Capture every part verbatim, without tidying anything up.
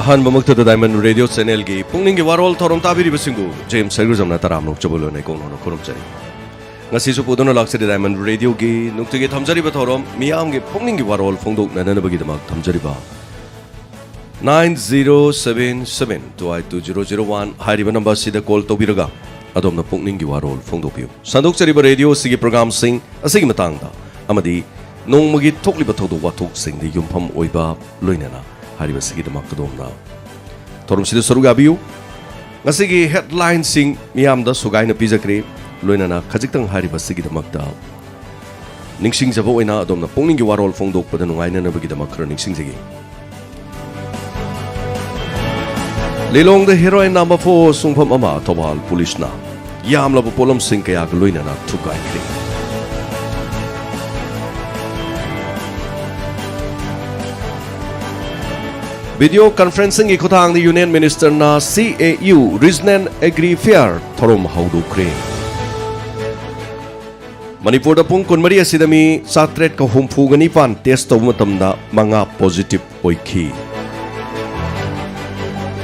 ꯑꯍꯥꯟꯕꯃꯛꯇꯗ Diamond Radio Channelꯒꯤ ꯄꯨꯛꯅꯤꯡꯒꯤ ꯋꯥꯔꯣꯜ ꯊꯧꯔꯝ ꯇꯥꯕꯤꯔꯤꯕꯁꯤꯡꯕꯨ James ꯁꯩꯒ꯭ꯔꯨꯖꯝꯅ ꯇꯔꯥꯝꯅ ꯑꯣꯛꯆꯕ ꯂꯣꯏꯅ ꯀꯣꯡꯅꯣꯅ ꯈꯨꯔꯨꯝꯖꯔꯤ꯫ ꯉꯁꯤꯁꯨ ꯄꯨꯗꯨꯅ ꯂꯥꯛꯆꯔꯤ Diamond Radioꯒꯤ ꯅꯨꯡꯇꯤꯒꯤ ꯊꯝꯖꯔꯤꯕ ꯊꯧꯔꯝ ꯃꯤꯌꯥꯝꯒꯤ ꯄꯨꯛꯅꯤꯡꯒꯤ ꯋꯥꯔꯣꯜ ꯐꯣꯡꯗꯣꯛꯅꯅꯕꯒꯤꯗꯃꯛ ꯊꯝꯖꯔꯤꯕ nine zero seven seven two eight two zero zero one ꯍꯥꯏꯔꯤꯕ ꯅꯝꯕꯔꯁꯤꯗ ꯀꯣꯜ ꯇꯧꯕꯤꯔꯒ ꯑꯗꯣꯝꯅ ꯄꯨꯛꯅꯤꯡꯒꯤ ꯋꯥꯔꯣꯜ ꯐꯣꯡꯗꯣꯛꯄꯤꯌꯨ꯫ ꯁꯟꯗꯣꯛꯆꯔꯤꯕ ꯔꯦꯗꯤꯑꯣ ꯑꯁꯤꯒꯤ ꯄ꯭ꯔꯣꯒ꯭ꯔꯥꯝꯁꯤꯡ ꯑꯁꯤꯒꯤ ꯃꯇꯥꯡꯗ ꯑꯃꯗꯤ ꯅꯣꯡꯃꯒꯤ ꯊꯣꯛꯂꯤꯕ ꯊꯧꯗꯣꯛ ꯋꯥꯊꯣꯛꯁꯤꯡꯗ ꯌꯨꯝꯐꯝ ꯑꯣꯏꯕ ꯂꯣꯏꯅꯅ ꯍꯥꯏꯔꯤꯕꯁꯤꯒꯤꯗꯃꯛ ꯑꯗꯣꯝꯅ ꯊꯧꯔꯝꯁꯤꯗ ꯁꯔꯨꯛ ꯌꯥꯕꯤꯌꯨ꯫ ꯉꯁꯤꯒꯤ ꯍꯦꯗꯂꯥꯏꯟꯁꯤꯡ ꯃꯤꯌꯥꯝꯗ ꯁꯨꯒꯥꯏꯅ ꯄꯤꯖꯈ꯭ꯔꯦ꯫ ꯂꯣꯏꯅꯅ ꯈꯖꯤꯛꯇꯪ ꯍꯥꯏꯔꯤꯕꯁꯤꯒꯤꯗꯃꯛꯇ ꯅꯤꯡꯁꯤꯡꯖꯕ ꯑꯣꯏꯅ ꯑꯗꯣꯝꯅ ꯄꯨꯛꯅꯤꯡꯒꯤ ꯋꯥꯔꯣꯜ ꯐꯣꯡꯗꯣꯛꯄꯗ ꯅꯨꯡꯉꯥꯏꯅꯅꯕꯒꯤꯗꯃꯛ ꯈꯔ ꯅꯤꯡꯁꯤꯡꯖꯒꯦ꯫ ꯂꯤꯂꯣꯡꯗ ꯍꯦꯔꯣꯏꯟ ꯅꯝꯕ ꯐꯣꯔ ꯁꯨꯡꯐꯝ ꯑꯃ ꯊꯧꯕꯥꯜ ꯄꯨꯂꯤꯁꯅ ꯌꯥꯝꯂꯕ ꯄꯣꯠꯂꯝꯁꯤꯡ ꯀꯌꯥꯒ ꯂꯣꯏꯅꯅ ꯊꯨꯒꯥꯏꯈ꯭ꯔꯦ꯫ ꯚꯤꯗꯤꯑꯣ ꯀꯟꯐꯔꯦꯟꯁꯤꯡꯒꯤ ꯈꯨꯠꯊꯥꯡꯗ ꯌꯨꯅꯤꯌꯟ ꯃꯤꯅꯤꯁꯇꯔꯅ ꯁꯤ ꯑꯦ ꯌꯨ ꯔꯤꯖꯅꯦꯜ ꯑꯦꯒ꯭ꯔꯤ ꯐꯤꯌꯔ ꯊꯧꯔꯝ ꯍꯧꯗꯣꯛꯈ꯭ꯔꯦ꯫ ꯃꯅꯤꯄꯨꯔꯗ ꯄꯨꯡ ꯀꯨꯟꯃꯔꯤ ꯑꯁꯤꯗ ꯃꯤ ꯆꯥꯇ꯭ꯔꯦꯠꯀ ꯍꯨꯝꯐꯨꯒ ꯅꯤꯄꯥꯟ ꯇꯦꯁ ꯇꯧꯕ ꯃꯇꯝꯗ ꯃꯉꯥ ꯄꯣꯖꯤꯇꯤꯚ ꯑꯣꯏꯈꯤ꯫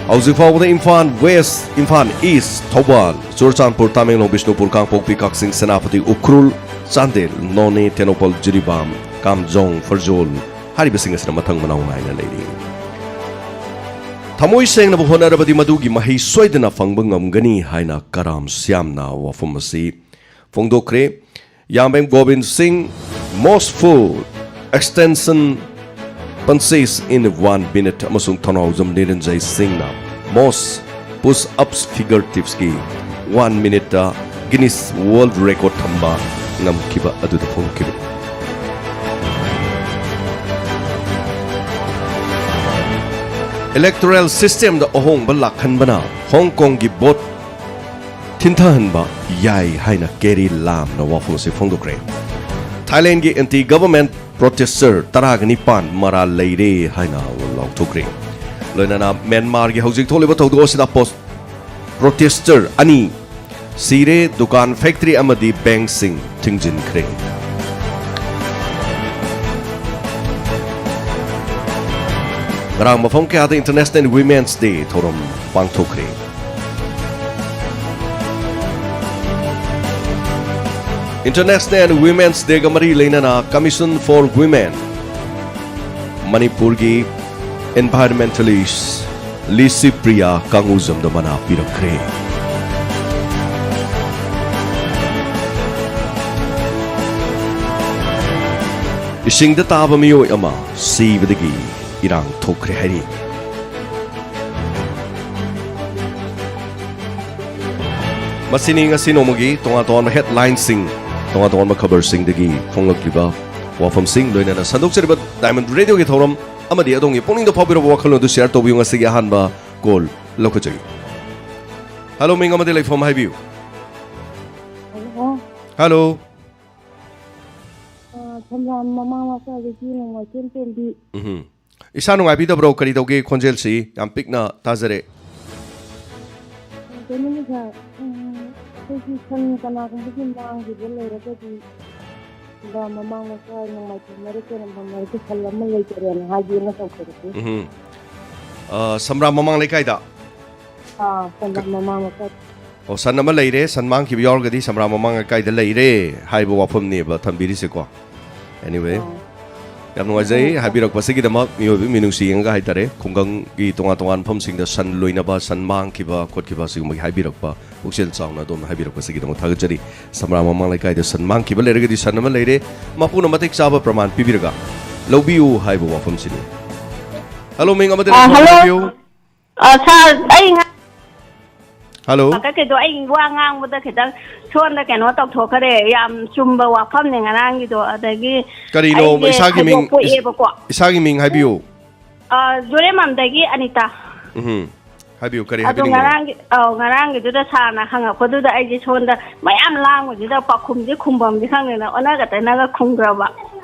ꯍꯧꯖꯤꯛ ꯐꯥꯎꯕꯗ ꯏꯝꯐꯥꯜ ꯋꯦꯁ, ꯏꯝꯐꯥꯜ ꯏꯁ, ꯊꯧꯕꯥꯜ, ꯆꯨꯔꯆꯥꯟꯄꯨꯔ, ꯇꯃꯦꯡꯂꯣꯡ, ꯕꯤꯁꯅꯨꯄꯨꯔ, ꯀꯥꯡꯄꯣꯛꯄꯤ, ꯀꯛꯆꯤꯡ, ꯁꯦꯅꯥꯄꯇꯤ, ꯎꯈ꯭ꯔꯨꯜ, ꯆꯥꯟꯗꯦꯜ, ꯅꯣꯅꯦ, ꯇꯦꯡꯅꯧꯄꯜ, ꯖꯤꯔꯤꯕꯥꯝ, ꯀꯥꯝꯖꯣꯡ, ꯐꯔꯖꯣꯜ ꯍꯥꯏꯔꯤꯕꯁꯤꯡ ꯑꯁꯤꯅ ꯃꯊꯪ ꯃꯅꯥꯎ ꯅꯥꯏꯅ ꯂꯩꯔꯤ꯫ ꯊꯃꯣꯏ ꯁꯦꯡꯅꯕ ꯍꯣꯠꯅꯔꯕꯗꯤ ꯃꯗꯨꯒꯤ ꯃꯍꯩ ꯁꯣꯏꯗꯅ ꯐꯪꯕ ꯉꯝꯒꯅꯤ ꯍꯥꯏꯅ ꯀꯔꯥꯝ ꯁ꯭ꯌꯥꯝꯅ ꯋꯥꯐꯝ ꯑꯁꯤ ꯐꯣꯡꯗꯣꯛꯈ꯭ꯔꯦ꯫ ꯌꯥꯝꯕꯦꯝ ꯒꯣꯕꯤꯟ ꯁꯤꯡ, most foot extension punches in one minute ꯑꯃꯁꯨꯡ ꯊꯧꯅꯥꯎꯖꯝ ꯅꯤꯔꯟꯖꯩ ꯁꯤꯡꯅ most push ups figure tipsꯀꯤ one minuteꯇ Guinness World Record ꯊꯝꯕ ꯉꯝꯈꯤꯕ ꯑꯗꯨꯗ ꯐꯣꯡꯈꯤꯕꯅꯤ꯫ Electoral systemꯗ ꯑꯍꯣꯡꯕ ꯂꯥꯛꯍꯟꯕꯅ ꯍꯣꯡ ꯀꯣꯡꯒꯤ ꯚꯣꯠ ꯊꯤꯟꯊꯍꯟꯕ ꯌꯥꯏ ꯍꯥꯏꯅ ꯀꯦꯔꯤ ꯂꯥꯝꯅ ꯋꯥꯐꯝ ꯑꯁꯤ ꯐꯣꯡꯗꯣꯛꯈ꯭ꯔꯦ꯫ ꯊꯥꯏꯂꯦꯟꯒꯤ anti government protester ꯇꯔꯥꯒ ꯅꯤꯄꯥꯟ ꯃꯔꯥꯜ ꯂꯩꯔꯦ ꯍꯥꯏꯅ ꯂꯥꯎꯊꯣꯛꯈ꯭ꯔꯦ꯫ ꯂꯣꯏꯅꯅ ꯃ꯭ꯌꯥꯟꯃꯥꯔꯒꯤ ꯍꯧꯖꯤꯛ ꯊꯣꯛꯂꯤꯕ ꯊꯧꯗꯣꯛ ꯑꯁꯤꯗ ꯄꯣꯁ-, protester ꯑꯅꯤ ꯁꯤꯔꯦ, ꯗꯨꯀꯥꯟ, ꯐꯦꯛꯇꯔꯤ ꯑꯃꯗꯤ ꯕꯦꯡꯛꯁꯤꯡ ꯊꯤꯡꯖꯤꯟꯈ꯭ꯔꯦ꯫ ꯉꯔꯥꯡ ꯃꯐꯝ ꯀꯌꯥꯗ International Women's Day ꯊꯧꯔꯝ ꯄꯥꯡꯊꯣꯛꯈ꯭ꯔꯦ꯫ International Women's Dayꯒ ꯃꯔꯤ ꯂꯩꯅꯅ Commission for Women, ꯃꯅꯤꯄꯨꯔꯒꯤ environmentalist ꯂꯤꯁꯤ ꯄ꯭ꯔꯤꯌꯥ ꯀꯥꯡꯉꯨꯖꯝꯗ ꯃꯅꯥ ꯄꯤꯔꯛꯈ꯭ꯔꯦ꯫ ꯏꯁꯤꯡꯗ ꯇꯥꯕ ꯃꯤꯑꯣꯏ ꯑꯃ ꯁꯤꯕꯗꯒꯤ ꯏꯔꯥꯡ ꯊꯣꯛꯈ꯭ꯔꯦ ꯍꯥꯏꯔꯤ꯫ ꯃꯁꯤꯅꯤ ꯉꯁꯤ ꯅꯣꯡꯃꯒꯤ ꯇꯣꯉꯥꯟ ꯇꯣꯉꯥꯟꯕ headlineꯁꯤꯡ, ꯇꯣꯉꯥꯟ ꯇꯣꯉꯥꯟꯕ ꯈꯕꯔꯁꯤꯡꯗꯒꯤ ꯐꯣꯡꯂꯛꯂꯤꯕ ꯋꯥꯐꯝꯁꯤꯡ, ꯂꯣꯏꯅꯅ ꯁꯟꯗꯣꯛꯆꯔꯤꯕ Diamond Radioꯒꯤ ꯊꯧꯔꯝ ꯑꯃꯗꯤ ꯑꯗꯣꯝꯒꯤ ꯄꯨꯛꯅꯤꯡꯗ ꯐꯥꯎꯕꯤꯔꯕ ꯋꯥꯈꯜꯂꯣꯟ ꯑꯗꯨ share ꯇꯧꯕꯤꯌꯨ꯫ ꯉꯁꯤꯒꯤ ꯑꯍꯥꯟꯕ call ꯂꯧꯈꯠꯆꯒꯦ꯫ Hello, ꯃꯤꯡ ꯑꯃꯗꯤ ꯂꯩꯐꯝ ꯍꯥꯏꯕꯤꯌꯨ꯫ Hello꯫ Hello꯫ ꯑ, ꯁꯝꯔꯥꯝ ꯃꯃꯥꯡ ꯂꯩꯀꯥꯏꯗꯒꯤ ꯅꯣꯡꯃꯥꯏꯊꯦꯝ ꯇꯣꯝꯕꯤ꯫ ꯎꯝꯍꯨꯝ꯫ ꯏꯁꯥ ꯅꯨꯡꯉꯥꯏꯕꯤꯗꯕ꯭ꯔꯣ? ꯀꯔꯤ ꯇꯧꯒꯦ ꯈꯣꯟꯖꯦꯜꯁꯤ? ꯌꯥꯝ ꯄꯤꯛꯅ ꯇꯥꯖꯔꯦ꯫ ꯀꯩꯅꯣꯅꯤ ꯁꯥꯔ, ꯎꯝ, ꯑꯩꯈꯣꯏꯒꯤ ꯁꯟ ꯀꯅꯥꯒꯨꯝꯕꯒꯤ ꯃꯥꯡꯈꯤꯕ ꯂꯩꯔꯒꯗꯤ, ꯁꯝꯔꯥꯝ ꯃꯃꯥꯡ ꯂꯩꯀꯥꯏ ꯅꯣꯡꯃꯥꯏꯊꯦꯝ ꯃꯔꯛꯇ ꯅꯝꯕꯝ ꯃꯔꯛꯇ ꯁꯟ ꯑꯃ ꯂꯩꯇꯔꯦꯅ ꯍꯥꯏꯒꯦꯅ ꯇꯧꯖꯔꯛꯄꯅꯤ꯫ ꯎꯝꯍꯨꯝ꯫ ꯑ, ꯁꯝꯔꯥꯝ ꯃꯃꯥꯡ ꯂꯩꯀꯥꯏꯗ? ꯑꯥ, ꯁꯝꯔꯥꯝ ꯃꯃꯥꯡ ꯂꯩꯀꯥꯏ꯫ ꯑꯣ, ꯁꯟ ꯑꯃ ꯂꯩꯔꯦ, ꯁꯟ ꯃꯥꯡꯈꯤꯕ ꯌꯥꯎꯔꯒꯗꯤ ꯁꯝꯔꯥꯝ ꯃꯃꯥꯡ ꯂꯩꯀꯥꯏꯗ ꯂꯩꯔꯦ ꯍꯥꯏꯕ ꯋꯥꯐꯝꯅꯦꯕ ꯊꯝꯕꯤꯔꯤꯁꯦꯀꯣ꯫ Anyway, ꯑꯥ꯫ ꯌꯥꯝ ꯅꯨꯡꯉꯥꯏꯖꯩ ꯑꯥ꯫ ꯍꯥꯏꯕꯤꯔꯛꯄꯁꯤꯒꯤꯗꯃꯛ, ꯃꯤꯑꯣꯏꯕꯒꯤ ꯃꯤꯅꯨꯡꯁꯤ ꯌꯦꯡꯉꯒ ꯍꯥꯏꯇꯥꯔꯦ꯫ ꯈꯨꯡꯒꯪꯒꯤ ꯇꯣꯉꯥꯟ ꯇꯣꯉꯥꯟꯕ ꯃꯐꯝꯁꯤꯡꯗ ꯁꯟ ꯂꯣꯏꯅꯕ, ꯁꯟ ꯃꯥꯡꯈꯤꯕ ꯈꯣꯠꯈꯤꯕ ꯑꯁꯤꯒꯨꯝꯕꯒꯤ ꯍꯥꯏꯕꯤꯔꯛꯄ, ꯄꯨꯛꯆꯦꯜ ꯆꯥꯎꯅ ꯑꯗꯣꯝꯅ ꯍꯥꯏꯕꯤꯔꯛꯄꯁꯤꯒꯤꯗꯃꯛ ꯊꯥꯒꯠꯆꯔꯤ꯫ ꯁꯝꯔꯥꯝ ꯃꯃꯥꯡ ꯂꯩꯀꯥꯏꯗ ꯁꯟ ꯃꯥꯡꯈꯤꯕ ꯂꯩꯔꯒꯗꯤ ꯁꯟ ꯑꯃ ꯂꯩꯔꯦ, ꯃꯄꯨꯅ ꯃꯇꯤꯛ ꯆꯥꯕ ꯄ꯭ꯔꯃꯥꯟ ꯄꯤꯕꯤꯔꯒ ꯂꯧꯕꯤꯌꯨ ꯍꯥꯏꯕ ꯋꯥꯐꯝꯁꯤꯅꯤ꯫ Hello, ꯃꯤꯡ ꯑꯃꯗꯤ ꯑꯥ, ꯂꯩꯐꯝ hello꯫ ꯍꯥꯏꯕꯤꯌꯨ꯫ ꯑ, ꯁꯥꯔ, ꯑꯩ ꯉꯥ-, Hello꯫ ꯀꯩꯗꯣ, ꯑꯩ ꯋꯥ ꯉꯥꯡꯕꯗ ꯈꯤꯇꯪ ꯁꯣꯝꯗ ꯀꯩꯅꯣ ꯇꯧꯊꯣꯛꯈꯔꯦ꯫ ꯌꯥꯝ ꯆꯨꯝꯕ ꯋꯥꯐꯝꯅꯦ ꯉꯔꯥꯡꯒꯤꯗꯣ꯫ ꯑꯗꯒꯤ ꯀꯔꯤꯅꯣ? ꯑꯩꯁꯦ ꯏꯁꯥꯒꯤ ꯊꯧꯗꯣꯛ ꯃꯤꯡ, ꯏꯁ-, ꯄꯣꯛꯑꯦꯕꯀꯣ꯫ ꯏꯁꯥꯒꯤ ꯃꯤꯡ ꯍꯥꯏꯕꯤꯌꯨ꯫ ꯑ, ꯖꯣꯔꯦꯃꯝꯗꯒꯤ ꯑꯅꯤꯇꯥ꯫ ꯎꯝꯍꯨꯝ꯫ ꯍꯥꯏꯕꯤꯌꯨ, ꯀꯔꯤ ꯑꯗꯣ ꯍꯥꯏꯕꯤꯅꯤꯡꯉꯤꯅꯣ? ꯉꯔꯥꯡꯒꯤ, ꯑꯧ, ꯉꯔꯥꯡꯒꯤꯗꯨꯗ ꯁꯥꯔꯅ ꯍꯪꯉꯛꯄꯗꯨꯗ ꯑꯩꯁꯦ ꯁꯣꯝꯗ ꯃꯌꯥꯝ ꯂꯥꯡꯕꯁꯤꯗ ꯄꯥꯎꯈꯨꯝꯁꯦ ꯈꯨꯝꯐꯝꯁꯦ ꯈꯪꯗꯗꯅ ꯑꯣꯟꯅꯒ ꯇꯩꯅꯒ ꯈꯨꯝꯈ꯭ꯔꯕ꯫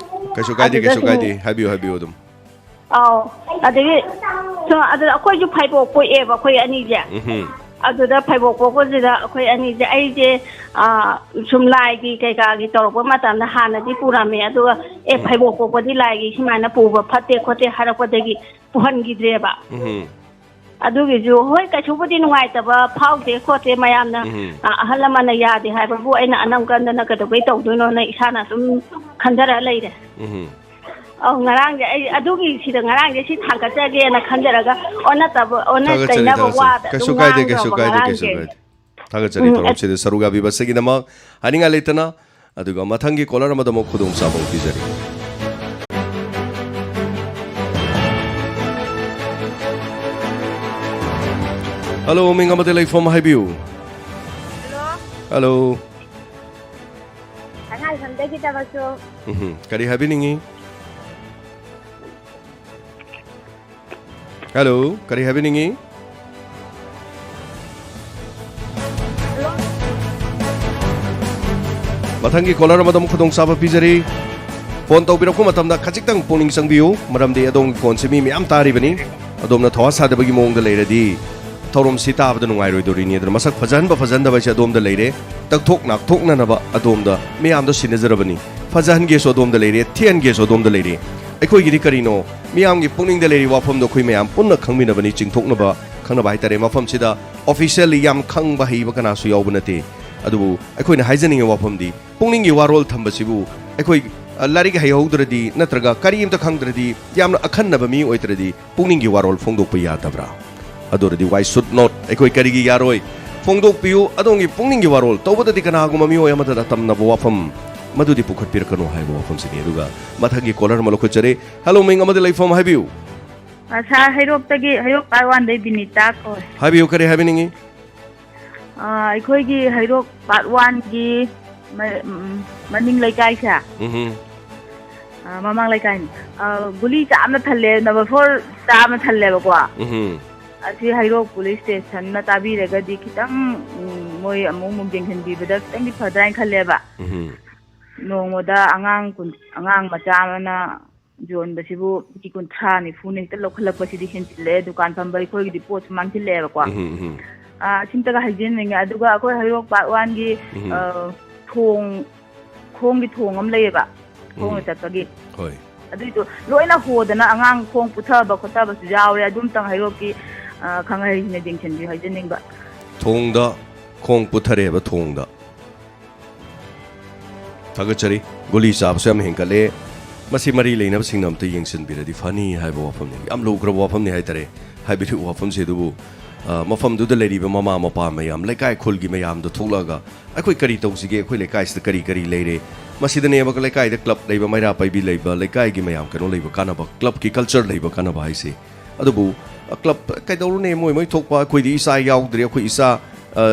ꯀꯩꯁꯨ ꯀꯥꯏꯗꯦ, ꯑꯗꯨꯗ ꯀꯩꯁꯨ ꯁꯨꯝ ꯀꯥꯏꯗꯦ꯫ ꯍꯥꯏꯕꯤꯌꯨ, ꯍꯥꯏꯕꯤꯌꯨ ꯑꯗꯨꯝ꯫ ꯑꯧ, ꯑꯗꯒꯤ ꯁꯨꯝ, ꯑꯗꯨꯗ ꯑꯩꯈꯣꯏꯁꯨ ꯐꯩꯕꯣꯛ ꯄꯣꯛꯑꯦꯕ, ꯑꯩꯈꯣꯏ ꯑꯅꯤꯁꯦ꯫ ꯎꯝꯍꯨꯝ꯫ ꯑꯗꯨꯗ ꯐꯩꯕꯣꯛ ꯄꯣꯛꯄꯁꯤꯗ ꯑꯩꯈꯣꯏ ꯑꯅꯤꯁꯦ, ꯑꯩꯁꯦ, ꯑꯥ, ꯁꯨꯝ ꯂꯥꯏꯒꯤ ꯀꯩꯀꯥꯒꯤ ꯇꯧꯔꯛꯄ ꯃꯇꯝꯗ ꯍꯥꯟꯅꯗꯤ ꯄꯨꯔꯝꯃꯦ, ꯑꯗꯨꯒ, "ꯑꯦ, ꯎꯝ꯫ ꯐꯩꯕꯣꯛ ꯄꯣꯛꯄꯗꯤ ꯂꯥꯏꯒꯤ ꯁꯨꯃꯥꯏꯅ ꯄꯨꯕ ꯐꯠꯇꯦ ꯈꯣꯠꯇꯦ" ꯍꯥꯏꯔꯛꯄꯗꯒꯤ ꯄꯨꯍꯟꯈꯤꯗ꯭ꯔꯦꯕ꯫ ꯎꯝ꯫ ꯑꯗꯨꯒꯤꯁꯨ, ꯍꯣꯏ, ꯀꯩꯁꯨꯕꯨꯗꯤ ꯅꯨꯡꯉꯥꯏꯇꯕ ꯐꯥꯎꯗꯦ ꯈꯣꯠꯇꯦ, ꯃꯌꯥꯝꯅ, ꯎꯝ꯫ ꯑ, ꯑꯍꯜ ꯂꯃꯟꯅ ꯌꯥꯗꯦ ꯍꯥꯏꯕꯕꯨ ꯑꯩꯅ ꯑꯅꯝ ꯀꯟꯗꯅ ꯀꯩꯗꯧꯕꯩ ꯇꯧꯗꯣꯏꯅꯣꯅ ꯏꯁꯥꯅ ꯑꯗꯨꯝ ꯈꯟꯖꯔ ꯂꯩꯔꯦ꯫ ꯎꯝ꯫ ꯑꯧ, ꯉꯔꯥꯡꯁꯦ ꯑꯩ ꯑꯗꯨꯒꯤ ꯁꯤꯗ ꯉꯔꯥꯡꯁꯦ ꯁꯤ ꯊꯥꯡꯒꯠꯆꯒꯦꯅ ꯈꯟꯖꯔꯒ ꯑꯣꯟꯅ ꯇꯕ-, ꯑꯣꯟꯅ ꯊꯥꯒꯠꯆꯔꯤ, ꯇꯩꯅꯕ ꯊꯥꯒꯠꯆꯔꯤ꯫ ꯋꯥꯗ ꯀꯩꯁꯨ ꯑꯗꯨꯝ ꯀꯥꯏꯗꯦ, ꯀꯩꯁꯨ ꯉꯥꯡꯈ꯭ꯔꯕ ꯀꯥꯏꯗꯦ, ꯀꯩꯁꯨ ꯉꯔꯥꯡꯁꯦ꯫ ꯀꯥꯏꯗꯦ꯫ ꯊꯥꯒꯠꯆꯔꯤ, ꯎꯝ, ꯊꯧꯔꯝꯁꯤꯗ ꯁꯔꯨꯛ ꯌꯥꯕꯤꯕꯁꯤꯒꯤꯗꯃꯛ꯫ ꯍꯥꯏꯅꯤꯡꯉꯥꯏ ꯂꯩꯇꯅ꯫ ꯑꯗꯨꯒ ꯃꯊꯪꯒꯤ ꯀꯣꯂꯔ ꯑꯃꯗ ꯑꯃꯨꯛ ꯈꯨꯗꯣꯡꯆꯥꯕ ꯑꯃꯨꯛ ꯄꯤꯖꯔꯤ꯫ ꯍꯜꯂꯣ, ꯃꯤꯡ ꯑꯃꯗꯤ ꯂꯩꯐꯝ ꯍꯥꯏꯕꯤꯌꯨ꯫ ꯍꯜꯂꯣ꯫ ꯍꯜꯂꯣ꯫ ꯁꯉꯥꯏ ꯁꯝꯖꯈꯤꯗꯕꯁꯨ꯫ ꯎꯝꯍꯨꯝ꯫ ꯀꯔꯤ ꯍꯥꯏꯕꯤꯅꯤꯡꯉꯤ? ꯍꯜꯂꯣ, ꯀꯔꯤ ꯍꯥꯏꯕꯤꯅꯤꯡꯉꯤ? ꯃꯊꯪꯒꯤ ꯀꯣꯂꯔ ꯑꯃꯗ ꯑꯃꯨꯛ ꯈꯨꯗꯣꯡꯆꯥꯕ ꯄꯤꯖꯔꯤ꯫ ꯐꯣꯟ ꯇꯧꯕꯤꯔꯛꯄ ꯃꯇꯝꯗ ꯈꯖꯤꯛꯇꯪ ꯄꯨꯛꯅꯤꯡ ꯆꯪꯕꯤꯌꯨ, ꯃꯔꯝꯗꯤ ꯑꯗꯣꯝꯒꯤ ꯐꯣꯟꯁꯤ ꯃꯤ ꯃꯌꯥꯝ ꯇꯥꯔꯤꯕꯅꯤ꯫ ꯑꯗꯣꯝꯅ ꯊꯋꯥ ꯁꯥꯗꯕꯒꯤ ꯃꯑꯣꯡꯗ ꯂꯩꯔꯗꯤ ꯊꯧꯔꯝꯁꯤ ꯇꯥꯕꯗ ꯅꯨꯡꯉꯥꯏꯔꯣꯏꯗꯧꯔꯤꯅꯤ꯫ ꯑꯗꯨꯅ ꯃꯁꯛ ꯐꯖꯍꯟꯕ ꯐꯖꯍꯟꯗꯕ ꯍꯥꯏꯁꯦ ꯑꯗꯣꯝꯗ ꯂꯩꯔꯦ꯫ ꯇꯛꯊꯣꯛ ꯅꯥꯛꯊꯣꯛꯅꯅꯕ ꯑꯗꯣꯝꯗ ꯃꯤꯌꯥꯝꯗ ꯁꯤꯟꯅꯖꯔꯕꯅꯤ꯫ ꯐꯖꯍꯟꯒꯦꯁꯨ ꯑꯗꯣꯝꯗ ꯂꯩꯔꯦ, ꯊꯤꯍꯟꯒꯦꯁꯨ ꯑꯗꯣꯝꯗ ꯂꯩꯔꯦ꯫ ꯑꯩꯈꯣꯏꯒꯤꯗꯤ ꯀꯔꯤꯅꯣ? ꯃꯤꯌꯥꯝꯒꯤ ꯄꯨꯛꯅꯤꯡꯗ ꯂꯩꯔꯤꯕ ꯋꯥꯐꯝꯗꯣ ꯑꯩꯈꯣꯏ ꯃꯌꯥꯝ ꯄꯨꯟꯅ ꯈꯪꯃꯤꯟꯅꯕꯅꯤ, ꯆꯤꯡꯊꯣꯛꯅꯕ, ꯈꯪꯅꯕ ꯍꯥꯏꯇꯥꯔꯦ꯫ ꯃꯐꯝꯁꯤꯗ officially ꯌꯥꯝ ꯈꯪꯕ ꯍꯩꯕ ꯀꯅꯥꯁꯨ ꯌꯥꯎꯕ ꯅꯠꯇꯦ꯫ ꯑꯗꯨꯕꯨ ꯑꯩꯈꯣꯏꯅ ꯍꯥꯏꯖꯅꯤꯡꯉꯤ ꯋꯥꯐꯝꯗꯤ, ꯄꯨꯛꯅꯤꯡꯒꯤ ꯋꯥꯔꯣꯜ ꯊꯝꯕꯁꯤꯕꯨ ꯑꯩꯈꯣꯏ, ꯑ, ꯂꯥꯏꯔꯤꯛ ꯍꯩꯍꯧꯗ꯭ꯔꯗꯤ ꯅꯠꯇ꯭ꯔꯒ ꯀꯔꯤ ꯑꯝꯇ ꯈꯪꯗ꯭ꯔꯗꯤ ꯌꯥꯝꯅ ꯑꯈꯟꯅꯕ ꯃꯤ ꯑꯣꯏꯗ꯭ꯔꯗꯤ ꯄꯨꯛꯅꯤꯡꯒꯤ ꯋꯥꯔꯣꯜ ꯐꯣꯡꯗꯣꯛꯄ ꯌꯥꯗꯕ꯭ꯔꯥ? ꯑꯗꯨ ꯑꯣꯏꯔꯗꯤ why should not? ꯑꯩꯈꯣꯏ ꯀꯔꯤꯒꯤ ꯌꯥꯔꯣꯏ? ꯐꯣꯡꯗꯣꯛꯄꯤꯌꯨ ꯑꯗꯣꯝꯒꯤ ꯄꯨꯛꯅꯤꯡꯒꯤ ꯋꯥꯔꯣꯜ꯫ ꯇꯧꯕꯗꯗꯤ ꯀꯅꯥꯒꯨꯝꯕ ꯃꯤꯑꯣꯏ ꯑꯃꯗ ꯇꯝꯅꯕ ꯋꯥꯐꯝ ꯃꯗꯨꯗꯤ ꯄꯨꯈꯠꯄꯤꯔꯛꯀꯅꯨ ꯍꯥꯏꯕ ꯋꯥꯐꯝꯁꯤꯅꯤ꯫ ꯑꯗꯨꯒ ꯃꯊꯪꯒꯤ ꯀꯣꯂꯔ ꯑꯃ ꯂꯧꯈꯠꯆꯔꯤ꯫ ꯍꯜꯂꯣ, ꯃꯤꯡ ꯑꯃꯗꯤ ꯂꯩꯐꯝ ꯍꯥꯏꯕꯤꯌꯨ꯫ ꯑ, ꯁꯥꯔ, ꯍꯩꯔꯣꯛꯇꯒꯤ, ꯍꯩꯔꯣꯛ ꯄꯥꯔꯠ ꯋꯥꯟꯗꯩ ꯕꯤꯅꯤꯇꯥ ꯀꯧꯋꯦ꯫ ꯍꯥꯏꯕꯤꯌꯨ, ꯀꯔꯤ ꯍꯥꯏꯕꯤꯅꯤꯡꯉꯤ? ꯑ, ꯑꯩꯈꯣꯏꯒꯤ ꯍꯩꯔꯣꯛ ꯄꯥꯔꯠ ꯋꯥꯟꯒꯤ ꯃ-, ꯎꯝ, ꯃꯅꯤꯡ ꯂꯩꯀꯥꯏꯁꯦ꯫ ꯎꯝꯍꯨꯝ꯫ ꯑ, ꯃꯃꯥꯡ ꯂꯩꯀꯥꯏꯅꯤ꯫ ꯑ, ꯒꯨꯂꯤ ꯆꯥꯝꯅ ꯊꯜꯂꯦ, ꯅꯝꯕꯔ ꯐꯣꯔ ꯆꯥꯝꯅ ꯊꯜꯂꯦꯕꯀꯣ꯫ ꯎꯝꯍꯨꯝ꯫ ꯑꯁꯤ ꯍꯩꯔꯣꯛ ꯄꯨꯂꯤꯁ ꯁ꯭ꯇꯦꯁꯟꯅ ꯇꯥꯕꯤꯔꯒꯗꯤ ꯈꯤꯇꯪ, ꯎꯝ, ꯃꯣꯏ ꯑꯃꯨꯛ, ꯑꯃꯨꯛ ꯌꯦꯡꯁꯤꯟꯕꯤꯕꯗ ꯈꯤꯇꯪꯗꯤ ꯐꯗ꯭ꯔꯥ ꯍꯥꯏꯅ ꯈꯜꯂꯦꯕ꯫ ꯎꯝꯍꯨꯝ꯫ ꯅꯣꯡꯃꯗ ꯑꯉꯥꯡ ꯀꯨꯟ, ꯑꯉꯥꯡ ꯃꯆꯥ ꯑꯃꯅ ꯌꯣꯟꯕꯁꯤꯕꯨ ꯃꯤ ꯀꯨꯟꯊ꯭ꯔꯥ ꯅꯤꯐꯨꯅ ꯍꯦꯛꯇ ꯂꯧꯈꯠꯂꯛꯄꯁꯤꯗꯤ ꯍꯦꯟꯖꯤꯜꯂꯛꯑꯦ꯫ ꯗꯨꯀꯥꯟ ꯐꯝꯕ ꯑꯩꯈꯣꯏꯒꯤꯗꯤ ꯄꯣꯠꯁꯨ ꯃꯥꯡꯁꯤꯜꯂꯛꯑꯦꯕꯀꯣ꯫ ꯎꯝ, ꯎꯝ, ꯎꯝ꯫ ꯑꯥ, ꯁꯤꯝꯇꯒ ꯍꯥꯏꯖꯅꯤꯡꯉꯦ꯫ ꯑꯗꯨꯒ ꯑꯩꯈꯣꯏ ꯍꯩꯔꯣꯛ ꯄꯥꯔꯠ ꯋꯥꯟꯒꯤ, ꯎꯝ꯫ ꯑ, ꯊꯣꯡ, ꯈꯣꯡꯒꯤ ꯊꯣꯡ ꯑꯃ ꯂꯩꯌꯦꯕ, ꯈꯣꯡꯅ ꯎꯝ꯫ ꯆꯠꯄꯒꯤ꯫ ꯍꯣꯏ꯫ ꯑꯗꯨꯏꯗꯣ ꯂꯣꯏꯅ ꯍꯣꯗꯅ ꯑꯉꯥꯡ ꯈꯣꯡ ꯄꯨꯊꯕ ꯈꯣꯠꯊꯕꯁꯨ ꯌꯥꯎꯔꯦ꯫ ꯑꯗꯨꯝꯇꯪ ꯍꯩꯔꯣꯛꯀꯤ, ꯑ, ꯈꯪꯍꯩꯁꯤꯡꯅ ꯌꯦꯡꯁꯤꯟꯕꯤꯌꯨ ꯍꯥꯏꯖꯅꯤꯡꯕ꯫ ꯊꯣꯡꯗ ꯈꯣꯡ ꯄꯨꯊꯔꯦꯕ, ꯊꯣꯡꯗ꯫ ꯊꯥꯒꯠꯆꯔꯤ꯫ ꯒꯨꯂꯤ ꯆꯥꯕꯁꯨ ꯌꯥꯝ ꯍꯦꯟꯒꯠꯂꯦ꯫ ꯃꯁꯤ ꯃꯔꯤ ꯂꯩꯅꯕꯁꯤꯡꯅ ꯑꯝꯇ ꯌꯦꯡꯁꯤꯟꯕꯤꯔꯗꯤ ꯐꯅꯤ ꯍꯥꯏꯕ ꯋꯥꯐꯝꯅꯤ꯫ ꯌꯥꯝ ꯂꯨꯈ꯭ꯔꯕ ꯋꯥꯐꯝꯅꯤ ꯍꯥꯏꯇꯥꯔꯦ꯫ ꯍꯥꯏꯕꯤꯔꯤꯕ ꯋꯥꯐꯝꯁꯦ꯫ ꯑꯗꯨꯕꯨ, ꯑ, ꯃꯐꯝꯗꯨꯗ ꯂꯩꯔꯤꯕ ꯃꯃꯥ ꯃꯄꯥ ꯃꯌꯥꯝ, ꯂꯩꯀꯥꯏ ꯈꯨꯜꯒꯤ ꯃꯌꯥꯝꯗ ꯊꯣꯛꯂꯛꯑꯒ ꯑꯩꯈꯣꯏ ꯀꯔꯤ ꯇꯧꯁꯤꯒꯦ, ꯑꯩꯈꯣꯏ ꯂꯩꯀꯥꯏꯁꯤꯗ ꯀꯔꯤ ꯀꯔꯤ ꯂꯩꯔꯦ, ꯃꯁꯤꯗꯅꯦꯕ ꯂꯩꯀꯥꯏꯗ ꯀ꯭ꯂꯕ ꯂꯩꯕ, ꯃꯩꯔꯥ ꯄꯥꯏꯕꯤ ꯂꯩꯕ, ꯂꯩꯀꯥꯏꯒꯤ ꯃꯌꯥꯝ ꯀꯩꯅꯣ ꯂꯩꯕ ꯀꯥꯟꯅꯕ, ꯀ꯭ꯂꯕꯀꯤ ꯀꯜꯆꯔ ꯂꯩꯕ ꯀꯥꯟꯅꯕ ꯍꯥꯏꯁꯦ꯫ ꯑꯗꯨꯕꯨ, ꯑ, ꯀ꯭ꯂꯕ ꯀꯩꯗꯧꯔꯨꯅꯤ, ꯃꯣꯏ ꯃꯣꯏ ꯊꯣꯛꯄ, ꯑꯩꯈꯣꯏꯗꯤ ꯏꯆꯥ ꯌꯥꯎꯗ꯭ꯔꯦ, ꯑꯩꯈꯣꯏ ꯏꯆꯥ, ꯑ,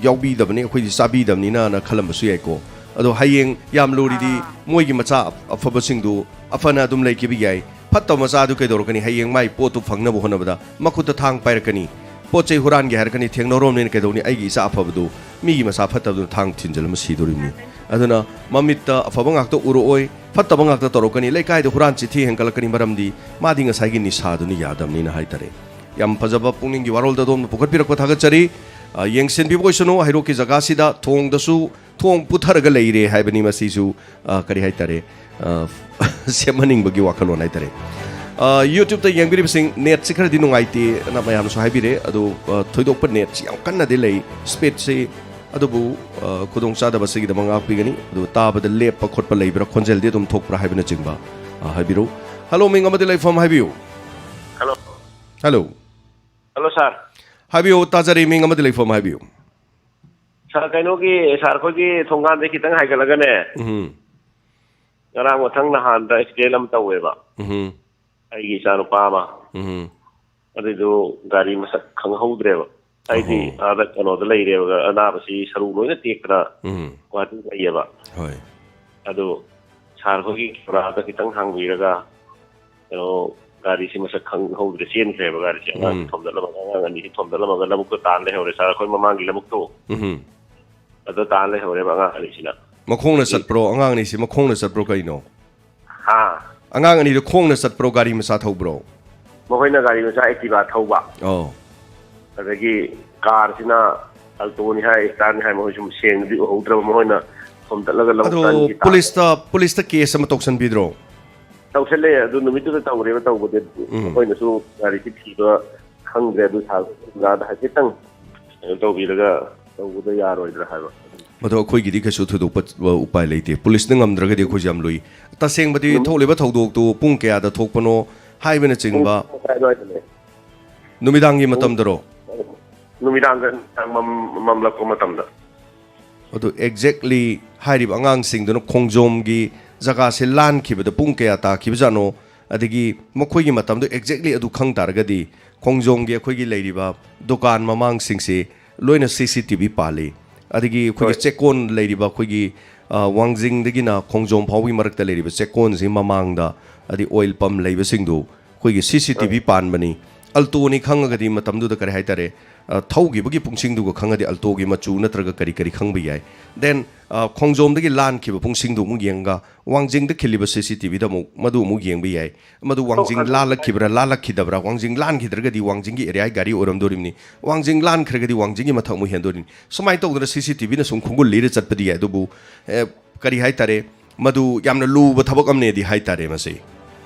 ꯌꯥꯎꯕꯤꯗꯕꯅꯤ, ꯑꯩꯈꯣꯏꯗꯤ ꯆꯥꯕꯤꯗꯕꯅꯤꯅꯅ ꯈꯜꯂꯝꯕꯁꯨ ꯌꯥꯏꯀꯣ꯫ ꯑꯗꯣ ꯍꯌꯦꯡ ꯌꯥꯝ ꯂꯨꯔꯤꯗꯤ ꯑꯥ꯫ ꯃꯣꯏꯒꯤ ꯃꯆꯥ ꯑꯐꯕꯁꯤꯡꯗꯨ ꯑꯐꯅ ꯑꯗꯨꯝ ꯂꯩꯈꯤꯕ ꯌꯥꯏ꯫ ꯐꯠꯇꯕ ꯃꯆꯥꯗꯨ ꯀꯩꯗꯧꯔꯛꯀꯅꯤ? ꯍꯌꯦꯡ ꯃꯥꯏ ꯄꯣꯠꯇꯨ ꯐꯪꯅꯕ ꯍꯣꯠꯅꯕꯗ ꯃꯈꯨꯠꯇ ꯊꯥꯡ ꯄꯥꯏꯔꯛꯀꯅꯤ, ꯄꯣꯠ ꯆꯩ ꯍꯨꯔꯥꯟꯒꯦ ꯍꯥꯏꯔꯛꯀꯅꯤ, ꯊꯦꯡꯅꯔꯣꯝꯅꯦꯅ ꯀꯩꯗꯧꯅꯤ? ꯑꯩꯒꯤ ꯏꯆꯥ ꯑꯐꯕꯗꯨ ꯃꯤꯒꯤ ꯃꯆꯥ ꯐꯠꯇꯕꯗꯨꯅ ꯊꯥꯡ ꯊꯤꯟꯖꯤꯜꯂꯝꯃ ꯁꯤꯗꯣꯔꯤꯕꯅꯤ꯫ ꯑꯗꯨꯅ ꯃꯃꯤꯠꯇ ꯑꯐꯕ ꯉꯥꯛꯇ ꯎꯔꯛꯑꯣꯏ, ꯐꯠꯇꯕ ꯉꯥꯛꯇ ꯇꯧꯔꯛꯀꯅꯤ꯫ ꯂꯩꯀꯥꯏꯗ ꯍꯨꯔꯥꯟ ꯆꯤꯊꯤ ꯍꯦꯟꯒꯠꯂꯛꯀꯅꯤ, ꯃꯔꯝꯗꯤ ꯃꯥꯗꯤ ꯉꯁꯥꯏꯒꯤ ꯅꯤꯁꯥꯗꯨꯅ ꯌꯥꯗꯕꯅꯤꯅ ꯍꯥꯏꯇꯥꯔꯦ꯫ ꯌꯥꯝ ꯐꯖꯕ ꯄꯨꯛꯅꯤꯡꯒꯤ ꯋꯥꯔꯣꯜꯗ ꯑꯗꯣꯝꯅ ꯄꯨꯈꯠꯄꯤꯔꯛꯄ ꯊꯥꯒꯠꯆꯔꯤ꯫ ꯑ, ꯌꯦꯡꯁꯤꯟꯕꯤꯕ ꯑꯣꯏꯁꯅꯨ, ꯍꯩꯔꯣꯛꯀꯤ ꯖꯒꯥꯁꯤꯗ ꯊꯣꯡꯗꯁꯨ ꯊꯣꯡ ꯄꯨꯊꯔꯒ ꯂꯩꯔꯦ ꯍꯥꯏꯕꯅꯤ꯫ ꯃꯁꯤꯁꯨ, ꯑ, ꯀꯔꯤ ꯍꯥꯏꯇꯥꯔꯦ, ꯑ, ꯁꯦꯝꯍꯟꯅꯤꯡꯕꯒꯤ ꯋꯥꯈꯜꯂꯣꯟ ꯍꯥꯏꯇꯥꯔꯦ꯫ ꯑ, YouTube-ꯇ ꯌꯦꯡꯕꯤꯔꯤꯕꯁꯤꯡ, net-ꯁꯤ ꯈꯔꯗꯤ ꯅꯨꯡꯉꯥꯏꯇꯦꯅ ꯃꯌꯥꯝꯅꯁꯨ ꯍꯥꯏꯕꯤꯔꯦ꯫ ꯑꯗꯣ, ꯑ, ꯊꯣꯏꯗꯣꯛꯄ net-ꯁꯤ ꯌꯥꯝ ꯀꯟꯅꯗꯤ ꯂꯩ, speed-ꯁꯤ꯫ ꯑꯗꯨꯕꯨ, ꯑ, ꯈꯨꯗꯣꯡꯆꯥꯗꯕꯁꯤꯒꯤꯗꯃꯛ ꯉꯥꯛꯄꯤꯒꯅꯤ꯫ ꯑꯗꯨ ꯇꯥꯕꯗ ꯂꯦꯞꯄ ꯈꯣꯠꯄ ꯂꯩꯕ꯭ꯔꯥ, ꯈꯣꯟꯖꯦꯜꯗꯤ ꯑꯗꯨꯝ ꯊꯣꯛꯄ꯭ꯔꯥ ꯍꯥꯏꯕꯅꯆꯤꯡꯕ, ꯑ, ꯍꯥꯏꯕꯤꯔꯛꯎ꯫ Hello, ꯃꯤꯡ ꯑꯃꯗꯤ ꯂꯩꯐꯝ ꯍꯥꯏꯕꯤꯌꯨ꯫ Hello꯫ Hello꯫ Hello, sir꯫ ꯍꯥꯏꯕꯤꯌꯨ, ꯇꯥꯖꯔꯤ, ꯃꯤꯡ ꯑꯃꯗꯤ ꯂꯩꯐꯝ ꯍꯥꯏꯕꯤꯌꯨ꯫ Sir, ꯀꯩꯅꯣꯒꯤ, sir, ꯑꯩꯈꯣꯏꯒꯤ ꯊꯣꯡꯒꯥꯟꯗꯩ ꯈꯤꯇꯪ ꯍꯥꯏꯒꯠꯂꯒꯅꯦ, ꯎꯝ꯫ ꯉꯔꯥꯡ ꯃꯊꯪ ꯅꯍꯥꯟꯗ accident ꯑꯃ ꯇꯧꯋꯦꯕ꯫ ꯎꯝ꯫ ꯑꯩꯒꯤ ꯏꯆꯥꯅꯨꯄꯥ ꯑꯃ꯫ ꯎꯝ꯫ ꯑꯗꯨꯏꯗꯨ ꯒꯥꯔꯤ ꯃꯁꯛ ꯈꯪꯍꯧꯗ꯭ꯔꯦꯕ꯫ ꯑꯩꯗꯤ ꯑꯣꯍꯣ꯫ ꯑꯥꯗ ꯀꯩꯅꯣꯗ ꯂꯩꯔꯦꯕ, ꯑꯅꯥꯕꯁꯤ ꯁꯔꯨ ꯂꯣꯏꯅ ꯇꯦꯛꯇꯅ ꯎꯝ꯫ ꯒꯨꯍꯥꯇꯤꯗ ꯂꯩꯌꯦꯕ꯫ ꯍꯣꯏ꯫ ꯑꯗꯨ sir ꯈꯣꯏꯒꯤ camera-ꯗ ꯈꯤꯇꯪ ꯍꯥꯡꯕꯤꯔꯒ, ꯀꯩꯅꯣ, ꯒꯥꯔꯤꯁꯤ ꯃꯁꯛ ꯈꯪꯍꯧꯗ꯭ꯔꯦ, ꯆꯦꯟꯈ꯭ꯔꯦꯕ ꯒꯥꯔꯤꯁꯦ꯫ ꯑꯉꯥꯡꯁꯤ ꯎꯝ꯫ ꯊꯣꯝꯗꯠꯂꯝꯃꯒ, ꯑꯉꯥꯡ ꯑꯅꯤꯁꯤ ꯊꯣꯝꯗꯠꯂꯝꯃꯒ ꯂꯧꯕꯨꯛꯇ ꯇꯥꯟ ꯂꯩꯍꯧꯔꯦ꯫ Sir, ꯑꯩꯈꯣꯏ ꯃꯃꯥꯡꯒꯤ ꯂꯧꯕꯨꯛꯇꯣ, ꯎꯝ꯫ ꯑꯗꯨ ꯇꯥꯟ ꯂꯩꯍꯧꯔꯦꯕ ꯑꯉꯥꯡ ꯑꯅꯤꯁꯤꯅ꯫ ꯃꯈꯣꯡꯅ ꯑꯗꯒꯤ ꯆꯠꯄ꯭ꯔꯣ? ꯑꯉꯥꯡ ꯑꯅꯤꯁꯤ ꯃꯈꯣꯡꯅ ꯆꯠꯄ꯭ꯔꯣ ꯀꯩꯅꯣ? ꯍꯥ? ꯑꯉꯥꯡ ꯑꯅꯤꯗꯣ ꯈꯣꯡꯅ ꯆꯠꯄ꯭ꯔꯣ, ꯒꯥꯔꯤ ꯃꯆꯥ ꯊꯧꯕ꯭ꯔꯣ? ꯃꯈꯣꯏꯅ ꯒꯥꯔꯤ ꯃꯆꯥ Activa ꯊꯧꯕ꯫ ꯑꯧ꯫ ꯑꯗꯒꯤ ꯀꯥꯔꯁꯤꯅ ꯑꯜꯇꯣꯅꯤ ꯍꯥꯏ, ꯏꯁꯇꯥꯔꯅꯤ ꯍꯥꯏ, ꯃꯈꯣꯏ ꯁꯨꯝ ꯁꯦꯡꯅꯗꯤ ꯎꯍꯧꯗ꯭ꯔꯕ, ꯃꯈꯣꯏꯅ ꯁꯣꯝꯗꯠꯂꯒ ꯂꯧꯕ ꯑꯗꯣ ꯆꯪꯈꯤ ꯇꯥꯔꯦ꯫ ꯄꯨꯂꯤꯁꯇ ꯄꯨꯂꯤꯁꯇ ꯀꯦꯁ ꯑꯃ ꯇꯧꯁꯟꯕꯤꯗ꯭ꯔꯣ? ꯇꯧꯁꯜꯂꯦ꯫ ꯑꯗꯨ ꯅꯨꯃꯤꯠꯇꯨꯗ ꯇꯧꯔꯦꯕ꯫ ꯇꯧꯕꯗꯤ ꯃꯈꯣꯏꯅꯁꯨ ꯒꯥꯔꯤꯁꯤ ꯊꯤꯕ ꯈꯪꯗ꯭ꯔꯦ꯫ ꯑꯗꯨ ꯁꯥꯔ ꯑꯣꯖꯥꯗ ꯍꯥꯏꯐꯦꯠꯇꯪ ꯀꯩꯅꯣ ꯇꯧꯕꯤꯔꯒ ꯇꯧꯕꯗ ꯌꯥꯔꯣꯏꯗ꯭ꯔꯥ ꯍꯥꯏꯕ꯫ ꯃꯗꯣ ꯑꯩꯈꯣꯏꯒꯤꯗꯤ ꯀꯩꯁꯨ ꯊꯣꯏꯗꯣꯛꯄ ꯎꯄꯥꯏ ꯂꯩꯇꯦ꯫ ꯄꯨꯂꯤꯁꯅ ꯉꯝꯗ꯭ꯔꯒꯗꯤ ꯑꯩꯈꯣꯏꯁꯨ ꯌꯥꯝ ꯂꯨꯏ꯫ ꯇꯁꯦꯡꯕꯗꯤ ꯊꯣꯛꯂꯤꯕ ꯊꯧꯗꯣꯛꯇꯨ ꯄꯨꯡ ꯀꯌꯥꯗ ꯊꯣꯛꯄꯅꯣ ꯍꯥꯏꯕꯅꯆꯤꯡꯕ ꯄꯨꯡ ꯃꯈꯥꯏ ꯑꯗꯨꯋꯥꯏꯗꯅꯦ꯫ ꯅꯨꯃꯤꯗꯥꯡꯒꯤ ꯃꯇꯝꯗꯔꯣ? ꯅꯨꯃꯤꯗꯥꯡꯗ, ꯅꯨꯃꯤꯗꯥꯡ ꯃꯝ-, ꯃꯝꯂꯛꯄ ꯃꯇꯝꯗ꯫ ꯑꯗꯨ exactly ꯍꯥꯏꯔꯤꯕ ꯑꯉꯥꯡꯁꯤꯡꯗꯨꯅ ꯈꯣꯡꯖꯣꯝꯒꯤ ꯖꯒꯥꯁꯦ ꯂꯥꯟꯈꯤꯕꯗ ꯄꯨꯡ ꯀꯌꯥ ꯇꯥꯈꯤꯕꯖꯥꯠꯅꯣ? ꯑꯗꯒꯤ ꯃꯈꯣꯏꯒꯤ ꯃꯇꯝꯗꯣ exactly ꯑꯗꯨ ꯈꯪ ꯇꯥꯔꯒꯗꯤ ꯈꯣꯡꯖꯣꯝꯒꯤ ꯑꯩꯈꯣꯏꯒꯤ ꯂꯩꯔꯤꯕ ꯗꯨꯀꯥꯟ ꯃꯃꯥꯡꯁꯤꯡꯁꯦ ꯂꯣꯏꯅ ꯁꯤ ꯁꯤ ꯇꯤ ꯚꯤ ꯄꯥꯜꯂꯤ꯫ ꯑꯗꯒꯤ ꯑꯩꯈꯣꯏꯒꯤ ꯍꯣꯏ꯫ ꯆꯦꯛꯀꯣꯟ ꯂꯩꯔꯤꯕ ꯑꯩꯈꯣꯏꯒꯤ, ꯑ, ꯋꯥꯡꯖꯤꯡꯗꯒꯤꯅ ꯈꯣꯡꯖꯣꯝ ꯐꯥꯎꯕꯒꯤ ꯃꯔꯛꯇ ꯂꯩꯔꯤꯕ ꯆꯦꯛꯀꯣꯟꯁꯤ ꯃꯃꯥꯡꯗ, ꯑꯗꯩ ꯑꯣꯏꯜ ꯄꯝ ꯂꯩꯕꯁꯤꯡꯗꯨ ꯑꯩꯈꯣꯏꯒꯤ ꯁꯤ ꯁꯤ ꯇꯤ ꯚꯤ ꯄꯥꯟꯕꯅꯤ꯫ ꯑꯜꯇꯣꯅꯤ ꯈꯪꯉꯒꯗꯤ ꯃꯇꯝꯗꯨꯗ ꯀꯔꯤ ꯍꯥꯏꯇꯥꯔꯦ, ꯑ, ꯊꯧꯈꯤꯕꯒꯤ ꯄꯨꯡꯁꯤꯡꯗꯨꯒ ꯈꯪꯉꯗꯤ ꯑꯜꯇꯣꯒꯤ ꯃꯆꯨ ꯅꯠꯇ꯭ꯔꯒ ꯀꯔꯤ ꯀꯔꯤ ꯈꯪꯕ ꯌꯥꯏ꯫ Then, ꯑ, ꯈꯣꯡꯖꯣꯝꯗꯒꯤ ꯂꯥꯟꯈꯤꯕ ꯄꯨꯡꯁꯤꯡꯗꯨ ꯑꯃꯨꯛ ꯌꯦꯡꯉꯒ ꯋꯥꯡꯖꯤꯡꯗ ꯈꯤꯜꯂꯤꯕ ꯁꯤ ꯁꯤ ꯇꯤ ꯚꯤꯗ ꯑꯃꯨꯛ ꯃꯗꯨ ꯑꯃꯨꯛ ꯌꯦꯡꯕ ꯌꯥꯏ꯫ ꯃꯗꯨ ꯋꯥꯡꯖꯤꯡ ꯂꯥꯜꯂꯛꯈꯤꯕ꯭ꯔꯥ ꯂꯥꯜꯂꯛꯈꯤꯗꯕ꯭ꯔꯥ? ꯋꯥꯡꯖꯤꯡ ꯂꯥꯟꯈꯤꯗ꯭ꯔꯒꯗꯤ ꯋꯥꯡꯖꯤꯡꯒꯤ ꯑꯦꯔꯤꯌꯥꯒꯤ ꯒꯥꯔꯤ ꯑꯣꯏꯔꯝꯗꯣꯔꯤꯕꯅꯤ꯫ ꯋꯥꯡꯖꯤꯡ ꯂꯥꯟꯈ꯭ꯔꯒꯗꯤ ꯋꯥꯡꯖꯤꯡꯒꯤ ꯃꯊꯛ ꯑꯃꯨꯛ ꯍꯦꯟꯗꯣꯔꯤꯅꯤ꯫ ꯁꯨꯃꯥꯏꯅ ꯇꯧꯗꯅ ꯁꯤ ꯁꯤ ꯇꯤ ꯚꯤꯅ ꯁꯨꯝ ꯈꯣꯡꯒꯨꯜ ꯂꯤꯔ ꯆꯠꯄꯗꯤ ꯌꯥꯏ, ꯑꯗꯨꯕꯨ, ꯑꯦ, ꯀꯔꯤ ꯍꯥꯏꯇꯥꯔꯦ, ꯃꯗꯨ ꯌꯥꯝꯅ ꯂꯨꯕ ꯊꯕꯛ ꯑꯃꯅꯦꯗꯤ ꯍꯥꯏꯇꯥꯔꯦ ꯃꯁꯤ꯫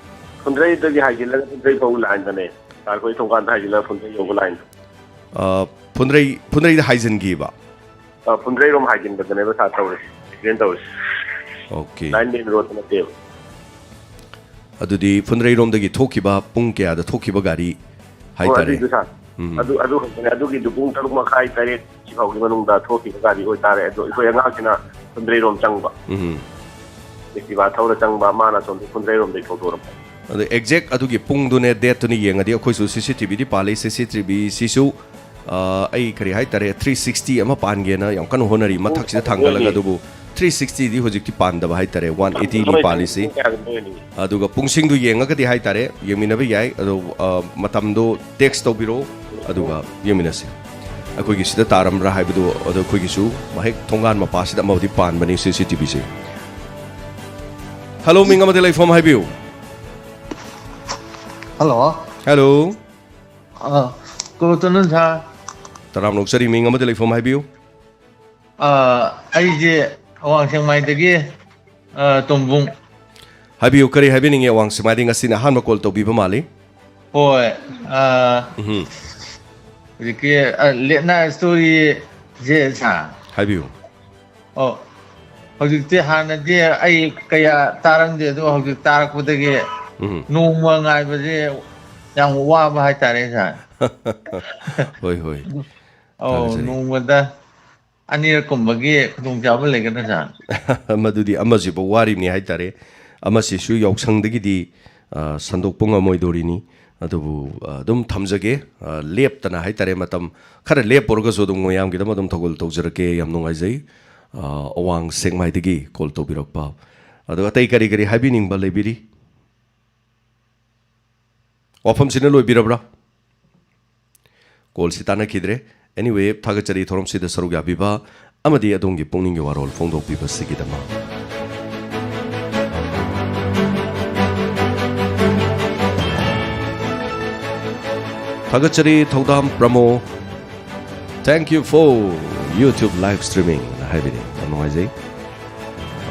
ꯐꯨꯟꯗ꯭ꯔꯩꯗꯒꯤ ꯍꯥꯏꯖꯤꯜꯂꯒ ꯐꯨꯟꯗ꯭ꯔꯩ ꯐꯥꯎ ꯂꯥꯏꯟꯗꯅꯦ꯫ ꯁꯥꯔ ꯈꯣꯏ ꯊꯣꯡꯒꯥꯟꯗ ꯍꯥꯏꯖꯤꯜꯂꯒ ꯐꯨꯟꯗ꯭ꯔꯩ ꯌꯧꯕ ꯂꯥꯏꯟꯗꯣ꯫ ꯑ, ꯐꯨꯟꯗ꯭ꯔꯩ, ꯐꯨꯟꯗ꯭ꯔꯩꯗ ꯍꯥꯏꯖꯤꯟꯈꯤꯕ? ꯑ, ꯐꯨꯟꯗ꯭ꯔꯩꯔꯣꯝ ꯍꯥꯏꯖꯤꯟꯕꯗꯅꯦꯕ ꯁꯥꯔ ꯇꯧꯔꯤꯁꯦ, ꯑꯦꯛꯁꯤꯗꯦꯟ ꯇꯧꯔꯤꯁꯦ꯫ Okay. ꯂꯥꯏꯟ ꯃꯦꯟ ꯔꯣꯗꯇ ꯅꯠꯇꯦꯕ꯫ ꯑꯗꯨꯗꯤ ꯐꯨꯟꯗ꯭ꯔꯩꯔꯣꯝꯗꯒꯤ ꯊꯣꯛꯈꯤꯕ ꯄꯨꯡ ꯀꯌꯥꯗ ꯊꯣꯛꯈꯤꯕ ꯒꯥꯔꯤ ꯍꯣꯏ, ꯍꯥꯏꯇꯥꯔꯦ? ꯑꯗꯨꯏꯗꯨ ꯁꯥꯔ꯫ ꯎꯝ꯫ ꯑꯗꯨ, ꯑꯗꯨ ꯈꯛꯇꯅꯦ꯫ ꯑꯗꯨꯒꯤꯗꯨ ꯄꯨꯡ ꯇꯔꯨꯛ ꯃꯈꯥꯏ, ꯇꯔꯦꯠ ꯁꯤ ꯐꯥꯎꯒꯤ ꯃꯅꯨꯡꯗ ꯊꯣꯛꯈꯤꯕ ꯒꯥꯔꯤ ꯑꯣꯏꯇꯥꯔꯦ꯫ ꯑꯗꯣ ꯑꯩꯈꯣꯏ ꯑꯉꯥꯡꯁꯤꯅ ꯐꯨꯟꯗ꯭ꯔꯩꯔꯣꯝ ꯆꯪꯕ꯫ ꯎꯝ꯫ ꯑꯦꯛꯇꯤꯚꯥ ꯊꯧꯔ ꯆꯪꯕ, ꯃꯥꯅ ꯁꯣꯝꯗ ꯐꯨꯟꯗ꯭ꯔꯩꯔꯣꯝꯗꯒꯤ ꯊꯧꯗꯣꯔꯛꯄ꯫ ꯑꯗꯣ exact ꯑꯗꯨꯒꯤ ꯄꯨꯡꯗꯨꯅꯦ, ꯗꯦꯠꯇꯨꯅꯦ ꯌꯦꯡꯉꯗꯤ ꯑꯩꯈꯣꯏꯁꯨ ꯁꯤ ꯁꯤ ꯇꯤ ꯚꯤꯗꯤ ꯄꯥꯜꯂꯤ꯫ ꯁꯤ ꯁꯤ ꯇꯤ ꯚꯤꯁꯤꯁꯨ, ꯑ, ꯑꯩ ꯀꯔꯤ ꯍꯥꯏꯇꯥꯔꯦ, ꯊ꯭ꯔꯤ ꯁꯤꯛꯁꯇꯤ ꯑꯃ ꯄꯥꯟꯒꯦꯅ ꯌꯥꯝ ꯀꯟꯅ ꯍꯣꯠꯅꯔꯤ, ꯃꯊꯛꯁꯤꯗ ꯊꯥꯡꯒꯠꯂꯒ꯫ ꯑꯗꯨꯕꯨ ꯊ꯭ꯔꯤ ꯁꯤꯛꯁꯇꯤꯗꯤ ꯍꯧꯖꯤꯛꯇꯤ ꯄꯥꯟꯗꯕ ꯍꯥꯏꯇꯥꯔꯦ, ꯋꯥꯟ ꯑꯩꯠꯇꯤꯅꯤ ꯄꯥꯜꯂꯤꯁꯤ꯫ ꯄꯨꯡ ꯀꯌꯥꯗ ꯂꯣꯏꯅꯤ? ꯑꯗꯨꯒ ꯄꯨꯡꯁꯤꯡꯗꯨ ꯌꯦꯡꯉꯒꯗꯤ ꯍꯥꯏꯇꯥꯔꯦ, ꯌꯦꯡꯃꯤꯟꯅꯕ ꯌꯥꯏ꯫ ꯑꯗꯣ, ꯑ, ꯃꯇꯝꯗꯣ ꯇꯦꯛꯁ ꯇꯧꯕꯤꯔꯛꯑꯣ, ꯑꯗꯨꯒ ꯌꯦꯡꯃꯤꯟꯅꯁꯤ꯫ ꯑꯩꯈꯣꯏꯒꯤ ꯁꯤꯗ ꯇꯥꯔꯝꯕ꯭ꯔꯥ ꯍꯥꯏꯕꯗꯨ, ꯑꯗꯣ ꯑꯩꯈꯣꯏꯒꯤꯁꯨ ꯃꯍꯦꯛ ꯊꯣꯡꯒꯥꯟ ꯃꯄꯥꯁꯤꯗ ꯑꯃꯕꯨꯗꯤ ꯄꯥꯟꯕꯅꯤ ꯁꯤ ꯁꯤ ꯇꯤ ꯚꯤꯁꯦ꯫ ꯍꯜꯂꯣ, ꯃꯤꯡ ꯑꯃꯗꯤ ꯂꯩꯐꯝ ꯍꯥꯏꯕꯤꯌꯨ꯫ ꯍꯜꯂꯣ꯫ ꯍꯜꯂꯣ꯫ ꯑ, good afternoon, sir꯫ ꯇꯔꯥꯝꯅ ꯑꯣꯛꯆꯔꯤ꯫ ꯃꯤꯡ ꯑꯃꯗꯤ ꯂꯩꯐꯝ ꯍꯥꯏꯕꯤꯌꯨ꯫ ꯑ, ꯑꯩꯁꯦ ꯑꯋꯥꯡ ꯁꯦꯛꯃꯥꯏꯗꯒꯤ, ꯑ, ꯇꯣꯝꯕꯨꯡ꯫ ꯍꯥꯏꯕꯤꯌꯨ, ꯀꯔꯤ ꯍꯥꯏꯕꯤꯅꯤꯡꯉꯤ? ꯑꯋꯥꯡ ꯁꯦꯛꯃꯥꯏꯗꯒꯤ ꯉꯁꯤꯅ ꯑꯍꯥꯟꯕ ꯀꯣꯜ ꯇꯧꯕꯤꯕ ꯃꯥꯜꯂꯤ꯫ ꯍꯣꯏ꯫ ꯑ, ꯎꯝ, ꯍꯧꯖꯤꯛꯀꯤ, ꯑ, ꯂꯦꯛꯅꯥ ꯁ꯭ꯇꯣꯔꯤꯁꯦ, ꯁꯥꯔ꯫ ꯍꯥꯏꯕꯤꯌꯨ꯫ ꯑꯣ, ꯍꯧꯖꯤꯛꯇꯤ, ꯍꯥꯟꯅꯗꯤ ꯑꯩ ꯀꯌꯥ ꯇꯥꯔꯝꯗꯦ, ꯑꯗꯣ ꯍꯧꯖꯤꯛ ꯇꯥꯔꯛꯄꯗꯒꯤ ꯎꯝ꯫ ꯅꯣꯡꯃ ꯉꯥꯏꯕꯁꯦ ꯌꯥꯝ ꯋꯥꯕ ꯍꯥꯏꯇꯥꯔꯦ, ꯁꯥꯔ꯫ ꯍꯣꯏ, ꯍꯣꯏ꯫ ꯑꯧ, ꯊꯥꯒꯠꯆꯔꯤ꯫ ꯅꯣꯡꯃꯗ ꯑꯅꯤꯔꯛ ꯀꯨꯝꯕꯒꯤ ꯈꯨꯗꯣꯡꯆꯥꯕ ꯂꯩꯒꯗ꯭ꯔꯥ, ꯁꯥꯔ? ꯃꯗꯨꯗꯤ ꯑꯃꯁꯤꯕꯨ ꯋꯥꯔꯤꯕꯅꯤ ꯍꯥꯏꯇꯥꯔꯦ꯫ ꯑꯃꯁꯤꯁꯨ ꯌꯥꯎꯁꯪꯗꯒꯤꯗꯤ, ꯑ, ꯁꯟꯗꯣꯛꯄ ꯉꯝꯃꯣꯏꯗꯣꯔꯤꯅꯤ꯫ ꯑꯗꯨꯕꯨ, ꯑ, ꯑꯗꯨꯝ ꯊꯝꯖꯒꯦ, ꯑ, ꯂꯦꯞꯇꯅ ꯍꯥꯏꯇꯥꯔꯦ, ꯃꯇꯝ ꯈꯔ ꯂꯦꯞꯄꯨꯔꯒꯁꯨ ꯑꯗꯨꯝ ꯃꯌꯥꯝꯒꯤꯗꯃꯛ ꯑꯗꯨꯝ ꯊꯧꯒꯜ ꯇꯧꯖꯔꯛꯀꯦ꯫ ꯌꯥꯝ ꯅꯨꯡꯉꯥꯏꯖꯩ꯫ ꯑ, ꯑꯋꯥꯡ ꯁꯦꯛꯃꯥꯏꯗꯒꯤ ꯀꯣꯜ ꯇꯧꯕꯤꯔꯛꯄ꯫ ꯑꯗꯣ ꯑꯇꯩ ꯀꯔꯤ ꯀꯔꯤ ꯍꯥꯏꯕꯤꯅꯤꯡꯕ ꯂꯩꯕꯤꯔꯤ? ꯋꯥꯐꯝꯁꯤꯅ ꯂꯣꯏꯕꯤꯔꯕ꯭ꯔꯥ? ꯀꯣꯜꯁꯤ ꯇꯥꯟꯅꯈꯤꯗ꯭ꯔꯦ꯫ Anyway, ꯊꯥꯒꯠꯆꯔꯤ ꯊꯧꯔꯝꯁꯤꯗ ꯁꯔꯨꯛ ꯌꯥꯕꯤꯕ ꯑꯃꯗꯤ ꯑꯗꯣꯝꯒꯤ ꯄꯨꯛꯅꯤꯡꯒꯤ ꯋꯥꯔꯣꯜ ꯐꯣꯡꯗꯣꯛꯄꯤꯕꯁꯤꯒꯤꯗꯃꯛ꯫ ꯊꯥꯒꯠꯆꯔꯤ ꯊꯧꯗꯥꯝ ꯄ꯭ꯔꯃꯣ꯫ Thank you for YouTube live streaming ꯍꯥꯏꯕꯤꯔꯤ꯫ ꯌꯥꯝ ꯅꯨꯡꯉꯥꯏꯖꯩ꯫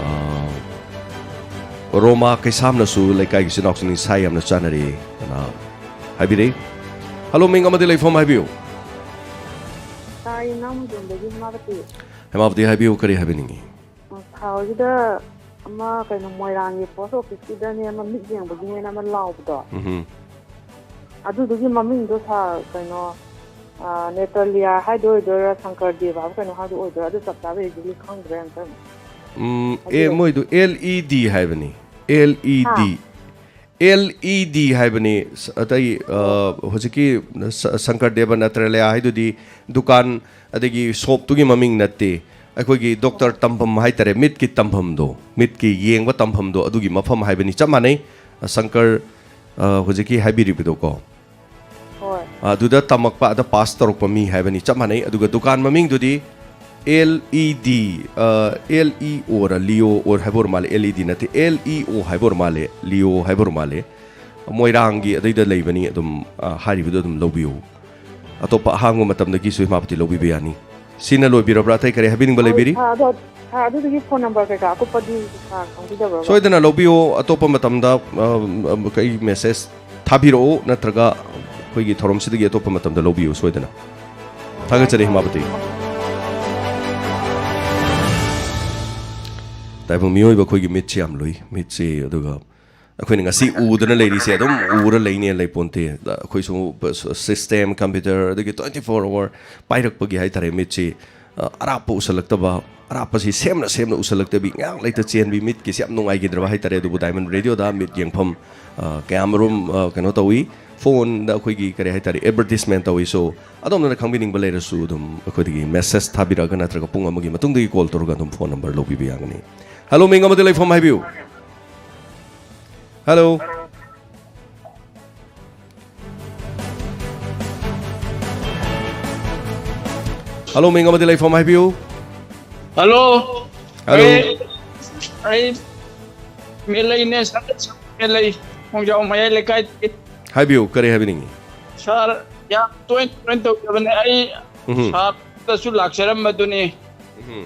ꯑꯥ, ꯔꯣꯃꯥ ꯀꯩꯁꯥꯝꯅꯁꯨ ꯂꯩꯀꯥꯏꯒꯤ ꯏꯆꯤꯟ ꯏꯅꯥꯎꯁꯤꯡ ꯏꯁꯥ ꯌꯥꯝꯅ ꯆꯥꯟꯅꯔꯤ ꯑꯅ ꯍꯥꯏꯕꯤꯔꯤ꯫ ꯍꯜꯂꯣ, ꯃꯤꯡ ꯑꯃꯗꯤ ꯂꯩꯐꯝ ꯍꯥꯏꯕꯤꯌꯨ꯫ ꯇꯥꯏ, ꯏꯅꯥꯎ ꯃꯨꯟꯗ꯭ꯔꯣꯝꯗꯒꯤ ꯍꯦꯃꯥꯄꯇꯤ꯫ ꯍꯦꯃꯥꯄꯇꯤ ꯍꯥꯏꯕꯤꯌꯨ, ꯀꯔꯤ ꯍꯥꯏꯕꯤꯅꯤꯡꯉꯤ? ꯊꯥ ꯍꯣꯏꯒꯤꯗ ꯑꯃ ꯀꯩꯅꯣ ꯃꯣꯏꯔꯥꯡꯒꯤ ꯄꯣꯁ ꯑꯣꯐꯤꯁꯀꯤꯗꯅꯦ ꯑꯃ ꯃꯤꯠ ꯌꯦꯡꯕꯒꯤꯅꯦꯅ ꯑꯃ ꯂꯥꯎꯕꯗꯣ꯫ ꯎꯝ꯫ ꯑꯗꯨꯗꯨꯒꯤ ꯃꯃꯤꯡꯗꯣ ꯁꯥꯔ ꯀꯩꯅꯣ, ꯑ, ꯅꯦꯇ꯭ꯔꯂꯤꯌꯥ ꯍꯥꯏꯗꯣ ꯑꯣꯏꯗꯣꯏꯔꯥ, ꯁꯪꯀꯔ ꯗꯦꯕ ꯍꯥꯏꯕ ꯀꯩꯅꯣ ꯍꯥꯏꯗꯣ ꯑꯣꯏꯗꯣꯏꯔꯥ? ꯑꯗꯨ ꯆꯞ ꯆꯥꯕ exactly ꯈꯪꯗ꯭ꯔꯦ ꯑꯝꯇꯪ꯫ ꯎꯝ, ꯑꯦ, ꯍꯥꯏꯕꯤꯔꯣ꯫ ꯃꯣꯏꯗꯨ L E D ꯍꯥꯏꯕꯅꯤ꯫ L E D꯫ ꯍꯥ? L E D ꯍꯥꯏꯕꯅꯤ꯫ ꯁ-, ꯑꯇꯩ, ꯑ, ꯍꯧꯖꯤꯛꯀꯤ ꯁ-, ꯁꯪꯀꯔ ꯗꯦꯕ ꯅꯦꯇ꯭ꯔꯂꯤꯌꯥ ꯍꯥꯏꯗꯨꯗꯤ ꯗꯨꯀꯥꯟ ꯑꯗꯒꯤ ꯁꯣꯞꯇꯨꯒꯤ ꯃꯃꯤꯡ ꯅꯠꯇꯦ꯫ ꯑꯩꯈꯣꯏꯒꯤ ꯗꯣꯛꯇꯔ ꯇꯝꯐꯝ ꯍꯥꯏꯇꯥꯔꯦ, ꯃꯤꯠꯀꯤ ꯇꯝꯐꯝꯗꯣ, ꯃꯤꯠꯀꯤ ꯌꯦꯡꯕ ꯇꯝꯐꯝꯗꯣ, ꯑꯗꯨꯒꯤ ꯃꯐꯝ ꯍꯥꯏꯕꯅꯤ꯫ ꯆꯞ ꯃꯥꯟꯅꯩ꯫ ꯁꯪꯀꯔ, ꯑ, ꯍꯧꯖꯤꯛꯀꯤ ꯍꯥꯏꯕꯤꯔꯤꯕꯗꯣꯀꯣ꯫ ꯍꯣꯏ꯫ ꯑꯗꯨꯗ ꯇꯝꯃꯛꯄ, ꯑꯗ ꯄꯥꯁ ꯇꯧꯔꯛꯄ ꯃꯤ ꯍꯥꯏꯕꯅꯤ꯫ ꯆꯞ ꯃꯥꯟꯅꯩ꯫ ꯑꯗꯨꯒ ꯗꯨꯀꯥꯟ ꯃꯃꯤꯡꯗꯨꯗꯤ L E D, ꯑ, L E O ꯔ, ꯂꯤꯑꯣ ꯑꯣꯔ ꯍꯥꯏꯕ ꯑꯣꯏꯔ ꯃꯥꯜꯂꯦ꯫ L E D ꯅꯠꯇꯦ, L E O ꯍꯥꯏꯕ ꯑꯣꯏꯔ ꯃꯥꯜꯂꯦ, ꯂꯤꯑꯣ ꯍꯥꯏꯕ ꯑꯣꯏꯔ ꯃꯥꯜꯂꯦ꯫ ꯃꯣꯏꯔꯥꯡꯒꯤ ꯑꯗꯩꯗ ꯂꯩꯕꯅꯤ꯫ ꯑꯗꯨꯝ, ꯑ, ꯍꯥꯏꯔꯤꯕꯗꯣ ꯑꯗꯨꯝ ꯂꯧꯕꯤꯌꯨ꯫ ꯑꯇꯣꯞꯄ ꯑꯍꯥꯡꯕ ꯃꯇꯝꯗꯒꯤꯁꯨ ꯍꯤꯃꯥꯄꯇꯤ ꯂꯧꯕꯤꯕ ꯌꯥꯅꯤ꯫ ꯁꯤꯅ ꯂꯣꯏꯕꯤꯔꯕ꯭ꯔꯥ? ꯑꯇꯩ ꯀꯔꯤ ꯍꯥꯏꯕꯤꯅꯤꯡꯕ ꯂꯩꯕꯤꯔꯤ? ꯊꯥ ꯑꯗꯣ, ꯊꯥ ꯑꯗꯨꯗꯒꯤ ꯐꯣꯟ ꯅꯝꯕꯔ ꯀꯩꯀꯥ ꯑꯀꯨꯞꯄꯗꯤ ꯁꯥꯔ ꯈꯪꯕꯤꯗꯕ꯭ꯔꯕ? ꯁꯣꯏꯗꯅ ꯂꯧꯕꯤꯌꯨ꯫ ꯑꯇꯣꯞꯄ ꯃꯇꯝꯗ, ꯑ, ꯑ, ꯀꯩ ꯃꯦꯁꯦꯖ ꯊꯥꯕꯤꯔꯛꯎ, ꯅꯠꯇ꯭ꯔꯒ ꯑꯩꯈꯣꯏꯒꯤ ꯊꯧꯔꯝꯁꯤꯗꯒꯤ ꯑꯇꯣꯞꯄ ꯃꯇꯝꯗ ꯂꯧꯕꯤꯌꯨ ꯁꯣꯏꯗꯅ꯫ ꯊꯥꯒꯠꯆꯔꯤ, ꯍꯤꯃꯥꯄꯇꯤ꯫ ꯇꯥꯏꯕꯪ ꯃꯤꯑꯣꯏꯕ ꯑꯩꯈꯣꯏꯒꯤ ꯃꯤꯠꯁꯤ ꯌꯥꯝ ꯂꯨꯏ꯫ ꯃꯤꯠꯁꯤ, ꯑꯗꯨꯒ ꯑꯩꯈꯣꯏꯅ ꯉꯁꯤ ꯎꯗꯅ ꯂꯩꯔꯤꯁꯦ ꯑꯗꯨꯝ ꯎꯔ ꯂꯩꯅꯦ ꯂꯩꯄꯣꯟꯇꯦ꯫ ꯑꯩꯈꯣꯏꯁꯨ ꯁꯤꯁꯇꯦꯝ, ꯀꯝꯄ꯭ꯌꯨꯇꯔ, ꯑꯗꯒꯤ twenty four hour ꯄꯥꯏꯔꯛꯄꯒꯤ ꯍꯥꯏꯇꯥꯔꯦ, ꯃꯤꯠꯁꯤ, ꯑ, ꯑꯔꯥꯞꯄ ꯎꯁꯜꯂꯛꯇꯕ, ꯑꯔꯥꯞꯄꯁꯤ ꯁꯦꯝꯅ ꯁꯦꯝꯅ ꯎꯁꯜꯂꯛꯇꯕꯤ, ꯉꯥꯏꯍꯥꯛ ꯂꯩꯇ ꯆꯦꯟꯕꯤ, ꯃꯤꯠꯀꯤꯁꯤ ꯌꯥꯝ ꯅꯨꯡꯉꯥꯏꯈꯤꯗ꯭ꯔꯕ ꯍꯥꯏꯇꯥꯔꯦ꯫ ꯑꯗꯨꯕꯨ ꯗꯥꯏꯃꯟ ꯔꯦꯗꯤꯑꯣꯗ ꯃꯤꯠ ꯌꯦꯡꯐꯝ, ꯑ, ꯀꯌꯥꯃꯔꯨꯝ, ꯑ, ꯀꯩꯅꯣ ꯇꯧꯏ꯫ ꯐꯣꯟꯗ ꯑꯩꯈꯣꯏꯒꯤ, ꯀꯔꯤ ꯍꯥꯏꯇꯥꯔꯦ, ꯑꯦꯗꯚꯔꯇꯤꯁꯃꯦꯟ ꯇꯧꯏ꯫ So, ꯑꯗꯣꯝꯅ ꯈꯪꯕꯤꯅꯤꯡꯕ ꯂꯩꯔꯁꯨ ꯑꯗꯨꯝ ꯑꯩꯈꯣꯏꯗꯒꯤ ꯃꯦꯁꯦꯖ ꯊꯥꯕꯤꯔꯛꯑꯒ ꯅꯠꯇ꯭ꯔꯒ ꯄꯨꯡ ꯑꯃꯒꯤ ꯃꯇꯨꯡꯗꯒꯤ ꯀꯣꯜ ꯇꯧꯔꯒ ꯑꯗꯨꯝ ꯐꯣꯟ ꯅꯝꯕꯔ ꯂꯧꯕꯤꯕ ꯌꯥꯒꯅꯤ꯫ ꯍꯜꯂꯣ, ꯃꯤꯡ ꯑꯃꯗꯤ ꯂꯩꯐꯝ ꯍꯥꯏꯕꯤꯌꯨ꯫ ꯍꯜꯂꯣ꯫ ꯍꯜꯂꯣ, ꯃꯤꯡ ꯑꯃꯗꯤ ꯂꯩꯐꯝ ꯍꯥꯏꯕꯤꯌꯨ꯫ ꯍꯜꯂꯣ꯫ ꯍꯜꯂꯣ꯫ ꯑꯩ, ꯑꯩ ꯃꯦꯂꯩꯅꯦ, ꯁꯥꯔ, ꯃꯦꯂꯩ, ꯈꯣꯡꯖꯥꯎ ꯃꯌꯥꯏ ꯂꯩꯀꯥꯏꯗꯒꯤ꯫ ꯍꯥꯏꯕꯤꯌꯨ, ꯀꯔꯤ ꯍꯥꯏꯕꯤꯅꯤꯡꯉꯤ? ꯁꯥꯔ, ꯌꯥꯝ ꯇꯣꯏꯅ ꯇꯣꯏꯅ ꯇꯧꯖꯕꯅꯦ꯫ ꯑꯩ ꯎꯝꯍꯨꯝ꯫ ꯁꯥꯔꯗꯁꯨ ꯂꯥꯛꯆꯔꯝꯕꯗꯨꯅꯤ꯫ ꯎꯝꯍꯨꯝ꯫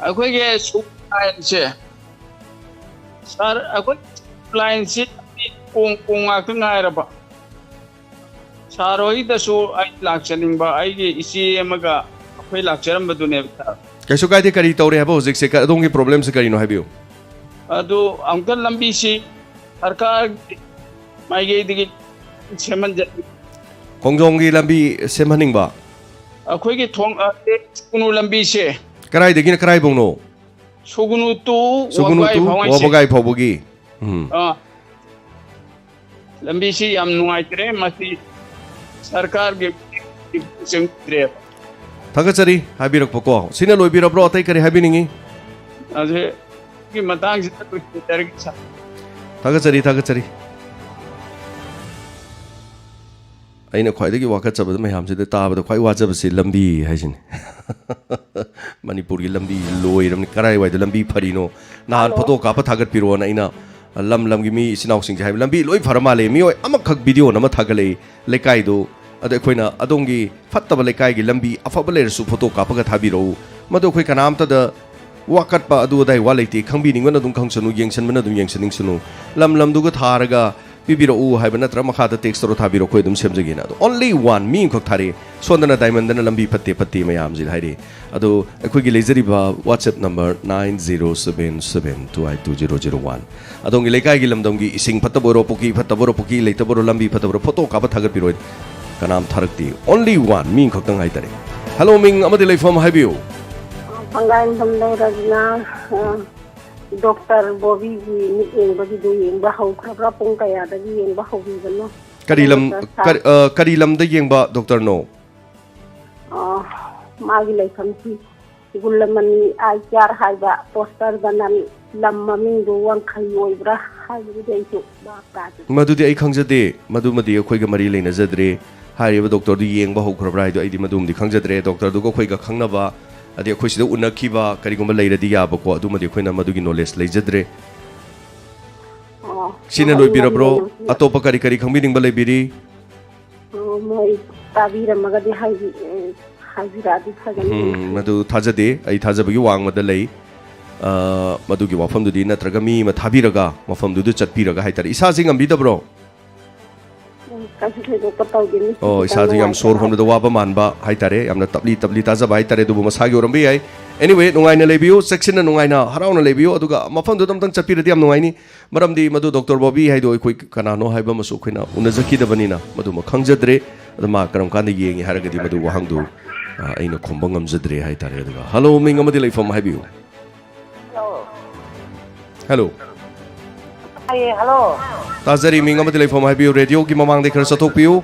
ꯑꯩꯈꯣꯏꯒꯤ ꯁꯨꯛ ꯂꯥꯏꯟꯁꯦ, ꯁꯥꯔ, ꯑꯩꯈꯣꯏ ꯂꯥꯏꯟꯁꯤ ꯀꯣꯡ, ꯀꯣꯡ ꯉꯥꯛꯇ ꯉꯥꯏꯔꯕ꯫ ꯁꯥꯔ ꯍꯣꯏꯗꯁꯨ ꯑꯩ ꯂꯥꯛꯆꯅꯤꯡꯕ, ꯑꯩꯒꯤ ꯏꯆꯦ ꯑꯃꯒ ꯑꯩꯈꯣꯏ ꯂꯥꯛꯆꯔꯝꯕꯗꯨꯅꯦꯕ, ꯁꯥꯔ꯫ ꯀꯩꯁꯨ ꯀꯥꯏꯗꯦ꯫ ꯀꯔꯤ ꯇꯧꯔꯦ ꯍꯥꯏꯕ ꯍꯧꯖꯤꯛꯁꯦ? ꯀ-, ꯑꯗꯣꯝꯒꯤ ꯄ꯭ꯔꯣꯕ꯭ꯂꯦꯝꯁꯦ ꯀꯔꯤꯅꯣ ꯍꯥꯏꯕꯤꯌꯨ꯫ ꯑꯗꯨ ꯑꯃꯨꯛꯇ ꯂꯝꯕꯤꯁꯤ ꯁꯔꯀꯥꯔꯒꯤ ꯃꯥꯏꯀꯩꯗꯒꯤ ꯁꯦꯝꯍꯟꯖ- ꯈꯣꯡꯖꯣꯝꯒꯤ ꯂꯝꯕꯤ ꯁꯦꯝꯍꯟꯅꯤꯡꯕ? ꯑꯩꯈꯣꯏꯒꯤ ꯊꯣꯡ, ꯑ, ꯁꯨꯒꯨꯅꯨ ꯂꯝꯕꯤꯁꯦ꯫ ꯀꯗꯥꯏꯗꯒꯤꯅ ꯀꯗꯥꯏꯐꯥꯎꯅꯣ? ꯁꯨꯒꯨꯅꯨ to ꯁꯨꯒꯨꯅꯨ ꯋꯥꯕꯒꯥꯏ to ꯐꯥꯎꯉꯩꯁꯦ꯫ ꯋꯥꯕꯒꯥꯏ ꯐꯥꯎꯕꯒꯤ? ꯎꯝ꯫ ꯑꯥ꯫ ꯂꯝꯕꯤꯁꯤ ꯌꯥꯝ ꯅꯨꯡꯉꯥꯏꯇ꯭ꯔꯦ, ꯃꯁꯤ ꯁꯔꯀꯥꯔꯒꯤ ꯆꯪꯗ꯭ꯔꯦ꯫ ꯊꯥꯒꯠꯆꯔꯤ ꯍꯥꯏꯕꯤꯔꯛꯄꯀꯣ꯫ ꯁꯤꯅ ꯂꯣꯏꯕꯤꯔꯕ꯭ꯔꯣ? ꯑꯇꯩ ꯀꯔꯤ ꯍꯥꯏꯕꯤꯅꯤꯡꯉꯤ? ꯑꯗꯨꯒꯤ ꯃꯇꯥꯡꯁꯤꯗ ꯂꯣꯏꯁꯤꯟꯖꯔꯒꯦ, ꯁꯥꯔ꯫ ꯊꯥꯒꯠꯆꯔꯤ, ꯊꯥꯒꯠꯆꯔꯤ꯫ ꯑꯩꯅ ꯈ꯭ꯋꯥꯏꯗꯒꯤ ꯋꯥꯀꯠꯆꯕꯗ ꯃꯌꯥꯝꯁꯤꯗ ꯇꯥꯕꯗ ꯈ꯭ꯋꯥꯏ ꯋꯥꯖꯕꯁꯤ ꯂꯝꯕꯤ ꯍꯥꯏꯁꯤꯅꯤ꯫ ꯃꯅꯤꯄꯨꯔꯒꯤ ꯂꯝꯕꯤ ꯂꯣꯏꯔꯕꯅꯤ꯫ ꯀꯔꯥꯏꯋꯥꯏꯗ ꯂꯝꯕꯤ ꯐꯔꯤꯅꯣ? ꯅꯍꯥꯟ ꯍꯜꯂꯣ꯫ ꯐꯣꯇꯣ ꯀꯥꯞꯄ ꯊꯥꯒꯠꯄꯤꯔꯛꯑꯣꯅ ꯑꯩꯅ ꯂꯝ ꯂꯝꯒꯤ ꯃꯤ ꯏꯆꯤꯟ ꯏꯅꯥꯎꯁꯤꯡꯁꯦ ꯍꯥꯏꯕ, ꯂꯝꯕꯤ ꯂꯣꯏ ꯐꯔ ꯃꯥꯜꯂꯦ꯫ ꯃꯤꯑꯣꯏ ꯑꯃꯈꯛ ꯚꯤꯗꯤꯑꯣ ꯅꯝꯃ ꯊꯥꯒꯠꯂꯛꯏ꯫ ꯂꯩꯀꯥꯏꯗꯨ ꯑꯗꯣ ꯑꯩꯈꯣꯏꯅ ꯑꯗꯣꯝꯒꯤ ꯐꯠꯇꯕ ꯂꯩꯀꯥꯏꯒꯤ ꯂꯝꯕꯤ ꯑꯐꯕ ꯂꯩꯔꯁꯨ ꯐꯣꯇꯣ ꯀꯥꯞꯄꯒ ꯊꯥꯕꯤꯔꯛꯎ꯫ ꯃꯗꯨ ꯑꯩꯈꯣꯏ ꯀꯅꯥꯝꯇꯗ ꯋꯥꯀꯠꯄ ꯑꯗꯨ ꯑꯗꯥꯏ ꯋꯥ ꯂꯩꯇꯦ꯫ ꯈꯪꯕꯤꯅꯤꯡꯕꯅ ꯑꯗꯨꯝ ꯈꯪꯁꯅꯨ, ꯌꯦꯡꯁꯟꯕꯅ ꯑꯗꯨꯝ ꯌꯦꯡꯁꯟꯅꯤꯡꯁꯅꯨ꯫ ꯂꯝ ꯂꯝꯗꯨꯒ ꯊꯥꯔꯒ ꯄꯤꯕꯤꯔꯛꯎ ꯍꯥꯏꯕ ꯅꯠꯇ꯭ꯔ ꯃꯈꯥꯗ text ꯇꯧꯔ ꯊꯥꯕꯤꯔꯛꯑꯣ, ꯑꯩꯈꯣꯏ ꯑꯗꯨꯝ ꯁꯦꯝꯖꯒꯦꯅ꯫ ꯑꯗꯣ only one ꯃꯤ ꯑꯃꯈꯛ ꯊꯥꯔꯛꯑꯦ, ꯁꯣꯟꯗꯅ ꯗꯥꯏꯃꯟꯗꯅ ꯂꯝꯕꯤ ꯐꯠꯇꯦ ꯐꯠꯇꯦ ꯃꯌꯥꯝꯁꯤꯗ ꯍꯥꯏꯔꯛꯑꯦ꯫ ꯑꯗꯣ ꯑꯩꯈꯣꯏꯒꯤ ꯂꯩꯖꯔꯤꯕ WhatsApp number nine zero seven seven two eight two zero zero one꯫ ꯑꯗꯣꯝꯒꯤ ꯂꯩꯀꯥꯏꯒꯤ ꯂꯝꯗꯝꯒꯤ ꯏꯁꯤꯡ ꯐꯠꯇꯕ ꯑꯣꯏꯔꯣ, ꯄꯨꯈ꯭ꯔꯤ ꯐꯠꯇꯕ ꯑꯣꯏꯔꯣ, ꯄꯨꯈ꯭ꯔꯤ ꯂꯩꯇꯕ ꯑꯣꯏꯔꯣ, ꯂꯝꯕꯤ ꯐꯠꯇꯕ ꯑꯣꯏꯔꯣ, ꯐꯣꯇꯣ ꯀꯥꯞꯄ ꯊꯥꯒꯠꯄꯤꯔꯣꯏ꯫ ꯀꯅꯥꯝ ꯊꯥꯔꯛꯇꯦ꯫ Only one ꯃꯤ ꯈꯛꯇꯪ ꯍꯥꯏꯇꯥꯔꯦ꯫ Hello, ꯃꯤꯡ ꯑꯃꯗꯤ ꯂꯩꯐꯝ ꯍꯥꯏꯕꯤꯌꯨ꯫ ꯄꯪꯒꯥꯏꯝꯐꯝ ꯂꯩꯔꯕꯤꯅ, ꯑ, ꯗꯣꯛꯇꯔ ꯕꯣꯕꯤꯒꯤ ꯃꯤꯠ ꯌꯦꯡꯕꯒꯤꯗꯨ ꯌꯦꯡꯕ ꯍꯧꯈ꯭ꯔꯕ꯭ꯔꯥ? ꯄꯨꯡ ꯀꯌꯥꯗꯒꯤ ꯌꯦꯡꯕ ꯍꯧꯕꯤꯕꯅꯣ? ꯀꯔꯤ ꯂꯝ, ꯗꯣꯛꯇꯔ ꯁꯥꯔ? ꯀꯔꯤ, ꯑ, ꯀꯔꯤ ꯂꯝꯗ ꯌꯦꯡꯕ ꯗꯣꯛꯇꯔꯅꯣ? ꯑ, ꯃꯥꯒꯤ ꯂꯩꯐꯝꯁꯤ ꯒꯨꯜꯂꯃꯅꯤ ꯑꯥꯏ ꯀꯤꯌꯥꯔ ꯍꯥꯏꯕ ꯄꯣꯁꯇꯔꯗ ꯅꯝ-, ꯂꯝ ꯃꯃꯤꯡꯗꯨ ꯋꯥꯡꯈꯩ ꯑꯣꯏꯕ꯭ꯔꯥ ꯍꯥꯏꯕꯗꯨꯗꯤ ꯑꯩꯁꯨ ꯚꯥꯞ ꯇꯥꯗꯦ꯫ ꯃꯗꯨꯗꯤ ꯑꯩ ꯈꯪꯖꯗꯦ, ꯃꯗꯨꯃꯗꯤ ꯑꯩꯈꯣꯏꯒ ꯃꯔꯤ ꯂꯩꯅꯖꯗ꯭ꯔꯦ꯫ ꯍꯥꯏꯔꯤꯕ ꯗꯣꯛꯇꯔꯗꯨ ꯌꯦꯡꯕ ꯍꯧꯈ꯭ꯔꯕ꯭ꯔꯥ ꯍꯥꯏꯗꯣ ꯑꯩꯗꯤ ꯃꯗꯨꯃꯗꯤ ꯈꯪꯖꯗ꯭ꯔꯦ꯫ ꯗꯣꯛꯇꯔꯗꯨꯒ ꯑꯩꯈꯣꯏꯒ ꯈꯪꯅꯕ, ꯑꯗꯩ ꯑꯩꯈꯣꯏ ꯁꯤꯗ ꯎꯅꯈꯤꯕ ꯀꯔꯤꯒꯨꯝꯕ ꯂꯩꯔꯗꯤ ꯌꯥꯕꯀꯣ, ꯑꯗꯨꯃꯗꯤ ꯑꯩꯈꯣꯏꯅ ꯃꯗꯨꯒꯤ knowledge ꯂꯩꯖꯗ꯭ꯔꯦ꯫ ꯑꯣ, ꯁꯤꯅ ꯑꯣ, ꯂꯣꯏꯕꯤꯔꯕ꯭ꯔꯣ? ꯃꯔꯤ ꯂꯩꯅꯕꯁꯤꯗ꯫ ꯑꯇꯣꯞꯄ ꯀꯔꯤ ꯀꯔꯤ ꯈꯪꯕꯤꯅꯤꯡꯕ ꯂꯩꯕꯤꯔꯤ? ꯑꯣ, ꯃꯣꯏ ꯇꯥꯕꯤꯔꯝꯃꯒꯗꯤ ꯍꯥꯏꯕꯤ-, ꯑꯦ, ꯍꯥꯏꯕꯤꯔꯛꯑꯗꯤ ꯐꯒꯅꯤ꯫ ꯎꯝ, ꯃꯗꯨ ꯊꯥꯖꯗꯦ꯫ ꯑꯩ ꯊꯥꯖꯕꯒꯤ ꯋꯥꯡꯃꯗ ꯂꯩ꯫ ꯑ, ꯃꯗꯨꯒꯤ ꯋꯥꯐꯝꯗꯨꯗꯤ ꯅꯠꯇ꯭ꯔꯒ ꯃꯤ ꯑꯃ ꯊꯥꯕꯤꯔꯒ ꯃꯐꯝꯗꯨꯗ ꯆꯠꯄꯤꯔꯒ ꯍꯥꯏꯇꯥꯔꯦ꯫ ꯏꯁꯥꯁꯤ ꯉꯝꯕꯤꯗꯕ꯭ꯔꯣ? ꯎꯝ, ꯀꯩꯁꯨ ꯊꯣꯏꯗꯣꯛꯄ ꯇꯧꯗꯦ꯫ ꯃꯤꯠꯁꯤ ꯑꯣ, ꯈꯤꯇꯪ ꯏꯁꯥꯁꯤ ꯌꯥꯝ ꯁꯣꯔ ꯅꯨꯡꯉꯥꯏꯇꯕ ꯍꯣꯟꯕꯗ ꯍꯥꯏꯇꯥꯔꯦ꯫ ꯋꯥꯕ ꯃꯥꯟꯕ ꯍꯥꯏꯇꯥꯔꯦ꯫ ꯌꯥꯝꯅ ꯇꯞꯂꯤ ꯇꯞꯂꯤ ꯇꯥꯖꯕ ꯍꯥꯏꯇꯥꯔꯦ꯫ ꯑꯗꯨꯕꯨ ꯃꯁꯥꯒꯤ ꯑꯣꯏꯔꯝꯕ ꯌꯥꯏ꯫ Anyway, ꯅꯨꯡꯉꯥꯏꯅ ꯂꯩꯕꯤꯌꯨ, ꯆꯦꯛꯁꯤꯟꯅ ꯅꯨꯡꯉꯥꯏꯅ ꯍꯔꯥꯎꯅ ꯂꯩꯕꯤꯌꯨ꯫ ꯑꯗꯨꯒ ꯃꯐꯝꯗꯨꯗ ꯑꯝꯇꯪ ꯆꯠꯄꯤꯔꯗꯤ ꯌꯥꯝ ꯅꯨꯡꯉꯥꯏꯅꯤ꯫ ꯃꯔꯝꯗꯤ ꯃꯗꯨ ꯗꯣꯛꯇꯔ ꯕꯣꯕꯤ ꯍꯥꯏꯗꯣ ꯑꯩꯈꯣꯏ ꯀꯅꯥꯅꯣ ꯍꯥꯏꯕ ꯑꯃꯁꯨ ꯑꯩꯈꯣꯏꯅ ꯎꯅꯖꯈꯤꯗꯕꯅꯤꯅ ꯃꯗꯨꯃ ꯈꯪꯖꯗ꯭ꯔꯦ꯫ ꯑꯗꯣ ꯃꯥ ꯀꯔꯝ ꯀꯥꯟꯗ ꯌꯦꯡꯉꯤ ꯍꯥꯏꯔꯒꯗꯤ ꯃꯗꯨ ꯋꯥꯍꯪꯗꯨ, ꯑ, ꯑꯩꯅ ꯈꯨꯝꯕ ꯉꯝꯖꯗ꯭ꯔꯦ ꯍꯥꯏꯇꯥꯔꯦ꯫ ꯑꯗꯨꯒ hello, ꯃꯤꯡ ꯑꯃꯗꯤ ꯂꯩꯐꯝ ꯍꯥꯏꯕꯤꯌꯨ꯫ Hello꯫ Hello꯫ ꯇꯥꯏꯌꯦ, hello꯫ ꯇꯥꯖꯔꯤ, ꯃꯤꯡ ꯑꯃꯗꯤ ꯂꯩꯐꯝ ꯍꯥꯏꯕꯤꯌꯨ꯫ ꯔꯦꯗꯤꯑꯣꯒꯤ ꯃꯃꯥꯡꯗꯩ ꯈꯔ ꯆꯠꯊꯣꯛꯄꯤꯌꯨ꯫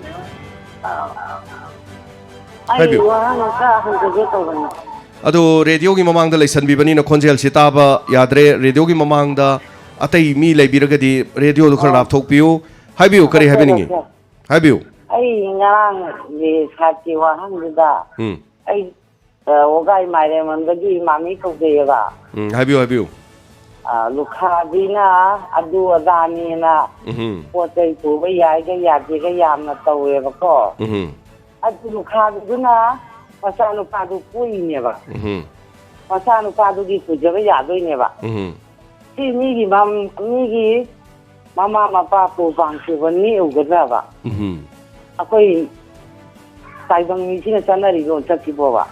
ꯑꯩ ꯍꯥꯏꯕꯤꯌꯨ꯫ ꯋꯥꯍꯪ ꯑꯝꯇ ꯍꯪꯖꯒꯦ ꯇꯧꯕꯅꯤ꯫ ꯑꯗꯨ ꯔꯦꯗꯤꯑꯣꯒꯤ ꯃꯃꯥꯡꯗ ꯂꯩꯁꯟꯕꯤꯕꯅꯤꯅ ꯈꯣꯟꯖꯦꯜꯁꯤ ꯇꯥꯕ ꯌꯥꯗ꯭ꯔꯦ꯫ ꯔꯦꯗꯤꯑꯣꯒꯤ ꯃꯃꯥꯡꯗ ꯑꯇꯩ ꯃꯤ ꯂꯩꯕꯤꯔꯒꯗꯤ ꯔꯦꯗꯤꯑꯣꯗꯨ ꯈꯔ ꯑꯣ꯫ ꯂꯥꯞꯊꯣꯛꯄꯤꯌꯨ꯫ ꯍꯥꯏꯕꯤꯌꯨ, ꯀꯔꯤ ꯍꯥꯏꯕꯤꯅꯤꯡꯉꯤ? ꯍꯥꯏꯕꯤꯌꯨ꯫ ꯑꯩ ꯉꯔꯥꯡꯒꯤ ꯁꯥꯔꯒꯤ ꯋꯥꯍꯪꯗꯨꯗ ꯎꯝ꯫ ꯑꯩ ꯑ, ꯋꯥꯒꯥꯏ ꯃꯥꯏꯔꯦꯝꯕꯝꯗꯒꯤ ꯃꯥꯃꯤ ꯀꯧꯖꯩꯌꯦꯕ꯫ ꯎꯝ, ꯍꯥꯏꯕꯤꯌꯨ, ꯍꯥꯏꯕꯤꯌꯨ꯫ ꯑ, ꯂꯨꯈ꯭ꯔꯥꯕꯤꯅ ꯑꯗꯨ ꯑꯗꯥꯅꯤꯅ ꯎꯝꯍꯨꯝ꯫ ꯄꯣꯠ ꯆꯩ ꯄꯨꯕ ꯌꯥꯏꯒ ꯌꯥꯗꯦꯒ ꯌꯥꯝꯅ ꯇꯧꯋꯦꯕꯀꯣ꯫ ꯎꯝꯍꯨꯝ꯫ ꯑꯗꯨ ꯂꯨꯈ꯭ꯔꯥꯕꯤꯗꯨꯅ ꯃꯆꯥꯅꯨꯄꯥꯗꯨ ꯄꯣꯛꯏꯅꯦꯕ꯫ ꯎꯝꯍꯨꯝ꯫ ꯃꯆꯥꯅꯨꯄꯥꯗꯨꯒꯤ ꯄꯨꯖꯕ ꯌꯥꯗꯣꯏꯅꯦꯕ꯫ ꯎꯝꯍꯨꯝ꯫ ꯁꯤ ꯃꯤꯒꯤ ꯃꯝ-, ꯃꯤꯒꯤ ꯃꯃꯥ ꯃꯄꯥ ꯄꯨ ꯄꯥꯡꯈꯤꯕ ꯅꯦꯛꯎꯒꯗ꯭ꯔꯕ? ꯎꯝꯍꯨꯝ꯫ ꯑꯩꯈꯣꯏ ꯇꯥꯏꯕꯪ ꯃꯤꯁꯤꯅ ꯆꯠꯅꯔꯤꯕ ꯑꯣꯟꯊꯣꯛꯁꯤꯕꯣꯕ?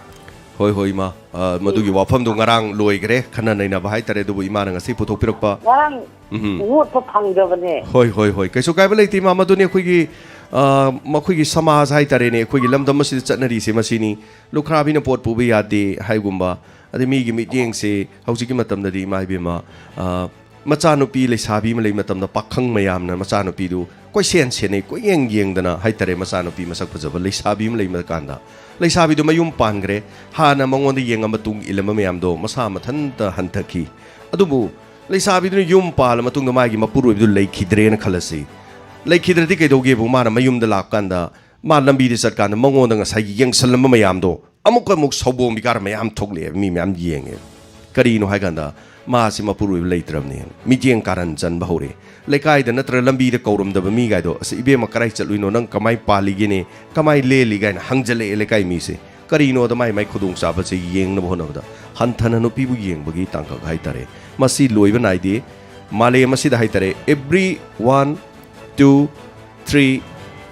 ꯍꯣꯏ, ꯍꯣꯏ, ꯏꯃꯥ꯫ ꯑ, ꯃꯗꯨꯒꯤ ꯋꯥꯐꯝꯗꯣ ꯉꯔꯥꯡ ꯂꯣꯏꯈ꯭ꯔꯦ, ꯈꯟꯅ ꯅꯩꯅꯕ ꯍꯥꯏꯇꯥꯔꯦ, ꯑꯗꯨꯕꯨ ꯏꯃꯥꯅ ꯉꯁꯤ ꯄꯨꯊꯣꯛꯄꯤꯔꯛꯄ ꯉꯔꯥꯡ ꯎꯝꯍꯨꯝ꯫ ꯂꯣꯠꯄ ꯐꯪꯗꯕꯅꯦ꯫ ꯍꯣꯏ, ꯍꯣꯏ, ꯍꯣꯏ꯫ ꯀꯩꯁꯨ ꯀꯥꯏꯕ ꯂꯩꯇꯦ, ꯏꯃꯥ꯫ ꯃꯗꯨꯅꯤ ꯑꯩꯈꯣꯏꯒꯤ, ꯑ, ꯃꯈꯣꯏꯒꯤ ꯁꯃꯥꯖ ꯍꯥꯏꯇꯥꯔꯦꯅꯦ, ꯑꯩꯈꯣꯏꯒꯤ ꯂꯝꯗꯝ ꯑꯁꯤꯗ ꯆꯠꯅꯔꯤꯁꯦ ꯃꯁꯤꯅꯤ꯫ ꯂꯨꯈ꯭ꯔꯥꯕꯤꯅ ꯄꯣꯠ ꯄꯨꯕ ꯌꯥꯗꯦ ꯍꯥꯏꯒꯨꯝꯕ, ꯑꯗꯩ ꯃꯤꯒꯤ ꯃꯤꯠꯌꯦꯡꯁꯦ ꯍꯧꯖꯤꯛꯀꯤ ꯃꯇꯝꯗꯗꯤ, ꯏꯃꯥ ꯏꯕꯦꯝꯃ, ꯑ, ꯃꯆꯥꯅꯨꯄꯤ ꯂꯩꯁꯥꯕꯤ ꯑꯃ ꯂꯩ ꯃꯇꯝꯗ ꯄꯥꯈꯪ ꯃꯌꯥꯝꯅ ꯃꯆꯥꯅꯨꯄꯤꯗꯨ ꯀꯣꯏꯁꯦꯟ ꯁꯦꯟꯅꯩ, ꯀꯣꯏꯌꯦꯡ ꯌꯦꯡꯗꯅ ꯍꯥꯏꯇꯥꯔꯦ, ꯃꯆꯥꯅꯨꯄꯤ ꯃꯁꯛ ꯐꯖꯕ ꯂꯩꯁꯥꯕꯤ ꯑꯃ ꯂꯩꯕ ꯀꯥꯟꯗ꯫ ꯂꯩꯁꯥꯕꯤꯗꯨ ꯃꯌꯨꯝ ꯄꯥꯟꯈ꯭ꯔꯦ, ꯍꯥꯟꯅ ꯃꯉꯣꯟꯗ ꯌꯦꯡꯉ ꯃꯇꯨꯡ ꯏꯜꯂꯝꯕ ꯃꯌꯥꯝꯗꯣ ꯃꯁꯥ ꯃꯊꯟꯇ ꯍꯟꯊꯈꯤ꯫ ꯑꯗꯨꯕꯨ ꯂꯩꯁꯥꯕꯤꯗꯨꯅ ꯌꯨꯝ ꯄꯥꯜꯂ ꯃꯇꯨꯡꯗ ꯃꯥꯒꯤ ꯃꯄꯨꯔꯣꯏꯕꯗꯨ ꯂꯩꯈꯤꯗ꯭ꯔꯦꯅ ꯈꯜꯂꯁꯤ꯫ ꯂꯩꯈꯤꯗ꯭ꯔꯗꯤ ꯀꯩꯗꯧꯒꯦꯕꯨ, ꯃꯥꯅ ꯃꯌꯨꯝꯗ ꯂꯥꯛꯀꯥꯟꯗ, ꯃꯥ ꯂꯝꯕꯤꯗ ꯆꯠꯀꯥꯟꯗ ꯃꯉꯣꯟꯗ ꯉꯁꯥꯏꯒꯤ ꯌꯦꯡꯁꯜꯂꯝꯕ ꯃꯌꯥꯝꯗꯣ ꯑꯃꯨꯛꯀ ꯑꯃꯨꯛ ꯁꯥꯎꯕꯣꯝ ꯕꯤꯀꯥꯔ ꯃꯌꯥꯝ ꯊꯣꯛꯂꯛꯑꯦ, ꯃꯤ ꯃꯌꯥꯝ ꯌꯦꯡꯉꯦ꯫ ꯀꯔꯤꯅꯣ ꯍꯥꯏꯀꯥꯟꯗ, ꯃꯥꯁꯤ ꯃꯄꯨꯔꯣꯏꯕ ꯂꯩꯇ꯭ꯔꯕꯅꯦꯅ ꯃꯤꯠꯌꯦꯡ ꯀꯥꯔꯟ ꯆꯟꯕ ꯍꯧꯔꯛꯑꯦ꯫ ꯂꯩꯀꯥꯏꯗ ꯅꯠꯇ꯭ꯔꯒ ꯂꯝꯕꯤꯗ ꯀꯧꯔꯝꯗꯕ ꯃꯤꯒꯥꯏꯗꯣ, "ꯑꯁ, ꯏꯕꯦꯝꯃ, ꯀꯗꯥꯏ ꯆꯠꯂꯨꯏꯅꯣ? ꯅꯪ ꯀꯃꯥꯏ ꯄꯥꯜꯂꯤꯒꯦꯅꯦ? ꯀꯃꯥꯏ ꯂꯦꯜꯂꯤꯒꯥꯏꯅ?" ꯍꯪꯖꯜꯂꯛꯑꯦ ꯂꯩꯀꯥꯏ ꯃꯤꯁꯦ꯫ ꯀꯔꯤꯅꯣꯗ ꯃꯥꯏ ꯃꯥꯏ ꯈꯨꯗꯣꯡꯆꯥꯕꯁꯦ ꯌꯦꯡꯅꯕ ꯍꯣꯠꯅꯕꯗ ꯍꯟꯊꯅ ꯅꯨꯄꯤꯕꯨ ꯌꯦꯡꯕꯒꯤ ꯇꯥꯡꯀꯛ ꯍꯥꯏꯇꯥꯔꯦ꯫ ꯃꯁꯤ ꯂꯣꯏꯕ ꯅꯥꯏꯗꯦ꯫ ꯃꯥꯂꯦꯝ ꯑꯁꯤꯗ ꯍꯥꯏꯇꯥꯔꯦ, every one, two, three,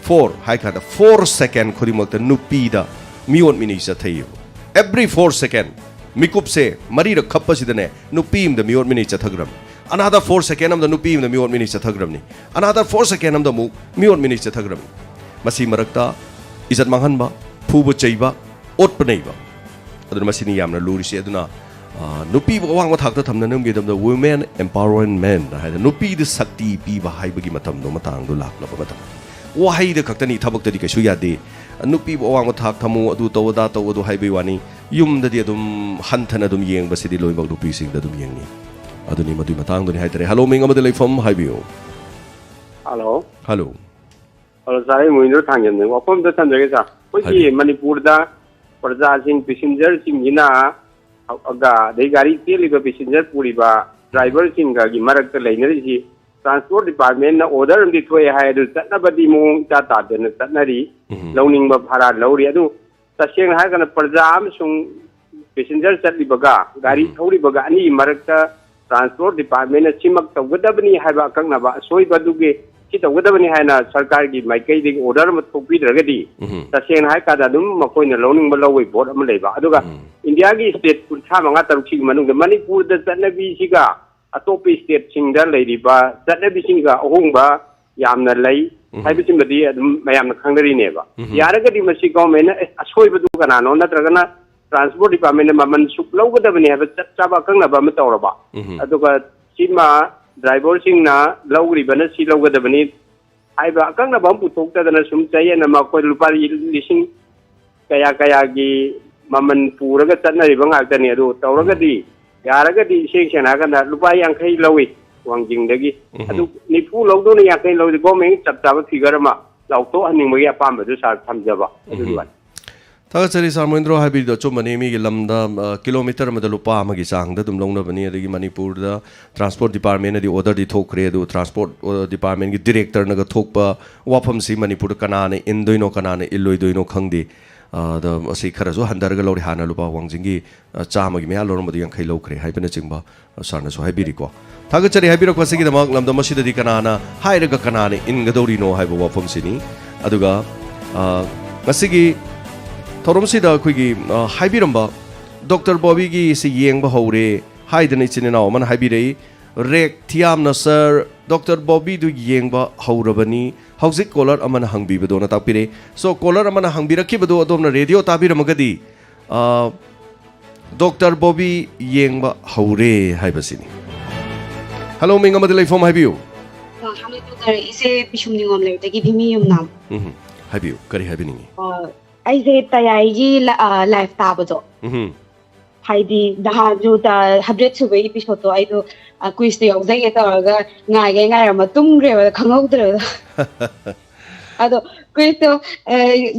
four ꯍꯥꯏ ꯀꯥꯟꯗ four second ꯈꯨꯗꯤꯡꯃꯛꯇ ꯅꯨꯄꯤꯗ ꯃꯤꯑꯣꯠ ꯃꯤꯅꯩ ꯆꯠꯊꯩꯌꯦꯕ꯫ Every four second, ꯃꯤꯀꯨꯞꯁꯦ ꯃꯔꯤꯔꯛ ꯈꯞꯄꯁꯤꯗꯅꯦ, ꯅꯨꯄꯤ ꯑꯃꯗ ꯃꯤꯑꯣꯠ ꯃꯤꯅꯩ ꯆꯠꯊꯈ꯭ꯔꯕꯅꯤ꯫ Another four second ꯑꯃꯗ ꯅꯨꯄꯤ ꯑꯃꯗ ꯃꯤꯑꯣꯠ ꯃꯤꯅꯩ ꯆꯠꯊꯈ꯭ꯔꯕꯅꯤ꯫ Another four second ꯑꯃꯗ ꯑꯃꯨꯛ ꯃꯤꯑꯣꯠ ꯃꯤꯅꯩ ꯆꯠꯊꯈ꯭ꯔꯕꯅꯤ꯫ ꯃꯁꯤ ꯃꯔꯛꯇ ꯏꯖꯠ ꯃꯥꯡꯍꯟꯕ, ꯐꯨꯕ ꯆꯩꯕ, ꯑꯣꯠꯄ ꯅꯩꯕ꯫ ꯑꯗꯨꯅ ꯃꯁꯤꯅꯤ ꯌꯥꯝꯅ ꯂꯨꯔꯤꯁꯦ꯫ ꯑꯗꯨꯅ, ꯑ, ꯅꯨꯄꯤꯕꯨ ꯑꯋꯥꯡꯕ ꯊꯥꯛꯇ ꯊꯝꯅꯅꯕꯒꯤꯗꯃꯛꯇ women empowerment ꯍꯥꯏꯅ ꯅꯨꯄꯤꯗ ꯁꯛꯇꯤ ꯄꯤꯕ ꯍꯥꯏꯕꯒꯤ ꯃꯇꯝꯗꯣ, ꯃꯇꯥꯡꯗꯣ ꯂꯥꯛꯂꯕ ꯃꯇꯝ꯫ ꯋꯥꯍꯩꯗ ꯈꯛꯇꯅꯤ, ꯊꯕꯛꯇꯗꯤ ꯀꯩꯁꯨ ꯌꯥꯗꯦ꯫ ꯅꯨꯄꯤꯕꯨ ꯑꯋꯥꯡꯕ ꯊꯥꯛ ꯊꯝꯃꯨ, ꯑꯗꯨ ꯇꯧ, ꯑꯗꯥ ꯇꯧ, ꯑꯗꯨ ꯍꯥꯏꯕꯒꯤ ꯋꯥꯅꯤ꯫ ꯌꯨꯝꯗꯗꯤ ꯑꯗꯨꯝ ꯍꯟꯊꯅ ꯑꯗꯨꯝ ꯌꯦꯡꯕꯁꯤꯗꯤ ꯂꯣꯏꯅꯃꯛ ꯅꯨꯄꯤꯁꯤꯡꯗ ꯑꯗꯨꯝ ꯌꯦꯡꯉꯤ꯫ ꯑꯗꯨꯅꯤ ꯃꯗꯨꯒꯤ ꯃꯇꯥꯡꯗꯨꯅꯤ ꯍꯥꯏꯇꯥꯔꯦ꯫ ꯍꯜꯂꯣ, ꯃꯤꯡ ꯑꯃꯗ ꯂꯩꯐꯝ ꯍꯥꯏꯕꯤꯌꯨ꯫ ꯍꯜꯂꯣ꯫ ꯍꯜꯂꯣ꯫ ꯍꯜꯂꯣ, ꯁꯥꯔ, ꯑꯩ ꯃꯣꯍꯤꯟꯗ꯭ꯔ ꯊꯥꯡꯖꯝꯅꯦ꯫ ꯋꯥꯐꯝ ꯑꯝꯇ ꯊꯝꯖꯒꯦ, ꯁꯥꯔ꯫ ꯑꯩꯈꯣꯏꯒꯤ ꯍꯥꯏꯕꯤꯌꯨ꯫ ꯃꯅꯤꯄꯨꯔꯗ ꯄ꯭ꯔꯖꯥꯁꯤꯡ, ꯄꯦꯁꯦꯟꯖꯔꯁꯤꯡꯁꯤꯅ ꯍꯧ-, ꯑꯒ-, ꯑꯗꯩ ꯒꯥꯔꯤ ꯆꯦꯜꯂꯤꯕ ꯄꯦꯁꯦꯟꯖꯔ ꯄꯨꯔꯤꯕ ꯗ꯭ꯔꯥꯏꯚꯔꯁꯤꯡꯒꯒꯤ ꯃꯔꯛꯇ ꯂꯩꯅꯔꯤꯁꯤ, ꯇ꯭ꯔꯥꯟꯁꯄꯣꯔꯠ ꯗꯤꯄꯥꯔꯠꯃꯦꯟꯅ ꯑꯣꯔꯗꯔ ꯑꯃꯗꯤ ꯊꯣꯛꯑꯦ ꯍꯥꯏ, ꯑꯗꯨ ꯆꯠꯅꯕꯗꯤ ꯃꯑꯣꯡ ꯏꯇꯥ ꯇꯥꯗꯅ ꯆꯠꯅꯔꯤ꯫ ꯎꯝ꯫ ꯂꯧꯅꯤꯡꯕ ꯚꯔꯥ ꯂꯧꯔꯤ꯫ ꯑꯗꯨ ꯇꯁꯦꯡꯅ ꯍꯥꯏꯔꯒꯅ ꯄ꯭ꯔꯖꯥ ꯑꯃꯁꯨꯡ ꯄꯦꯁꯦꯟꯖꯔ ꯆꯠꯂꯤꯕꯒ, ꯒꯥꯔꯤ ꯎꯝ꯫ ꯊꯧꯔꯤꯕꯒ ꯑꯅꯤꯒꯤ ꯃꯔꯛꯇ ꯇ꯭ꯔꯥꯟꯁꯄꯣꯔꯠ ꯗꯤꯄꯥꯔꯠꯃꯦꯟꯅ ꯁꯤꯃꯛ ꯇꯧꯒꯗꯕꯅꯤ ꯍꯥꯏꯕ ꯑꯀꯛꯅꯕ ꯑꯁꯣꯏꯕ ꯑꯗꯨꯒꯤ ꯁꯤ ꯇꯧꯒꯗꯕꯅꯤ ꯍꯥꯏꯅ ꯁꯔꯀꯥꯔꯒꯤ ꯃꯥꯏꯀꯩꯗꯒꯤ ꯑꯣꯔꯗꯔ ꯑꯃ ꯊꯣꯛꯄꯤꯗ꯭ꯔꯒꯗꯤ, ꯎꯝ꯫ ꯇꯁꯦꯡꯅ ꯍꯥꯏ ꯀꯥꯟꯗ ꯑꯗꯨꯝ ꯃꯈꯣꯏꯅ ꯂꯧꯅꯤꯡꯕ ꯂꯧꯕꯒꯤ ꯄꯣꯠ ꯑꯃ ꯂꯩꯕ꯫ ꯑꯗꯨꯒ ꯎꯝ꯫ ꯏꯟꯗꯤꯌꯥꯒꯤ ꯁ꯭ꯇꯦꯠ ꯀꯨꯟꯊ꯭ꯔꯥ ꯃꯉꯥ ꯇꯔꯨꯛꯁꯤꯒꯤ ꯃꯅꯨꯡꯗ ꯃꯅꯤꯄꯨꯔꯗ ꯆꯠꯅꯕꯤꯁꯤꯒ ꯑꯇꯣꯞꯄ ꯁ꯭ꯇꯦꯠꯁꯤꯡꯗ ꯂꯩꯔꯤꯕ ꯆꯠꯅꯕꯤꯁꯤꯡꯒ ꯑꯍꯣꯡꯕ ꯌꯥꯝꯅ ꯂꯩ ꯎꯝ꯫ ꯍꯥꯏꯕꯁꯤꯃꯗꯤ ꯑꯗꯨꯝ ꯃꯌꯥꯝꯅ ꯈꯪꯅꯔꯤꯅꯦꯕ꯫ ꯎꯝ꯫ ꯌꯥꯔꯒꯗꯤ ꯃꯁꯤ ꯒꯣꯔꯃꯦꯟꯅ, "ꯑꯦ, ꯑꯁꯣꯏꯕꯗꯨ ꯀꯅꯥꯅꯣ?" ꯅꯠꯇ꯭ꯔꯒꯅ ꯇ꯭ꯔꯥꯟꯁꯄꯣꯔꯠ ꯗꯤꯄꯥꯔꯠꯃꯦꯟꯅ ꯃꯃꯜ ꯁꯨꯛ ꯂꯧꯒꯗꯕꯅꯤ ꯍꯥꯏꯕ ꯆꯞ ꯆꯥꯕ ꯑꯀꯛꯅꯕ ꯑꯃ ꯇꯧꯔꯕ꯫ ꯎꯝ꯫ ꯑꯗꯨꯒ ꯁꯤꯃ ꯗ꯭ꯔꯥꯏꯚꯔꯁꯤꯡꯅ ꯂꯧꯔꯤꯕꯅ ꯁꯤ ꯂꯧꯒꯗꯕꯅꯤ ꯍꯥꯏꯕ ꯑꯀꯛꯅꯕ ꯑꯃ ꯄꯨꯊꯣꯛꯇꯗꯅ ꯁꯨꯝ ꯆꯌꯦꯠꯅ ꯃꯈꯣꯏ ꯂꯨꯄꯥ ꯂꯤꯁꯤꯡ ꯀꯌꯥ ꯀꯌꯥꯒꯤ ꯃꯃꯜ ꯄꯨꯔꯒ ꯆꯠꯅꯔꯤꯕ ꯉꯥꯛꯇꯅꯤ꯫ ꯑꯗꯨ ꯇꯧꯔꯒꯗꯤ, ꯎꯝ꯫ ꯌꯥꯔꯒꯗꯤ ꯏꯁꯦꯡ ꯁꯦꯡꯅ ꯍꯥꯏꯔꯀꯥꯟꯗ ꯂꯨꯄꯥ ꯌꯥꯡꯈꯩ ꯂꯧꯏ ꯋꯥꯡꯖꯤꯡꯗꯒꯤ꯫ ꯎꯝ꯫ ꯑꯗꯨ ꯅꯤꯐꯨ ꯂꯧꯗꯣꯏꯅ ꯌꯥꯡꯈꯩ ꯂꯧꯔꯤ, ꯒꯣꯔꯃꯦꯟꯒꯤ ꯆꯞ ꯆꯥꯕ ꯐꯤꯒꯔ ꯑꯃ ꯂꯥꯎꯊꯣꯛꯍꯟꯅꯤꯡꯕꯒꯤ ꯑꯄꯥꯝꯕꯗꯨ ꯁꯥꯔ ꯊꯝꯖꯕ꯫ ꯑꯗꯨꯒꯤ ꯎꯝ꯫ ꯋꯥꯅꯤ꯫ ꯊꯥꯒꯠꯆꯔꯤ ꯁꯥꯔ ꯃꯣꯍꯦꯟꯗ꯭ꯔꯣ ꯍꯥꯏꯕꯤꯔꯤꯗꯣ ꯑꯆꯨꯝꯕꯅꯤ꯫ ꯃꯤꯒꯤ ꯂꯝꯗ, ꯑ, ꯀꯤꯂꯣꯃꯤꯇꯔ ꯑꯃꯗ ꯂꯨꯄꯥ ꯑꯃꯒꯤ ꯆꯥꯡꯗ ꯑꯗꯨꯝ ꯂꯧꯅꯕꯅꯤ꯫ ꯑꯗꯒꯤ ꯃꯅꯤꯄꯨꯔꯗ ꯇ꯭ꯔꯥꯟꯁꯄꯣꯔꯠ ꯗꯤꯄꯥꯔꯠꯃꯦꯟꯅꯗꯤ ꯑꯣꯔꯗꯔꯗꯤ ꯊꯣꯛꯈ꯭ꯔꯦ, ꯑꯗꯨ ꯇ꯭ꯔꯥꯟꯁꯄꯣꯔꯠ, ꯑ, ꯗꯤꯄꯥꯔꯠꯃꯦꯟꯒꯤ ꯗꯤꯔꯦꯛꯇꯔꯅꯒ ꯊꯣꯛꯄ ꯋꯥꯐꯝꯁꯤ ꯃꯅꯤꯄꯨꯔꯗ ꯀꯅꯥꯅ ꯏꯟꯗꯣꯏꯅꯣ, ꯀꯅꯥꯅ ꯏꯜꯂꯣꯏꯗꯣꯏꯅꯣ ꯈꯪꯗꯦ꯫ ꯑ, ꯑꯗ ꯃꯁꯤ ꯈꯔꯁꯨ ꯍꯟꯊꯔꯒ ꯂꯧꯔꯦ꯫ ꯍꯥꯟꯅ ꯂꯨꯄꯥ ꯋꯥꯡꯖꯤꯡꯒꯤ, ꯑ, ꯆꯥꯝꯃꯒꯤ ꯃꯌꯥ ꯂꯧꯔꯝꯕꯗꯨ ꯌꯥꯡꯈꯩ ꯂꯧꯈ꯭ꯔꯦ ꯍꯥꯏꯕꯅꯆꯤꯡꯕ, ꯑ, ꯁꯥꯔꯅꯁꯨ ꯍꯥꯏꯕꯤꯔꯤꯀꯣ꯫ ꯊꯥꯒꯠꯆꯔꯤ ꯍꯥꯏꯕꯤꯔꯛꯄ ꯑꯁꯤꯒꯤꯗꯃꯛ꯫ ꯂꯝꯗꯝ ꯑꯁꯤꯗꯗꯤ ꯀꯅꯥꯅ ꯍꯥꯏꯔꯒ ꯀꯅꯥꯅ ꯏꯟꯒꯗꯧꯔꯤꯅꯣ ꯍꯥꯏꯕ ꯋꯥꯐꯝꯁꯤꯅꯤ꯫ ꯑꯗꯨꯒ, ꯑ, ꯉꯁꯤꯒꯤ ꯊꯧꯔꯝꯁꯤꯗ ꯑꯩꯈꯣꯏꯒꯤ, ꯑ, ꯍꯥꯏꯕꯤꯔꯝꯕ ꯗꯣꯛꯇꯔ ꯕꯣꯕꯤꯒꯤ ꯁꯤ ꯌꯦꯡꯕ ꯍꯧꯔꯦ ꯍꯥꯏꯗꯅ ꯏꯆꯤꯟ ꯏꯅꯥꯎ ꯑꯃꯅ ꯍꯥꯏꯕꯤꯔꯛꯏ꯫ ꯔꯦꯛ ꯊꯤꯌꯥꯝꯅ ꯁꯥꯔ, ꯗꯣꯛꯇꯔ ꯕꯣꯕꯤꯗꯨ ꯌꯦꯡꯕ ꯍꯧꯔꯕꯅꯤ꯫ ꯍꯧꯖꯤꯛ ꯀꯣꯂꯔ ꯑꯃꯅ ꯍꯪꯕꯤꯕꯗꯣꯅ ꯇꯥꯛꯄꯤꯔꯦ꯫ ꯁꯣ, ꯀꯣꯂꯔ ꯑꯃꯅ ꯍꯪꯕꯤꯔꯛꯈꯤꯕꯗꯣ ꯑꯗꯣꯝꯅ ꯔꯦꯗꯤꯑꯣ ꯇꯥꯕꯤꯔꯝꯃꯒꯗꯤ, ꯑ, ꯗꯣꯛꯇꯔ ꯕꯣꯕꯤ ꯌꯦꯡꯕ ꯍꯧꯔꯦ ꯍꯥꯏꯕꯁꯤꯅꯤ꯫ ꯍꯜꯂꯣ, ꯃꯤꯡ ꯑꯃꯗꯤ ꯂꯩꯐꯝ ꯍꯥꯏꯕꯤꯌꯨ꯫ ꯑ, ꯍꯜꯂꯣ, ꯗꯣꯛꯇꯔ꯫ ꯑꯩꯁꯦ ꯄꯤꯁꯨꯝ ꯅꯤꯉꯣꯝ ꯂꯩꯔꯛꯇꯒꯤ ꯚꯤꯃꯤ ꯌꯨꯝꯅꯥꯝ꯫ ꯎꯝ, ꯍꯥꯏꯕꯤꯌꯨ, ꯀꯔꯤ ꯍꯥꯏꯕꯤꯅꯤꯡꯉꯤ? ꯑ, ꯑꯩꯁꯦ ꯇꯌꯥꯏꯒꯤ ꯂ-, ꯑ, ꯂꯥꯏꯐ ꯇꯥꯕꯗꯣ꯫ ꯎꯝ꯫ ꯍꯥꯏꯗꯤ ꯅꯍꯥꯟꯁꯨ ꯇ-, ꯍꯟꯗ꯭ꯔꯦꯠ ꯁꯨꯕꯒꯤ ꯏꯄꯤꯁꯣꯗꯇꯣ ꯑꯩꯗꯣ, ꯑ, ꯀꯨꯏꯁꯇꯣ ꯌꯥꯎꯖꯒꯦ ꯇꯧꯔꯒ ꯉꯥꯏꯒꯦ ꯉꯥꯏꯔꯝꯃ ꯇꯨꯝꯈ꯭ꯔꯦꯕ, ꯈꯪꯍꯧꯗ꯭ꯔꯦꯕ꯫ ꯑꯗꯣ ꯑꯩꯈꯣꯏꯗꯣ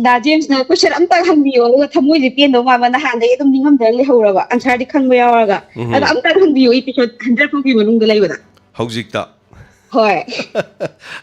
ꯗꯥ ꯖꯦꯝꯁꯅ ꯀꯣꯏꯁꯟ ꯑꯝꯇꯪ ꯍꯪꯕꯤꯌꯣ, ꯑꯗꯨꯒ ꯊꯃꯣꯏꯁꯦ ꯄꯦꯟꯗꯧ ꯃꯥꯟꯕ, ꯅꯍꯥꯟꯗꯒꯤ ꯑꯗꯨꯝ ꯅꯤꯡꯉꯝꯗꯅ ꯂꯩꯍꯧꯔꯕ, ꯑꯟꯁꯔꯗꯤ ꯈꯪꯕ ꯌꯥꯎꯔꯒ꯫ ꯎꯝ꯫ ꯑꯗꯣ ꯑꯝꯇꯪ ꯍꯪꯕꯤꯌꯣ, ꯏꯄꯤꯁꯣꯗ ꯍꯟꯗ꯭ꯔꯦꯠ ꯐꯥꯎꯒꯤ ꯃꯅꯨꯡꯗ ꯂꯩꯕꯗ꯫ ꯍꯧꯖꯤꯛꯇ꯫ ꯍꯣꯏ꯫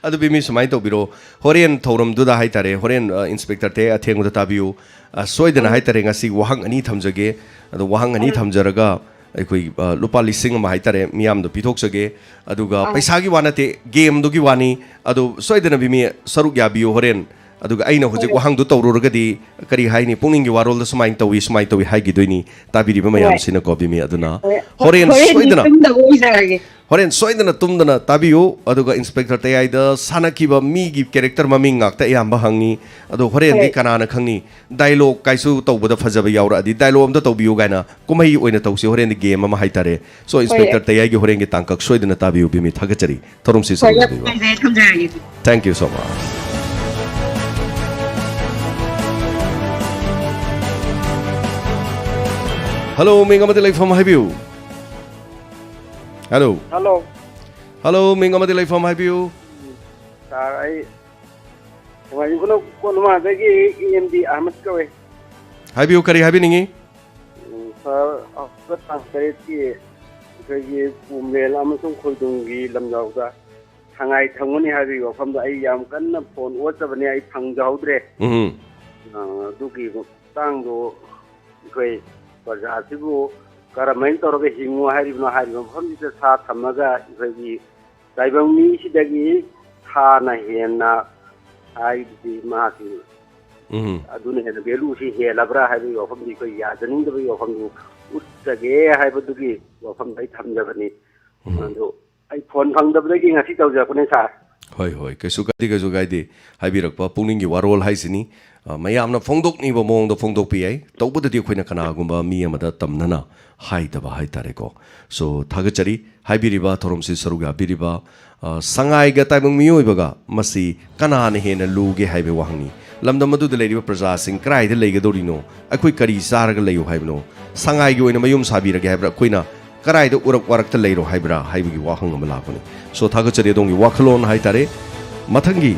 ꯑꯗꯨ ꯕꯤꯃꯤ, ꯁꯨꯃꯥꯏꯅ ꯇꯧꯕꯤꯔꯣ, ꯍꯣꯔꯦꯟ ꯊꯧꯔꯝꯗꯨꯗ ꯍꯥꯏꯇꯥꯔꯦ, ꯍꯣꯔꯦꯟ, ꯑ, ꯏꯟꯁꯄꯦꯛꯇꯔ ꯇꯌꯥꯏ ꯑꯊꯦꯡꯕꯗ ꯇꯥꯕꯤꯌꯨ꯫ ꯑ, ꯁꯣꯏꯗꯅ ꯎꯝ꯫ ꯍꯥꯏꯇꯥꯔꯦ, ꯉꯁꯤ ꯋꯥꯍꯪ ꯑꯅꯤ ꯊꯝꯖꯒꯦ꯫ ꯑꯗꯣ ꯋꯥꯍꯪ ꯑꯅꯤ ꯎꯝ꯫ ꯊꯝꯖꯔꯒ ꯑꯩꯈꯣꯏ, ꯑ, ꯂꯨꯄꯥ ꯂꯤꯁꯤꯡ ꯑꯃ ꯍꯥꯏꯇꯥꯔꯦ, ꯃꯤꯌꯥꯝꯗ ꯄꯤꯊꯣꯛꯆꯒꯦ꯫ ꯑꯗꯨꯒ ꯑꯥ꯫ ꯄꯩꯁꯥꯒꯤ ꯋꯥ ꯅꯠꯇꯦ, ꯒꯦꯝꯗꯨꯒꯤ ꯋꯥꯅꯤ꯫ ꯑꯗꯣ ꯁꯣꯏꯗꯅ ꯕꯤꯃꯤ ꯁꯔꯨꯛ ꯌꯥꯕꯤꯌꯨ ꯍꯣꯔꯦꯟ꯫ ꯑꯗꯨꯒ ꯑꯩꯅ ꯍꯧꯖꯤꯛ ꯍꯣꯏ꯫ ꯋꯥꯍꯪꯗꯨ ꯇꯧꯔꯨꯔꯒꯗꯤ, ꯀꯔꯤ ꯍꯥꯏꯅꯤ, ꯄꯨꯛꯅꯤꯡꯒꯤ ꯋꯥꯔꯣꯜꯗ ꯁꯨꯃꯥꯏꯅ ꯇꯧꯏ, ꯁꯨꯃꯥꯏꯅ ꯇꯧꯏ ꯍꯥꯏꯈꯤꯗꯣꯏꯅꯤ, ꯇꯥꯕꯤꯔꯤꯕ ꯍꯣꯏ꯫ ꯃꯌꯥꯝꯁꯤꯅꯀꯣ, ꯕꯤꯃꯤ꯫ ꯑꯗꯨꯅ ꯍꯣꯏ꯫ ꯍꯣꯔꯦꯟ ꯍꯣꯔꯦꯟꯗꯤ ꯁꯣꯏꯗꯅ ꯇꯨꯝꯗꯕ ꯑꯣꯏꯖꯔꯒꯦ꯫ ꯍꯣꯔꯦꯟ ꯁꯣꯏꯗꯅ ꯇꯨꯝꯗꯅ ꯇꯥꯕꯤꯌꯨ꯫ ꯑꯗꯨꯒ ꯏꯟꯁꯄꯦꯛꯇꯔ ꯇꯌꯥꯏꯗ ꯁꯥꯟꯅꯈꯤꯕ ꯃꯤꯒꯤ ꯀꯦꯔꯦꯛꯇꯔ ꯃꯃꯤꯡ ꯉꯥꯛꯇ ꯑꯌꯥꯝꯕ ꯍꯪꯉꯤ꯫ ꯑꯗꯣ ꯍꯣꯔꯦꯟꯗꯤ ꯍꯣꯏ꯫ ꯀꯅꯥꯅ ꯈꯪꯅꯤ, ꯗꯥꯏꯂꯣꯒ ꯀꯥꯏꯁꯨ ꯇꯧꯕꯗ ꯐꯖꯕ ꯌꯥꯎꯔꯛꯑꯗꯤ, ꯗꯥꯏꯂꯣꯒ ꯑꯝꯇ ꯇꯧꯕꯤꯌꯨ ꯀꯥꯏꯅ ꯀꯨꯝꯍꯩ ꯑꯣꯏꯅ ꯇꯧꯁꯤ ꯍꯣꯔꯦꯟꯗꯤ ꯒꯦꯝ ꯑꯃ ꯍꯥꯏꯇꯥꯔꯦ꯫ ꯁꯣ, ꯍꯣꯏ꯫ ꯏꯟꯁꯄꯦꯛꯇꯔ ꯇꯌꯥꯏꯒꯤ ꯍꯣꯔꯦꯟꯒꯤ ꯇꯥꯡꯀꯛ ꯁꯣꯏꯗꯅ ꯇꯥꯕꯤꯌꯨ, ꯕꯤꯃꯤ꯫ ꯊꯥꯒꯠꯆꯔꯤ꯫ ꯊꯧꯔꯝꯁꯤ ꯍꯣꯏ, ꯁꯔꯨꯛ ꯌꯥꯝ ꯌꯥꯕꯤꯕ꯫ ꯅꯨꯡꯉꯥꯏꯖꯔꯦ, ꯊꯝꯖꯔꯒꯦ꯫ Thank you so much. Hello, ꯃꯤꯡ ꯑꯃꯗꯤ ꯂꯩꯐꯝ ꯍꯥꯏꯕꯤꯌꯨ꯫ Hello꯫ Hello꯫ Hello, ꯃꯤꯡ ꯑꯃꯗꯤ ꯂꯩꯐꯝ ꯍꯥꯏꯕꯤꯌꯨ꯫ ꯁꯥꯔ, ꯑꯩ ꯅꯨꯡꯉꯥꯏꯕ ꯀꯣꯟ-, ꯀꯣꯟꯅꯨꯡꯃꯥꯡꯗꯒꯤ ꯑꯦ ꯑꯦꯝ ꯗꯤ ꯑꯍꯃꯗ ꯀꯧꯋꯦ꯫ ꯍꯥꯏꯕꯤꯌꯨ, ꯀꯔꯤ ꯍꯥꯏꯕꯤꯅꯤꯡꯉꯤ? ꯎꯝ, ꯁꯥꯔ, ꯑꯣꯛꯇꯣꯕꯔ ꯇꯥꯡ ꯇꯔꯦꯠꯀꯤ ꯑꯩꯈꯣꯏꯒꯤ ꯀꯨꯝꯃꯦꯜ ꯑꯃꯁꯨꯡ ꯈꯣꯏꯗꯨꯝꯒꯤ ꯂꯝꯖꯥꯎꯗ ꯁꯉꯥꯏ ꯊꯝꯒꯅꯤ ꯍꯥꯏꯕꯒꯤ ꯋꯥꯐꯝꯗꯣ ꯑꯩ ꯌꯥꯝ ꯀꯟꯅ ꯐꯣꯟ ꯑꯣꯠꯆꯕꯅꯦ, ꯑꯩ ꯐꯪꯖꯍꯧꯗ꯭ꯔꯦ꯫ ꯎꯝ꯫ ꯑ, ꯑꯗꯨꯒꯤ ꯃꯇꯥꯡꯗꯣ ꯑꯩꯈꯣꯏ ꯄ꯭ꯔꯖꯥꯁꯤꯕꯨ ꯀꯔꯝꯍꯥꯏꯅ ꯇꯧꯔꯒ ꯍꯤꯡꯉꯨ ꯍꯥꯏꯔꯤꯕꯅꯣ? ꯍꯥꯏꯔꯤꯕ ꯃꯐꯝꯁꯤꯗ ꯁꯥ ꯊꯝꯃꯒ ꯑꯩꯈꯣꯏꯒꯤ ꯇꯥꯏꯕꯪ ꯃꯤꯁꯤꯗꯒꯤ ꯁꯥꯅ ꯍꯦꯟꯅ, ꯍꯥꯏꯕꯗꯤ ꯃꯍꯥꯛꯀꯤ ꯎꯝ꯫ ꯑꯗꯨꯅ ꯍꯦꯟꯅ ꯚꯦꯂꯨꯁꯤ ꯍꯦꯜꯂꯕ꯭ꯔꯥ ꯍꯥꯏꯕꯒꯤ ꯋꯥꯐꯝꯗꯤ ꯑꯩꯈꯣꯏ ꯌꯥꯖꯅꯤꯡꯗꯕꯒꯤ ꯋꯥꯐꯝꯗꯨ ꯎꯠꯆꯒꯦ ꯍꯥꯏꯕꯗꯨꯒꯤ ꯋꯥꯐꯝꯗ ꯑꯩ ꯊꯝꯖꯕꯅꯤ꯫ ꯎꯝ꯫ ꯑꯗꯨ ꯑꯩ ꯐꯣꯟ ꯐꯪꯗꯕꯗꯒꯤ ꯉꯁꯤ ꯇꯧꯖꯔꯛꯄꯅꯦ, ꯁꯥꯔ꯫ ꯍꯣꯏ, ꯍꯣꯏ, ꯀꯩꯁꯨ ꯀꯥꯏꯗꯦ, ꯀꯩꯁꯨ ꯀꯥꯏꯗꯦ꯫ ꯍꯥꯏꯕꯤꯔꯛꯄ ꯄꯨꯛꯅꯤꯡꯒꯤ ꯋꯥꯔꯣꯜ ꯍꯥꯏꯁꯤꯅꯤ꯫ ꯑ, ꯃꯌꯥꯝꯅ ꯐꯣꯡꯗꯣꯛꯅꯤꯡꯕ ꯃꯑꯣꯡꯗ ꯐꯣꯡꯗꯣꯛꯄ ꯌꯥꯏ, ꯇꯧꯕꯗꯗꯤ ꯑꯩꯈꯣꯏꯅ ꯀꯅꯥꯒꯨꯝꯕ ꯃꯤ ꯑꯃꯗ ꯇꯝꯅꯅ ꯍꯥꯏꯗꯕ ꯍꯥꯏꯇꯥꯔꯦꯀꯣ꯫ So, ꯊꯥꯒꯠꯆꯔꯤ꯫ ꯍꯥꯏꯕꯤꯔꯤꯕ ꯊꯧꯔꯝꯁꯤ ꯁꯔꯨꯛ ꯌꯥꯕꯤꯔꯤꯕ, ꯑ, ꯁꯉꯥꯏꯒ ꯇꯥꯏꯕꯪ ꯃꯤꯑꯣꯏꯕꯒ ꯃꯁꯤ ꯀꯅꯥꯅ ꯍꯦꯟꯅ ꯂꯨꯒꯦ ꯍꯥꯏꯕꯒꯤ ꯋꯥꯍꯪꯅꯤ꯫ ꯂꯝꯗꯝ ꯑꯗꯨꯗ ꯂꯩꯔꯤꯕ ꯄ꯭ꯔꯖꯥꯁꯤꯡ ꯀꯗꯥꯏꯗ ꯂꯩꯒꯗꯧꯔꯤꯅꯣ? ꯑꯩꯈꯣꯏ ꯀꯔꯤ ꯆꯥꯔꯒ ꯂꯩꯌꯨ ꯍꯥꯏꯕꯅꯣ? ꯁꯉꯥꯏꯒꯤ ꯑꯣꯏꯅ ꯃꯌꯨꯝ ꯁꯥꯕꯤꯔꯒꯦ ꯍꯥꯏꯕ꯭ꯔꯥ? ꯑꯩꯈꯣꯏꯅ ꯀꯗꯥꯏꯗ ꯎꯔꯛ ꯋꯥꯔꯛꯇ ꯂꯩꯔꯣ ꯍꯥꯏꯕ꯭ꯔꯥ ꯍꯥꯏꯕꯒꯤ ꯋꯥꯍꯪ ꯑꯃ ꯂꯥꯛꯄꯅꯤ꯫ So, ꯊꯥꯒꯠꯆꯔꯤ ꯑꯗꯣꯝꯒꯤ ꯋꯥꯈꯜꯂꯣꯟ ꯍꯥꯏꯇꯥꯔꯦ꯫ ꯃꯊꯪꯒꯤ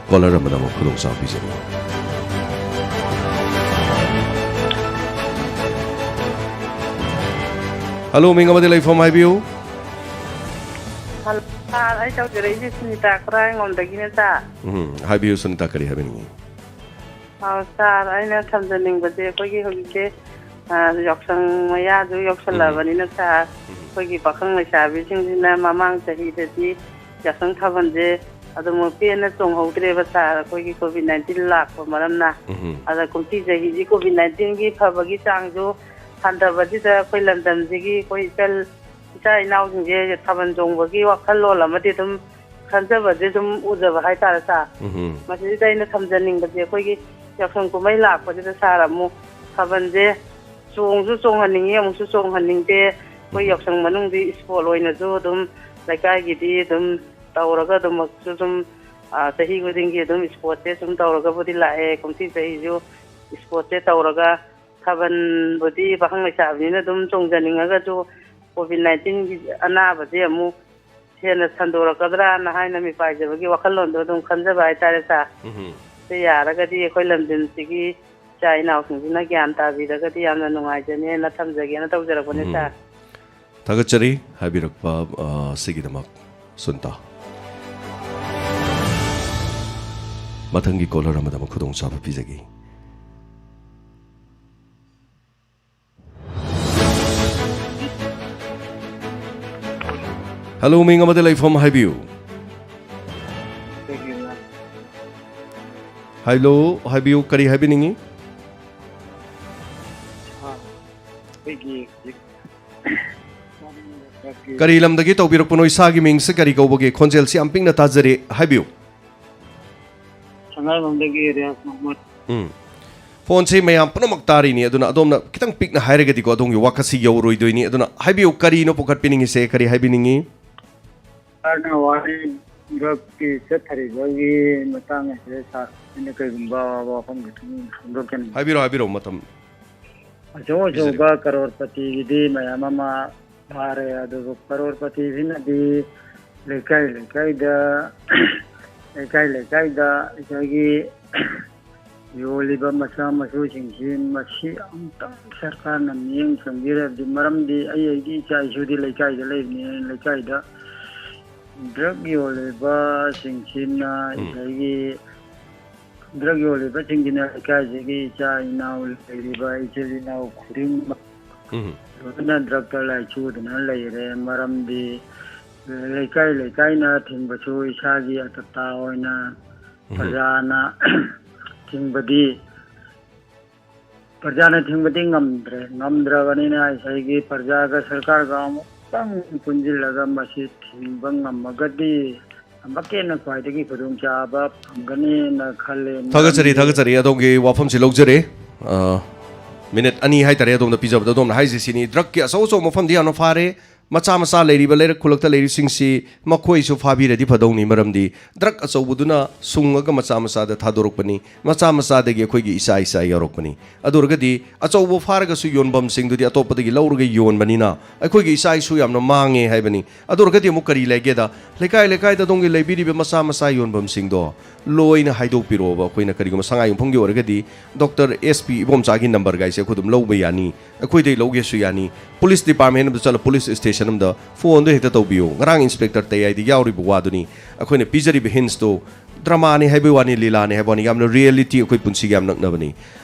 ꯀꯣꯂꯔ ꯑꯃꯗ ꯑꯃꯨꯛ ꯈꯨꯗꯣꯡꯆꯥꯕ ꯄꯤꯖꯔꯤ꯫ ꯍꯜꯂꯣ, ꯃꯤꯡ ꯑꯃꯗꯤ ꯂꯩꯐꯝ ꯍꯥꯏꯕꯤꯌꯨ꯫ ꯍꯜꯂꯣ, ꯁꯥꯔ, ꯑꯩ ꯇꯧꯖꯔꯛꯏꯁꯦ ꯁꯨꯅꯤꯇꯥ ꯈꯨꯔꯥꯏꯔꯣꯝꯗꯒꯤꯅꯦ, ꯁꯥꯔ꯫ ꯎꯝ, ꯍꯥꯏꯕꯤꯌꯨ ꯁꯨꯅꯤꯇꯥ, ꯀꯔꯤ ꯍꯥꯏꯕꯤꯅꯤꯡꯉꯤ? ꯑꯥ, ꯁꯥꯔ, ꯑꯩꯅ ꯊꯝꯖꯅꯤꯡꯕꯁꯦ ꯑꯩꯈꯣꯏꯒꯤ ꯍꯧꯖꯤꯛꯁꯦ, ꯑꯥ, ꯌꯥꯎꯁꯪ ꯃꯌꯥꯁꯨ ꯌꯧꯁꯜꯂꯛꯑꯕꯅꯤꯅ, ꯁꯥꯔ, ꯎꯝ꯫ ꯑꯩꯈꯣꯏꯒꯤ ꯄꯥꯈꯪ ꯂꯩꯁꯥꯕꯤꯁꯤꯡꯁꯤꯅ ꯃꯃꯥꯡ ꯆꯍꯤꯗꯗꯤ ꯌꯥꯎꯁꯪ ꯊꯥꯕꯜꯁꯦ ꯑꯗꯨꯝ ꯄꯦꯟꯅ ꯆꯣꯡꯍꯧꯗ꯭ꯔꯦꯕ, ꯁꯥꯔ, ꯑꯩꯈꯣꯏꯒꯤ ꯀꯣꯚꯤꯗ ꯅꯥꯏꯟꯇꯤꯟ ꯂꯥꯛꯄ ꯃꯔꯝꯅ꯫ ꯎꯝ꯫ ꯑꯗ ꯀꯨꯝꯁꯤ ꯆꯍꯤꯁꯤ ꯀꯣꯚꯤꯗ ꯅꯥꯏꯟꯇꯤꯟꯒꯤ ꯐꯕꯒꯤ ꯆꯥꯡꯁꯨ ꯍꯟꯊꯕꯁꯤꯗ ꯑꯩꯈꯣꯏ ꯂꯝꯗꯝꯁꯤꯒꯤ ꯑꯩꯈꯣꯏ ꯏꯆꯜ ꯏꯆꯥ ꯏꯅꯥꯎꯁꯤꯡꯁꯦ ꯊꯥꯕꯜ ꯆꯣꯡꯕꯒꯤ ꯋꯥꯈꯜꯂꯣꯟ ꯑꯃꯗꯤ ꯑꯗꯨꯝ ꯈꯟꯖꯕꯁꯦ ꯑꯗꯨꯝ ꯎꯖꯕ ꯍꯥꯏꯇꯥꯔꯦ, ꯁꯥꯔ꯫ ꯎꯝ꯫ ꯃꯁꯤꯗ ꯑꯩꯅ ꯊꯝꯖꯅꯤꯡꯕꯁꯦ, ꯑꯩꯈꯣꯏꯒꯤ ꯌꯥꯎꯁꯪ ꯀꯨꯝꯍꯩ ꯂꯥꯛꯄꯁꯤꯗ, ꯁꯥꯔ, ꯑꯃꯨꯛ ꯊꯥꯕꯜꯁꯦ ꯆꯣꯡꯁꯨ ꯆꯣꯡꯍꯟꯅꯤꯡꯉꯤ, ꯑꯃꯨꯛꯁꯨ ꯆꯣꯡꯍꯟꯅꯤꯡꯗꯦ꯫ ꯑꯩꯈꯣꯏ ꯎꯝ꯫ ꯌꯥꯎꯁꯪ ꯃꯅꯨꯡꯗꯤ ꯏꯁꯄꯣꯔꯠ ꯑꯣꯏꯅꯁꯨ ꯑꯗꯨꯝ ꯂꯩꯀꯥꯏꯒꯤꯗꯤ ꯑꯗꯨꯝ ꯇꯧꯔꯒ ꯑꯗꯨꯃꯛꯁꯨ ꯑꯗꯨꯝ, ꯑ, ꯆꯍꯤ ꯈꯨꯗꯤꯡꯒꯤ ꯑꯗꯨꯝ ꯏꯁꯄꯣꯔꯠꯁꯦ ꯁꯨꯝ ꯇꯧꯔꯒꯕꯨꯗꯤ ꯂꯥꯛꯑꯦ꯫ ꯀꯨꯝꯁꯤ ꯆꯍꯤꯁꯨ ꯏꯁꯄꯣꯔꯠꯁꯦ ꯇꯧꯔꯒ ꯊꯥꯕꯜꯕꯨꯗꯤ ꯄꯥꯈꯪ ꯂꯩꯁꯥꯕꯤꯅꯤꯅ ꯑꯗꯨꯝ ꯆꯣꯡꯖꯅꯤꯡꯉꯒꯁꯨ ꯀꯣꯚꯤꯗ ꯅꯥꯏꯟꯇꯤꯟꯒꯤ ꯑꯅꯥꯕꯁꯦ ꯑꯃꯨꯛ ꯍꯦꯟꯅ ꯁꯟꯗꯣꯔꯛꯀꯗ꯭ꯔꯥꯅ ꯍꯥꯏꯅ ꯃꯤꯄꯥꯏꯖꯕꯒꯤ ꯋꯥꯈꯜꯂꯣꯟꯗꯣ ꯑꯗꯨꯝ ꯈꯟꯖꯕ ꯍꯥꯏꯇꯥꯔꯦ, ꯁꯥꯔ꯫ ꯎꯝ꯫ ꯁꯤ ꯌꯥꯔꯒꯗꯤ ꯑꯩꯈꯣꯏ ꯂꯝꯗꯝꯁꯤꯒꯤ ꯏꯆꯥ ꯏꯅꯥꯎꯁꯤꯡꯁꯤꯅ ꯒ꯭ꯌꯥꯟ ꯇꯥꯕꯤꯔꯒꯗꯤ ꯌꯥꯝꯅ ꯅꯨꯡꯉꯥꯏꯖꯅꯦꯅ ꯊꯝꯖꯒꯦꯅ ꯇꯧꯖꯔꯛꯄꯅꯦ, ꯎꯝ꯫ ꯁꯥꯔ꯫ ꯊꯥꯒꯠꯆꯔꯤ ꯍꯥꯏꯕꯤꯔꯛꯄ, ꯑ, ꯁꯤꯒꯤꯗꯃꯛ, ꯁꯨꯅꯤꯇꯥ꯫ ꯃꯊꯪꯒꯤ ꯀꯣꯂꯔ ꯑꯃꯗ ꯑꯃꯨꯛ ꯈꯨꯗꯣꯡꯆꯥꯕ ꯄꯤꯖꯒꯦ꯫ ꯍꯜꯂꯣ, ꯃꯤꯡ ꯑꯃꯗꯤ ꯂꯩꯐꯝ ꯍꯥꯏꯕꯤꯌꯨ꯫ ꯍꯜꯂꯣ, ꯍꯥꯏꯕꯤꯌꯨ, ꯀꯔꯤ ꯍꯥꯏꯕꯤꯅꯤꯡꯉꯤ? ꯑꯩꯈꯣꯏꯒꯤ ꯍꯧꯖꯤꯛ ꯀꯔꯤ ꯂꯝꯗꯒꯤ ꯇꯧꯕꯤꯔꯛꯄꯅꯣ? ꯏꯁꯥꯒꯤ ꯃꯤꯡꯁꯦ ꯀꯔꯤ ꯀꯧꯕꯒꯦ? ꯈꯣꯟꯖꯦꯜꯁꯤ ꯌꯥꯝ ꯄꯤꯛꯅ ꯇꯥꯖꯔꯦ, ꯍꯥꯏꯕꯤꯌꯨ꯫ ꯁꯉꯥꯏꯔꯣꯝꯗꯒꯤ ꯔꯤꯌꯥꯖ ꯃꯣꯍꯝꯃꯗ꯫ ꯎꯝ꯫ ꯐꯣꯟꯁꯤ ꯃꯌꯥꯝ ꯄꯨꯝꯅꯃꯛ ꯇꯥꯔꯤꯅꯤ, ꯑꯗꯨꯅ ꯑꯗꯣꯝꯅ ꯈꯤꯇꯪ ꯄꯤꯛꯅ ꯍꯥꯏꯔꯒꯗꯤꯀꯣ, ꯑꯗꯣꯝꯒꯤ ꯋꯥꯈꯜꯁꯤ ꯌꯧꯔꯣꯏꯗꯣꯏꯅꯤ꯫ ꯑꯗꯨꯅ ꯍꯥꯏꯕꯤꯌꯨ, ꯀꯔꯤꯅꯣ ꯄꯨꯈꯠꯄꯤꯅꯤꯡꯉꯤꯁꯦ? ꯀꯔꯤ ꯍꯥꯏꯕꯤꯅꯤꯡꯉꯤ? ꯁꯥꯔꯅ ꯋꯥꯔꯤ ꯚꯛꯀꯤ ꯆꯠꯊꯔꯤꯕꯒꯤ ꯃꯇꯥꯡ ꯑꯁꯤꯗ ꯁꯥꯔ, ꯑꯩꯅ ꯀꯔꯤꯒꯨꯝꯕ ꯋꯥꯐꯝ ꯈꯤꯇꯪ ꯐꯣꯡꯗꯣꯛꯆꯅꯤꯡꯉꯤ꯫ ꯍꯥꯏꯕꯤꯔꯣ, ꯍꯥꯏꯕꯤꯔꯣ, ꯃꯇꯝ ꯑꯆꯧ ꯄꯤꯖꯔꯤ꯫ ꯑꯆꯧꯕ ꯀꯔꯣꯔꯄꯇꯤꯒꯤꯗꯤ ꯃꯌꯥꯝ ꯑꯃ ꯐꯥꯔꯦ, ꯑꯗꯨꯕꯨ ꯀꯔꯣꯔꯄꯇꯤꯁꯤꯅꯗꯤ ꯂꯩꯀꯥꯏ ꯂꯩꯀꯥꯏꯗ ꯂꯩꯀꯥꯏ ꯂꯩꯀꯥꯏꯗ ꯑꯩꯈꯣꯏꯒꯤ ꯌꯣꯜꯂꯤꯕ ꯃꯆꯥ ꯃꯁꯨꯁꯤꯡꯁꯤ ꯃꯁꯤ ꯑꯃꯨꯛꯇꯪ ꯁꯔꯀꯥꯔꯅ ꯃꯤꯠꯌꯦꯡ ꯆꯪꯕꯤꯔꯕꯗꯤ, ꯃꯔꯝꯗꯤ ꯑꯩ ꯑꯩꯒꯤ ꯏꯆꯥ ꯏꯁꯨꯗꯤ ꯂꯩꯀꯥꯏꯗ ꯂꯩꯕꯅꯤ꯫ ꯂꯩꯀꯥꯏꯗ ꯗ꯭ꯔꯒ ꯌꯣꯜꯂꯤꯕꯁꯤꯡꯁꯤꯅ ꯎꯝ꯫ ꯑꯩꯈꯣꯏꯒꯤ ꯗ꯭ꯔꯒ ꯌꯣꯜꯂꯤꯕꯁꯤꯡꯁꯤꯅ ꯂꯩꯀꯥꯏꯁꯤꯒꯤ ꯏꯆꯥ ꯏꯅꯥꯎ ꯂꯩꯔꯤꯕ ꯏꯆꯤꯜ ꯏꯅꯥꯎ ꯈꯨꯗꯤꯡꯃꯛ ꯎꯝ꯫ ꯂꯣꯏꯅ ꯗ꯭ꯔꯒꯇ ꯂꯥꯏꯆꯨꯗꯨꯅ ꯂꯩꯔꯦ꯫ ꯃꯔꯝꯗꯤ ꯂꯩꯀꯥꯏ ꯂꯩꯀꯥꯏꯅ ꯊꯤꯡꯕꯁꯨ ꯏꯁꯥꯒꯤ ꯑꯇꯇꯥ ꯑꯣꯏꯅ ꯎꯝ꯫ ꯄ꯭ꯔꯖꯥꯅ ꯊꯤꯡꯕꯗꯤ, ꯄ꯭ꯔꯖꯥꯅ ꯊꯤꯡꯕꯗꯤ ꯉꯝꯗ꯭ꯔꯦ꯫ ꯉꯝꯗ꯭ꯔꯕꯅꯤꯅ ꯉꯁꯥꯏꯒꯤ ꯄ꯭ꯔꯖꯥꯒ ꯁꯔꯀꯥꯔꯒ ꯑꯃꯨꯛꯇꯪ ꯄꯨꯟꯁꯤꯜꯂꯒ ꯃꯁꯤ ꯊꯤꯡꯕ ꯉꯝꯃꯒꯗꯤ ꯑꯃꯨꯛꯀ ꯍꯦꯟꯅ ꯈ꯭ꯋꯥꯏꯗꯒꯤ ꯈꯨꯗꯣꯡꯆꯥꯕ ꯐꯪꯒꯅꯤꯅ ꯈꯜꯂꯦ꯫ ꯊꯥꯒꯠꯆꯔꯤ, ꯃꯔꯝꯗꯤ ꯊꯥꯒꯠꯆꯔꯤ꯫ ꯑꯗꯣꯝꯒꯤ ꯋꯥꯐꯝꯁꯤ ꯂꯧꯖꯔꯦ꯫ ꯑ, ꯃꯤꯅꯤꯠ ꯑꯅꯤ ꯍꯥꯏꯇꯥꯔꯦ ꯑꯗꯣꯝꯗ ꯄꯤꯖꯕꯗ꯫ ꯑꯗꯣꯝꯅ ꯍꯥꯏꯁꯦ ꯁꯤꯅꯤ, ꯗ꯭ꯔꯒꯀꯤ ꯑꯆꯧ ꯑꯆꯧꯕ ꯃꯐꯝꯗꯤ ꯌꯥꯝꯅ ꯐꯥꯔꯦ, ꯃꯆꯥ ꯃꯆꯥ ꯂꯩꯔꯤꯕ ꯂꯩꯔꯛ ꯈꯨꯜꯂꯛꯇ ꯂꯩꯔꯤꯕꯁꯤꯡꯁꯤ ꯃꯈꯣꯏꯁꯨ ꯐꯥꯕꯤꯔꯗꯤ ꯐꯗꯧꯅꯤ, ꯃꯔꯝꯗꯤ ꯗ꯭ꯔꯒ ꯑꯆꯧꯕꯗꯨꯅ ꯁꯨꯡꯉꯒ ꯃꯆꯥ ꯃꯆꯥꯗ ꯊꯥꯗꯣꯔꯛꯄꯅꯤ, ꯃꯆꯥ ꯃꯆꯥꯗꯒꯤ ꯑꯩꯈꯣꯏꯒꯤ ꯏꯆꯥ ꯏꯆꯥ ꯌꯥꯎꯔꯛꯄꯅꯤ꯫ ꯑꯗꯨ ꯑꯣꯏꯔꯒꯗꯤ ꯑꯆꯧꯕ ꯐꯥꯔꯒꯁꯨ ꯌꯣꯟꯐꯝꯁꯤꯡꯗꯨꯗꯤ ꯑꯇꯣꯞꯄꯗꯒꯤ ꯂꯧꯔꯒ ꯌꯣꯟꯕꯅꯤꯅ ꯑꯩꯈꯣꯏꯒꯤ ꯏꯆꯥ ꯏꯁꯨ ꯌꯥꯝꯅ ꯃꯥꯡꯉꯦ ꯍꯥꯏꯕꯅꯤ꯫ ꯑꯗꯨ ꯑꯣꯏꯔꯒꯗꯤ ꯑꯃꯨꯛ ꯀꯔꯤ ꯂꯩꯒꯦꯗ, ꯂꯩꯀꯥꯏ ꯂꯩꯀꯥꯏꯗ ꯑꯗꯣꯝꯒꯤ ꯂꯩꯕꯤꯔꯤꯕ ꯃꯆꯥ ꯃꯆꯥ ꯌꯣꯟꯐꯝꯁꯤꯡꯗꯣ ꯂꯣꯏꯅ ꯍꯥꯏꯗꯣꯛꯄꯤꯔꯛꯑꯣꯕ꯫ ꯑꯩꯈꯣꯏꯅ ꯀꯔꯤꯒꯨꯝꯕ ꯁꯉꯥꯏ ꯌꯨꯝꯐꯝꯒꯤ ꯑꯣꯏꯔꯒꯗꯤ ꯗꯣꯛꯇꯔ ꯑꯦꯁ ꯄꯤ ꯏꯕꯣꯝꯆꯥꯒꯤ ꯅꯝꯕꯔꯒꯥꯏꯁꯦ ꯑꯩꯈꯣꯏ ꯑꯗꯨꯝ ꯂꯧꯕ ꯌꯥꯅꯤ, ꯑꯩꯈꯣꯏꯗꯩ ꯂꯧꯒꯦꯁꯨ ꯌꯥꯅꯤ꯫ ꯄꯨꯂꯤꯁ ꯗꯤꯄꯥꯔꯠꯃꯦꯟ ꯑꯃꯗ ꯆꯠꯂ ꯄꯨꯂꯤꯁ ꯁ꯭ꯇꯦꯁꯟ ꯑꯃꯗ ꯐꯣꯟꯗꯣ ꯍꯦꯛꯇ ꯇꯧꯕꯤꯌꯨ꯫ ꯉꯔꯥꯡ ꯏꯟꯁꯄꯦꯛꯇꯔ ꯇꯌꯥꯏꯗ ꯌꯥꯎꯔꯤꯕ ꯋꯥꯗꯨꯅꯤ꯫ ꯑꯩꯈꯣꯏꯅ ꯄꯤꯖꯔꯤꯕ ꯍꯤꯟꯁꯇꯣ ꯗ꯭ꯔꯃꯥꯅꯤ ꯍꯥꯏꯕꯩ ꯋꯥꯅꯤ, ꯂꯤꯂꯥꯅꯤ ꯍꯥꯏꯕ ꯋꯥꯅꯤ, ꯌꯥꯝꯅ ꯔꯤꯌꯦꯂꯤꯇꯤ ꯑꯩꯈꯣꯏ ꯄꯨꯟꯁꯤꯒ ꯌꯥꯝ ꯅꯛꯅꯕꯅꯤ꯫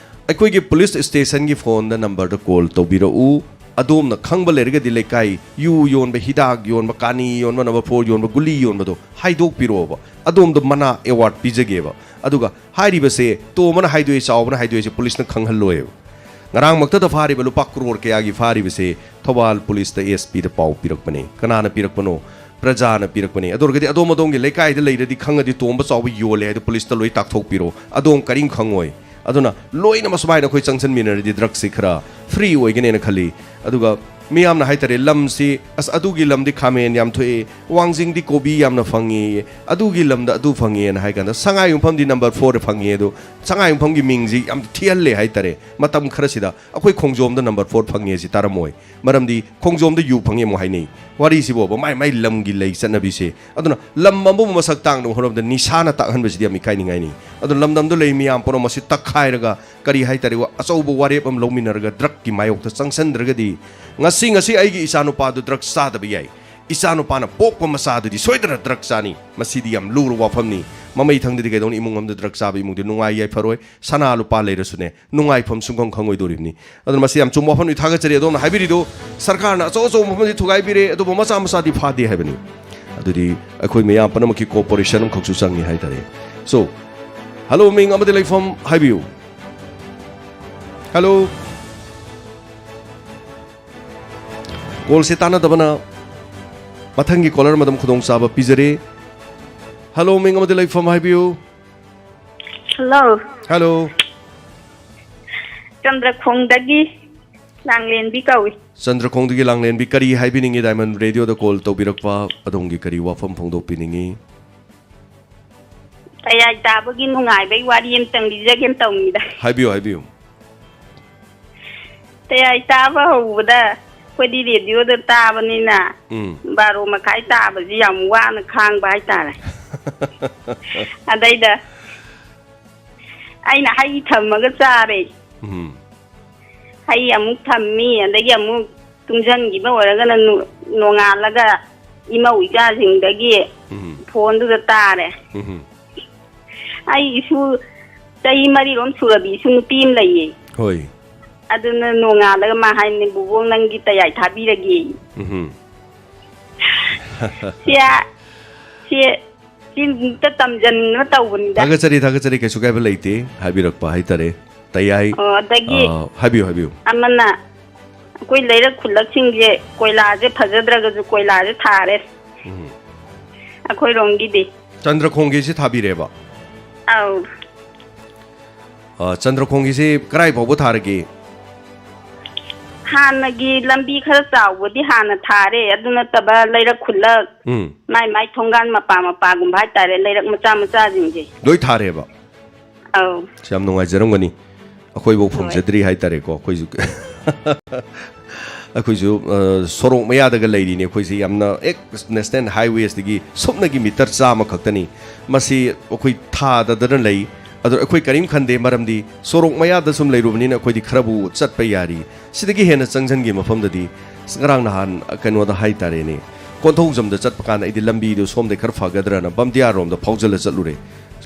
ꯑꯩꯈꯣꯏꯒꯤ ꯄꯨꯂꯤꯁ ꯁ꯭ꯇꯦꯁꯟꯒꯤ ꯐꯣꯟꯗ ꯅꯝꯕꯔꯗ ꯀꯣꯜ ꯇꯧꯕꯤꯔꯛꯎ꯫ ꯑꯗꯣꯝꯅ ꯈꯪꯕ ꯂꯩꯔꯒꯗꯤ ꯂꯩꯀꯥꯏ ꯌꯨ ꯌꯣꯟꯕ, ꯍꯤꯗꯥꯛ ꯌꯣꯟꯕ, ꯀꯥꯅꯤ ꯌꯣꯟꯕ, ꯅꯝꯕꯔ ꯐꯣꯔ ꯌꯣꯟꯕ, ꯒꯨꯂꯤ ꯌꯣꯟꯕꯗꯣ ꯍꯥꯏꯗꯣꯛꯄꯤꯔꯛꯑꯣꯕ꯫ ꯑꯗꯣꯝꯗ ꯃꯅꯥ ꯑꯦꯋꯥꯔꯗ ꯄꯤꯖꯒꯦꯕ꯫ ꯑꯗꯨꯒ ꯍꯥꯏꯔꯤꯕꯁꯦ, ꯇꯣꯝꯕꯅ ꯍꯥꯏꯗꯣꯛꯑꯦ, ꯆꯥꯎꯕꯅ ꯍꯥꯏꯗꯣꯛꯑꯦꯁꯦ ꯄꯨꯂꯤꯁꯅ ꯈꯪꯍꯜꯂꯣꯏꯕ꯫ ꯉꯔꯥꯡꯃꯛꯇꯗ ꯐꯥꯔꯤꯕ ꯂꯨꯄꯥ ꯀ꯭ꯔꯣꯔ ꯀꯌꯥꯒꯤ ꯐꯥꯔꯤꯕꯁꯦ ꯊꯧꯕꯥꯜ ꯄꯨꯂꯤꯁꯇ ꯑꯦꯁ ꯄꯤꯗ ꯄꯥꯎ ꯄꯤꯔꯛꯄꯅꯦ꯫ ꯀꯅꯥꯅ ꯄꯤꯔꯛꯄꯅꯣ? ꯄ꯭ꯔꯖꯥꯅ ꯄꯤꯔꯛꯄꯅꯦ꯫ ꯑꯗꯨ ꯑꯣꯏꯔꯒꯗꯤ ꯑꯗꯣꯝ ꯑꯗꯣꯝꯒꯤ ꯂꯩꯀꯥꯏꯗ ꯂꯩꯔꯗꯤ ꯈꯪꯉꯗꯤ ꯇꯣꯝꯕ ꯆꯥꯎꯕ ꯌꯣꯜꯂꯦ ꯍꯥꯏꯗꯣ ꯄꯨꯂꯤꯁꯇ ꯂꯣꯏ ꯇꯥꯛꯊꯣꯛꯄꯤꯔꯣ꯫ ꯑꯗꯣꯝ ꯀꯔꯤꯝ ꯈꯪꯉꯣꯏ꯫ ꯑꯗꯨꯅ ꯂꯣꯏꯅ ꯃꯁꯨꯃꯥꯏꯅ ꯑꯩꯈꯣꯏ ꯆꯪꯁꯤꯟꯃꯤꯟꯅꯔꯗꯤ ꯗ꯭ꯔꯒꯁꯤ ꯈꯔ ꯐ꯭ꯔꯤ ꯑꯣꯏꯒꯅꯦꯅ ꯈꯜꯂꯤ꯫ ꯑꯗꯨꯒ ꯃꯤꯌꯥꯝꯅ ꯍꯥꯏꯇꯥꯔꯦ, ꯂꯝꯁꯤ, "ꯑꯁ, ꯑꯗꯨꯒꯤ ꯂꯝꯗꯤ ꯈꯥꯃꯦꯟ ꯌꯥꯝ ꯊꯣꯛꯑꯦ, ꯋꯥꯡꯖꯤꯡꯗꯤ ꯀꯣꯕꯤ ꯌꯥꯝꯅ ꯐꯪꯉꯦ, ꯑꯗꯨꯒꯤ ꯂꯝꯗ ꯑꯗꯨ ꯐꯪꯉꯦꯅ" ꯍꯥꯏ ꯀꯥꯟꯗ, ꯁꯉꯥꯏ ꯌꯨꯝꯐꯝꯗꯤ ꯅꯝꯕꯔ ꯐꯣꯔꯗ ꯐꯪꯉꯦ, ꯑꯗꯣ ꯁꯉꯥꯏ ꯌꯨꯝꯐꯝꯒꯤ ꯃꯤꯡꯁꯤ ꯌꯥꯝ ꯊꯤꯍꯜꯂꯦ ꯍꯥꯏꯇꯥꯔꯦ꯫ ꯃꯇꯝ ꯈꯔꯁꯤꯗ ꯑꯩꯈꯣꯏ ꯈꯣꯡꯖꯣꯝꯗ ꯅꯝꯕꯔ ꯐꯣꯔ ꯐꯪꯉꯦ ꯁꯤ ꯇꯥꯔꯝꯃꯣꯏ, ꯃꯔꯝꯗꯤ ꯈꯣꯡꯖꯣꯝꯗ ꯌꯨ ꯐꯪꯉꯦ ꯑꯃꯨꯛ ꯍꯥꯏꯅꯩ꯫ ꯋꯥꯔꯤꯁꯤꯕꯣꯕ, ꯃꯥꯏ ꯃꯥꯏ ꯂꯝꯒꯤ ꯂꯩ ꯆꯠꯅꯕꯤꯁꯦ꯫ ꯑꯗꯨꯅ ꯂꯝ ꯑꯃꯕꯨ ꯃꯁꯛ ꯇꯥꯛꯅꯕ ꯍꯣꯠꯅꯕꯗ ꯅꯤꯁꯥꯅ ꯇꯥꯛꯍꯟꯕꯁꯤꯗꯤ ꯌꯥꯝ ꯏꯀꯥꯏꯅꯤꯡꯉꯥꯏꯅꯤ꯫ ꯑꯗꯨꯅ ꯂꯝꯗꯝꯗ ꯂꯩ ꯃꯤꯌꯥꯝ ꯄꯨꯝꯅꯃꯛ ꯑꯁꯤ ꯇꯛꯈꯥꯏꯔꯒ, ꯀꯔꯤ ꯍꯥꯏꯇꯥꯔꯦ, ꯑꯆꯧꯕ ꯋꯥꯔꯦꯞ ꯑꯃ ꯂꯧꯃꯤꯟꯅꯔꯒ ꯗ꯭ꯔꯛꯀꯤ ꯃꯥꯌꯣꯛꯇ ꯆꯪꯁꯤꯟꯗ꯭ꯔꯒꯗꯤ, ꯉꯁꯤ, ꯉꯁꯤ ꯑꯩꯒꯤ ꯏꯆꯥꯅꯨꯄꯥꯗꯨ ꯗ꯭ꯔꯛ ꯆꯥꯗꯕ ꯌꯥꯏ, ꯏꯆꯥꯅꯨꯄꯥꯅ ꯄꯣꯛꯄ ꯃꯆꯥꯗꯨꯗꯤ ꯁꯣꯏꯗꯅ ꯗ꯭ꯔꯛ ꯆꯥꯅꯤ꯫ ꯃꯁꯤꯗꯤ ꯌꯥꯝ ꯂꯨꯔꯕ ꯋꯥꯐꯝꯅꯤ꯫ ꯃꯃꯩ ꯊꯪꯗꯗꯤ ꯀꯩꯗꯧꯅꯤ? ꯏꯃꯨꯡ ꯑꯃꯗ ꯗ꯭ꯔꯛ ꯆꯥꯕ ꯏꯃꯨꯡꯗꯤ ꯅꯨꯡꯉꯥꯏ ꯌꯥꯏꯐꯔꯣꯏ, ꯁꯅꯥ ꯂꯨꯄꯥ ꯂꯩꯔꯁꯨꯅꯦ, ꯅꯨꯡꯉꯥꯏꯐꯝ ꯁꯨꯡꯈꯪ ꯈꯪꯉꯣꯏꯗꯣꯔꯤꯕꯅꯤ꯫ ꯑꯗꯨꯅ ꯃꯁꯤ ꯌꯥꯝ ꯆꯨꯝꯕ ꯋꯥꯐꯝꯅꯤ꯫ ꯊꯥꯒꯠꯆꯔꯤ꯫ ꯑꯗꯣꯝꯅ ꯍꯥꯏꯕꯤꯔꯤꯗꯨ, ꯁꯔꯀꯥꯔꯅ ꯑꯆꯧ ꯑꯆꯧꯕ ꯃꯐꯝꯗꯤ ꯊꯨꯒꯥꯏꯕꯤꯔꯦ, ꯑꯗꯨꯕꯨ ꯃꯆꯥ ꯃꯆꯥꯗꯤ ꯐꯥꯗꯦ ꯍꯥꯏꯕꯅꯤ꯫ ꯑꯗꯨꯗꯤ ꯑꯩꯈꯣꯏ ꯃꯤꯌꯥꯝ ꯄꯨꯝꯅꯃꯛꯀꯤ cooperation ꯑꯃꯈꯛꯁꯨ ꯆꯪꯉꯤ ꯍꯥꯏꯇꯥꯔꯦ꯫ So, hello, ꯃꯤꯡ ꯑꯃꯗꯤ ꯂꯩꯐꯝ ꯍꯥꯏꯕꯤꯌꯨ꯫ Hello꯫ Callꯁꯦ ꯇꯥꯟꯅꯗꯕꯅ ꯃꯊꯪꯒꯤ caller ꯑꯃꯗ ꯈꯨꯗꯣꯡꯆꯥꯕ ꯄꯤꯖꯔꯤ꯫ Hello, ꯃꯤꯡ ꯑꯃꯗꯤ ꯂꯩꯐꯝ ꯍꯥꯏꯕꯤꯌꯨ꯫ Hello꯫ Hello꯫ ꯆꯟꯗ꯭ꯔꯈꯣꯡꯗꯒꯤ ꯂꯥꯡꯂꯦꯟꯕꯤ ꯀꯧꯏ꯫ ꯆꯟꯗ꯭ꯔꯈꯣꯡꯗꯒꯤ ꯂꯥꯡꯂꯦꯟꯕꯤ, ꯀꯔꯤ ꯍꯥꯏꯕꯤꯅꯤꯡꯉꯤ? Diamond Radioꯗ call ꯇꯧꯕꯤꯔꯛꯄ ꯑꯗꯣꯝꯒꯤ ꯀꯔꯤ ꯋꯥꯐꯝ ꯐꯣꯡꯗꯣꯛꯄꯤꯅꯤꯡꯉꯤ? ꯇꯌꯥꯏ ꯇꯥꯕꯒꯤ ꯅꯨꯡꯉꯥꯏꯕꯒꯤ ꯋꯥꯔꯤ ꯑꯃꯇꯪ ꯂꯤꯖꯒꯦꯅ ꯇꯧꯅꯤꯗ꯫ ꯍꯥꯏꯕꯤꯌꯨ, ꯍꯥꯏꯕꯤꯌꯨ꯫ ꯇꯌꯥꯏ ꯇꯥꯕ ꯍꯧꯕꯗ ꯑꯩꯈꯣꯏꯗꯤ radioꯗ ꯇꯥꯕꯅꯤꯅ, ꯎꯝ꯫ ꯕꯥꯔꯣ ꯃꯈꯥꯏ ꯇꯥꯕꯁꯤ ꯌꯥꯝ ꯋꯥꯅ ꯈꯥꯡꯕ ꯍꯥꯏꯇꯥꯔꯦ꯫ ꯑꯗꯩꯗ ꯑꯩꯅ ꯍꯩ ꯊꯝꯃꯒ ꯆꯥꯔꯦ꯫ ꯎꯝ꯫ ꯍꯩ ꯑꯃꯨꯛ ꯊꯝꯃꯤ, ꯑꯗꯒꯤ ꯑꯃꯨꯛ ꯇꯨꯡꯁꯤꯟꯈꯤꯕ ꯑꯣꯏꯔꯒꯅ ꯅꯨ-, ꯅꯣꯡꯉꯥꯜꯂꯒ ꯏꯃꯧ ꯏꯆꯥꯁꯤꯡꯗꯒꯤ ꯎꯝ꯫ Phoneꯗꯨꯗ ꯇꯥꯔꯦ꯫ ꯎꯝ꯫ ꯑꯩ ꯏꯁꯨ ꯆꯍꯤ ꯃꯔꯤꯔꯣꯝ ꯁꯨꯔꯕꯤ ꯏꯁꯨ ꯅꯨꯄꯤ ꯑꯃ ꯂꯩꯌꯦ꯫ ꯍꯣꯏ꯫ ꯑꯗꯨꯅ ꯅꯣꯡꯉꯥꯜꯂꯒ ꯃꯥ ꯍꯥꯏꯅꯤ, "ꯕꯨꯕꯣꯛ, ꯅꯪꯒꯤ ꯇꯌꯥꯏ ꯊꯥꯕꯤꯔꯒꯦ"꯫ ꯎꯝ꯫ ꯁꯤ, ꯁꯤ, ꯁꯤ ꯑꯝꯇ ꯇꯝꯖꯅꯤꯡꯗꯅ ꯇꯧꯕꯅꯤꯗ꯫ ꯊꯥꯒꯠꯆꯔꯤ, ꯊꯥꯒꯠꯆꯔꯤ, ꯀꯩꯁꯨ ꯀꯥꯏꯕ ꯂꯩꯇꯦ ꯍꯥꯏꯕꯤꯔꯛꯄ ꯍꯥꯏꯇꯥꯔꯦ꯫ ꯇꯌꯥꯏ꯫ ꯑꯣ, ꯑꯗꯒꯤ ꯑ, ꯍꯥꯏꯕꯤꯌꯨ, ꯍꯥꯏꯕꯤꯌꯨ꯫ ꯑꯃꯅ ꯑꯩꯈꯣꯏ ꯂꯩꯔꯛ ꯈꯨꯜꯂꯛꯁꯤꯡꯁꯦ ꯀꯣꯏꯂꯥꯁꯦ ꯐꯖꯗ꯭ꯔꯒꯁꯨ ꯀꯣꯏꯂꯥꯁꯦ ꯊꯥꯔꯦ ꯎꯝ꯫ ꯑꯩꯈꯣꯏꯔꯣꯝꯒꯤꯗꯤ꯫ ꯆꯟꯗ꯭ꯔꯈꯣꯡꯒꯤꯁꯤ ꯊꯥꯕꯤꯔꯦꯕ? ꯑꯧ꯫ ꯑ, ꯆꯟꯗ꯭ꯔꯈꯣꯡꯒꯤꯁꯤ ꯀꯔꯥꯏ ꯐꯥꯎꯕ ꯊꯥꯔꯒꯦ? ꯍꯥꯟꯅꯒꯤ ꯂꯝꯕꯤ ꯈꯔ ꯆꯥꯎꯕꯗꯤ ꯍꯥꯟꯅ ꯊꯥꯔꯦ, ꯑꯗꯨ ꯅꯠꯇꯕ ꯂꯩꯔꯛ ꯈꯨꯜꯂꯛ, ꯎꯝ꯫ ꯃꯥꯏ ꯃꯥꯏ ꯊꯣꯡꯒꯥꯟ ꯃꯄꯥ ꯃꯄꯥꯒꯨꯝꯕ ꯍꯥꯏꯇꯥꯔꯦ, ꯂꯩꯔꯛ ꯃꯆꯥ ꯃꯆꯥꯁꯤꯡꯁꯦ꯫ ꯂꯣꯏ ꯊꯥꯔꯦꯕ? ꯑꯧ꯫ ꯑꯁ, ꯌꯥꯝ ꯅꯨꯡꯉꯥꯏꯖꯔꯝꯒꯅꯤ꯫ ꯑꯩꯈꯣꯏꯐꯧ ꯍꯣꯏ꯫ ꯐꯪꯖꯗ꯭ꯔꯤ ꯍꯥꯏꯇꯥꯔꯦꯀꯣ, ꯑꯩꯈꯣꯏꯁꯨ꯫ ꯑꯩꯈꯣꯏꯁꯨ, ꯑ, ꯁꯣꯔꯣꯛ ꯃꯌꯥꯗꯒ ꯂꯩꯔꯤꯅꯦ ꯑꯩꯈꯣꯏꯁꯦ, ꯌꯥꯝꯅ ꯍꯦꯛ ꯅꯦꯁꯅꯦꯜ ꯍꯥꯏꯋꯦꯁꯤꯗꯒꯤ ꯁꯨꯞꯅꯒꯤ ꯃꯤꯇꯔ ꯆꯥꯝꯃ ꯈꯛꯇꯅꯤ꯫ ꯃꯁꯤ ꯑꯩꯈꯣꯏ ꯊꯥꯗꯗꯅ ꯂꯩ꯫ ꯑꯗꯣ ꯑꯩꯈꯣꯏ ꯀꯔꯤꯝ ꯈꯟꯗꯦ, ꯃꯔꯝꯗꯤ ꯁꯣꯔꯣꯛ ꯃꯌꯥꯗ ꯁꯨꯝ ꯂꯩꯔꯨꯕꯅꯤꯅ ꯑꯩꯈꯣꯏꯗꯤ ꯈꯔꯕꯨ ꯆꯠꯄ ꯌꯥꯔꯤ꯫ ꯁꯤꯗꯒꯤ ꯍꯦꯟꯅ ꯆꯪꯁꯤꯟꯈꯤ ꯃꯐꯝꯗꯗꯤ, ꯑꯁ, ꯉꯔꯥꯡ ꯅꯍꯥꯟ, ꯑ, ꯀꯩꯅꯣꯗ ꯍꯥꯏꯇꯥꯔꯦꯅꯦ, ꯀꯣꯟꯊꯧꯖꯝꯗ ꯆꯠꯄ ꯀꯥꯟꯗ ꯑꯩꯗꯤ ꯂꯝꯕꯤꯗꯣ ꯁꯣꯝꯗꯩ ꯈꯔ ꯐꯒꯗ꯭ꯔꯅ ꯕꯝꯗꯤꯌꯥꯔꯣꯝꯗ ꯐꯥꯎꯖꯜꯂ ꯆꯠꯂꯨꯔꯦ꯫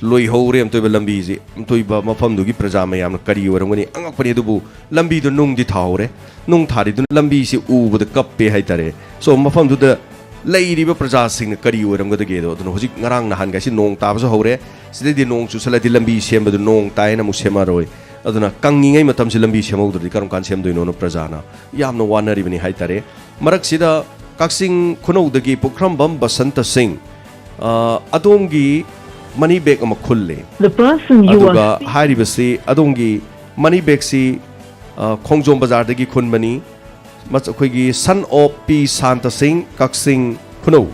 ꯂꯣꯏꯍꯧꯔꯦ ꯑꯝꯇꯣꯏꯕ ꯂꯝꯕꯤꯁꯤ, ꯑꯝꯇꯣꯏꯕ ꯃꯐꯝꯗꯨꯒꯤ ꯄ꯭ꯔꯖꯥ ꯃꯌꯥꯝꯅ ꯀꯔꯤ ꯑꯣꯏꯔꯝꯒꯅꯤ? ꯑꯉꯛꯄꯅꯤ꯫ ꯑꯗꯨꯕꯨ ꯂꯝꯕꯤꯗꯣ ꯅꯨꯡꯗꯤ ꯊꯥꯍꯧꯔꯦ꯫ ꯅꯨꯡ ꯊꯥꯔꯤꯗꯨꯅ ꯂꯝꯕꯤꯁꯤ ꯎꯕꯗ ꯀꯞꯄꯦ ꯍꯥꯏꯇꯥꯔꯦ꯫ So, ꯃꯐꯝꯗꯨꯗ ꯂꯩꯔꯤꯕ ꯄ꯭ꯔꯖꯥꯁꯤꯡꯅ ꯀꯔꯤ ꯑꯣꯏꯔꯝꯒꯗꯒꯦꯗꯣ꯫ ꯑꯗꯨꯅ ꯍꯧꯖꯤꯛ ꯉꯔꯥꯡ ꯅꯍꯥꯟꯒꯥꯏꯁꯤ ꯅꯣꯡ ꯇꯥꯕꯁꯨ ꯍꯧꯔꯦ꯫ ꯁꯤꯗꯩꯗꯤ ꯅꯣꯡ ꯆꯨꯁꯜꯂꯗꯤ ꯂꯝꯕꯤ ꯁꯦꯝꯕꯗꯨ ꯅꯣꯡ ꯇꯥꯏꯅ ꯑꯃꯨꯛ ꯁꯦꯝꯃꯔꯣꯏ꯫ ꯑꯗꯨꯅ ꯀꯪꯉꯤꯉꯩ ꯃꯇꯝꯁꯤ ꯂꯝꯕꯤ ꯁꯦꯝꯍꯧꯗ꯭ꯔꯗꯤ ꯀꯔꯝ ꯀꯥꯟꯗ ꯁꯦꯝꯗꯣꯏꯅꯣꯅ ꯄ꯭ꯔꯖꯥꯅ ꯌꯥꯝꯅ ꯋꯥꯅꯔꯤꯕꯅꯤ ꯍꯥꯏꯇꯥꯔꯦ꯫ ꯃꯔꯛꯁꯤꯗ ꯀꯛꯆꯤꯡ ꯈꯨꯅꯧꯗꯒꯤ ꯄꯨꯈ꯭ꯔꯝꯕꯝ ꯕꯁꯟꯇ ꯁꯤꯡ, ꯑ, ꯑꯗꯣꯝꯒꯤ ꯃꯅꯤ ꯕꯦꯒ ꯑꯃ ꯈꯨꯜꯂꯦ꯫ The person you ꯑꯗꯨꯒ are speaking ꯍꯥꯏꯔꯤꯕꯁꯤ ꯑꯗꯣꯝꯒꯤ ꯃꯅꯤ ꯕꯦꯒꯁꯤ, ꯑ, ꯈꯣꯡꯖꯣꯝ ꯕꯖꯥꯔꯗꯒꯤ ꯈꯨꯟꯕꯅꯤ꯫ ꯃꯆ-, ꯑꯩꯈꯣꯏꯒꯤ son of ꯄꯤ ꯁꯥꯟꯇ ꯁꯤꯡ, ꯀꯛꯆꯤꯡ ꯈꯨꯅꯧ꯫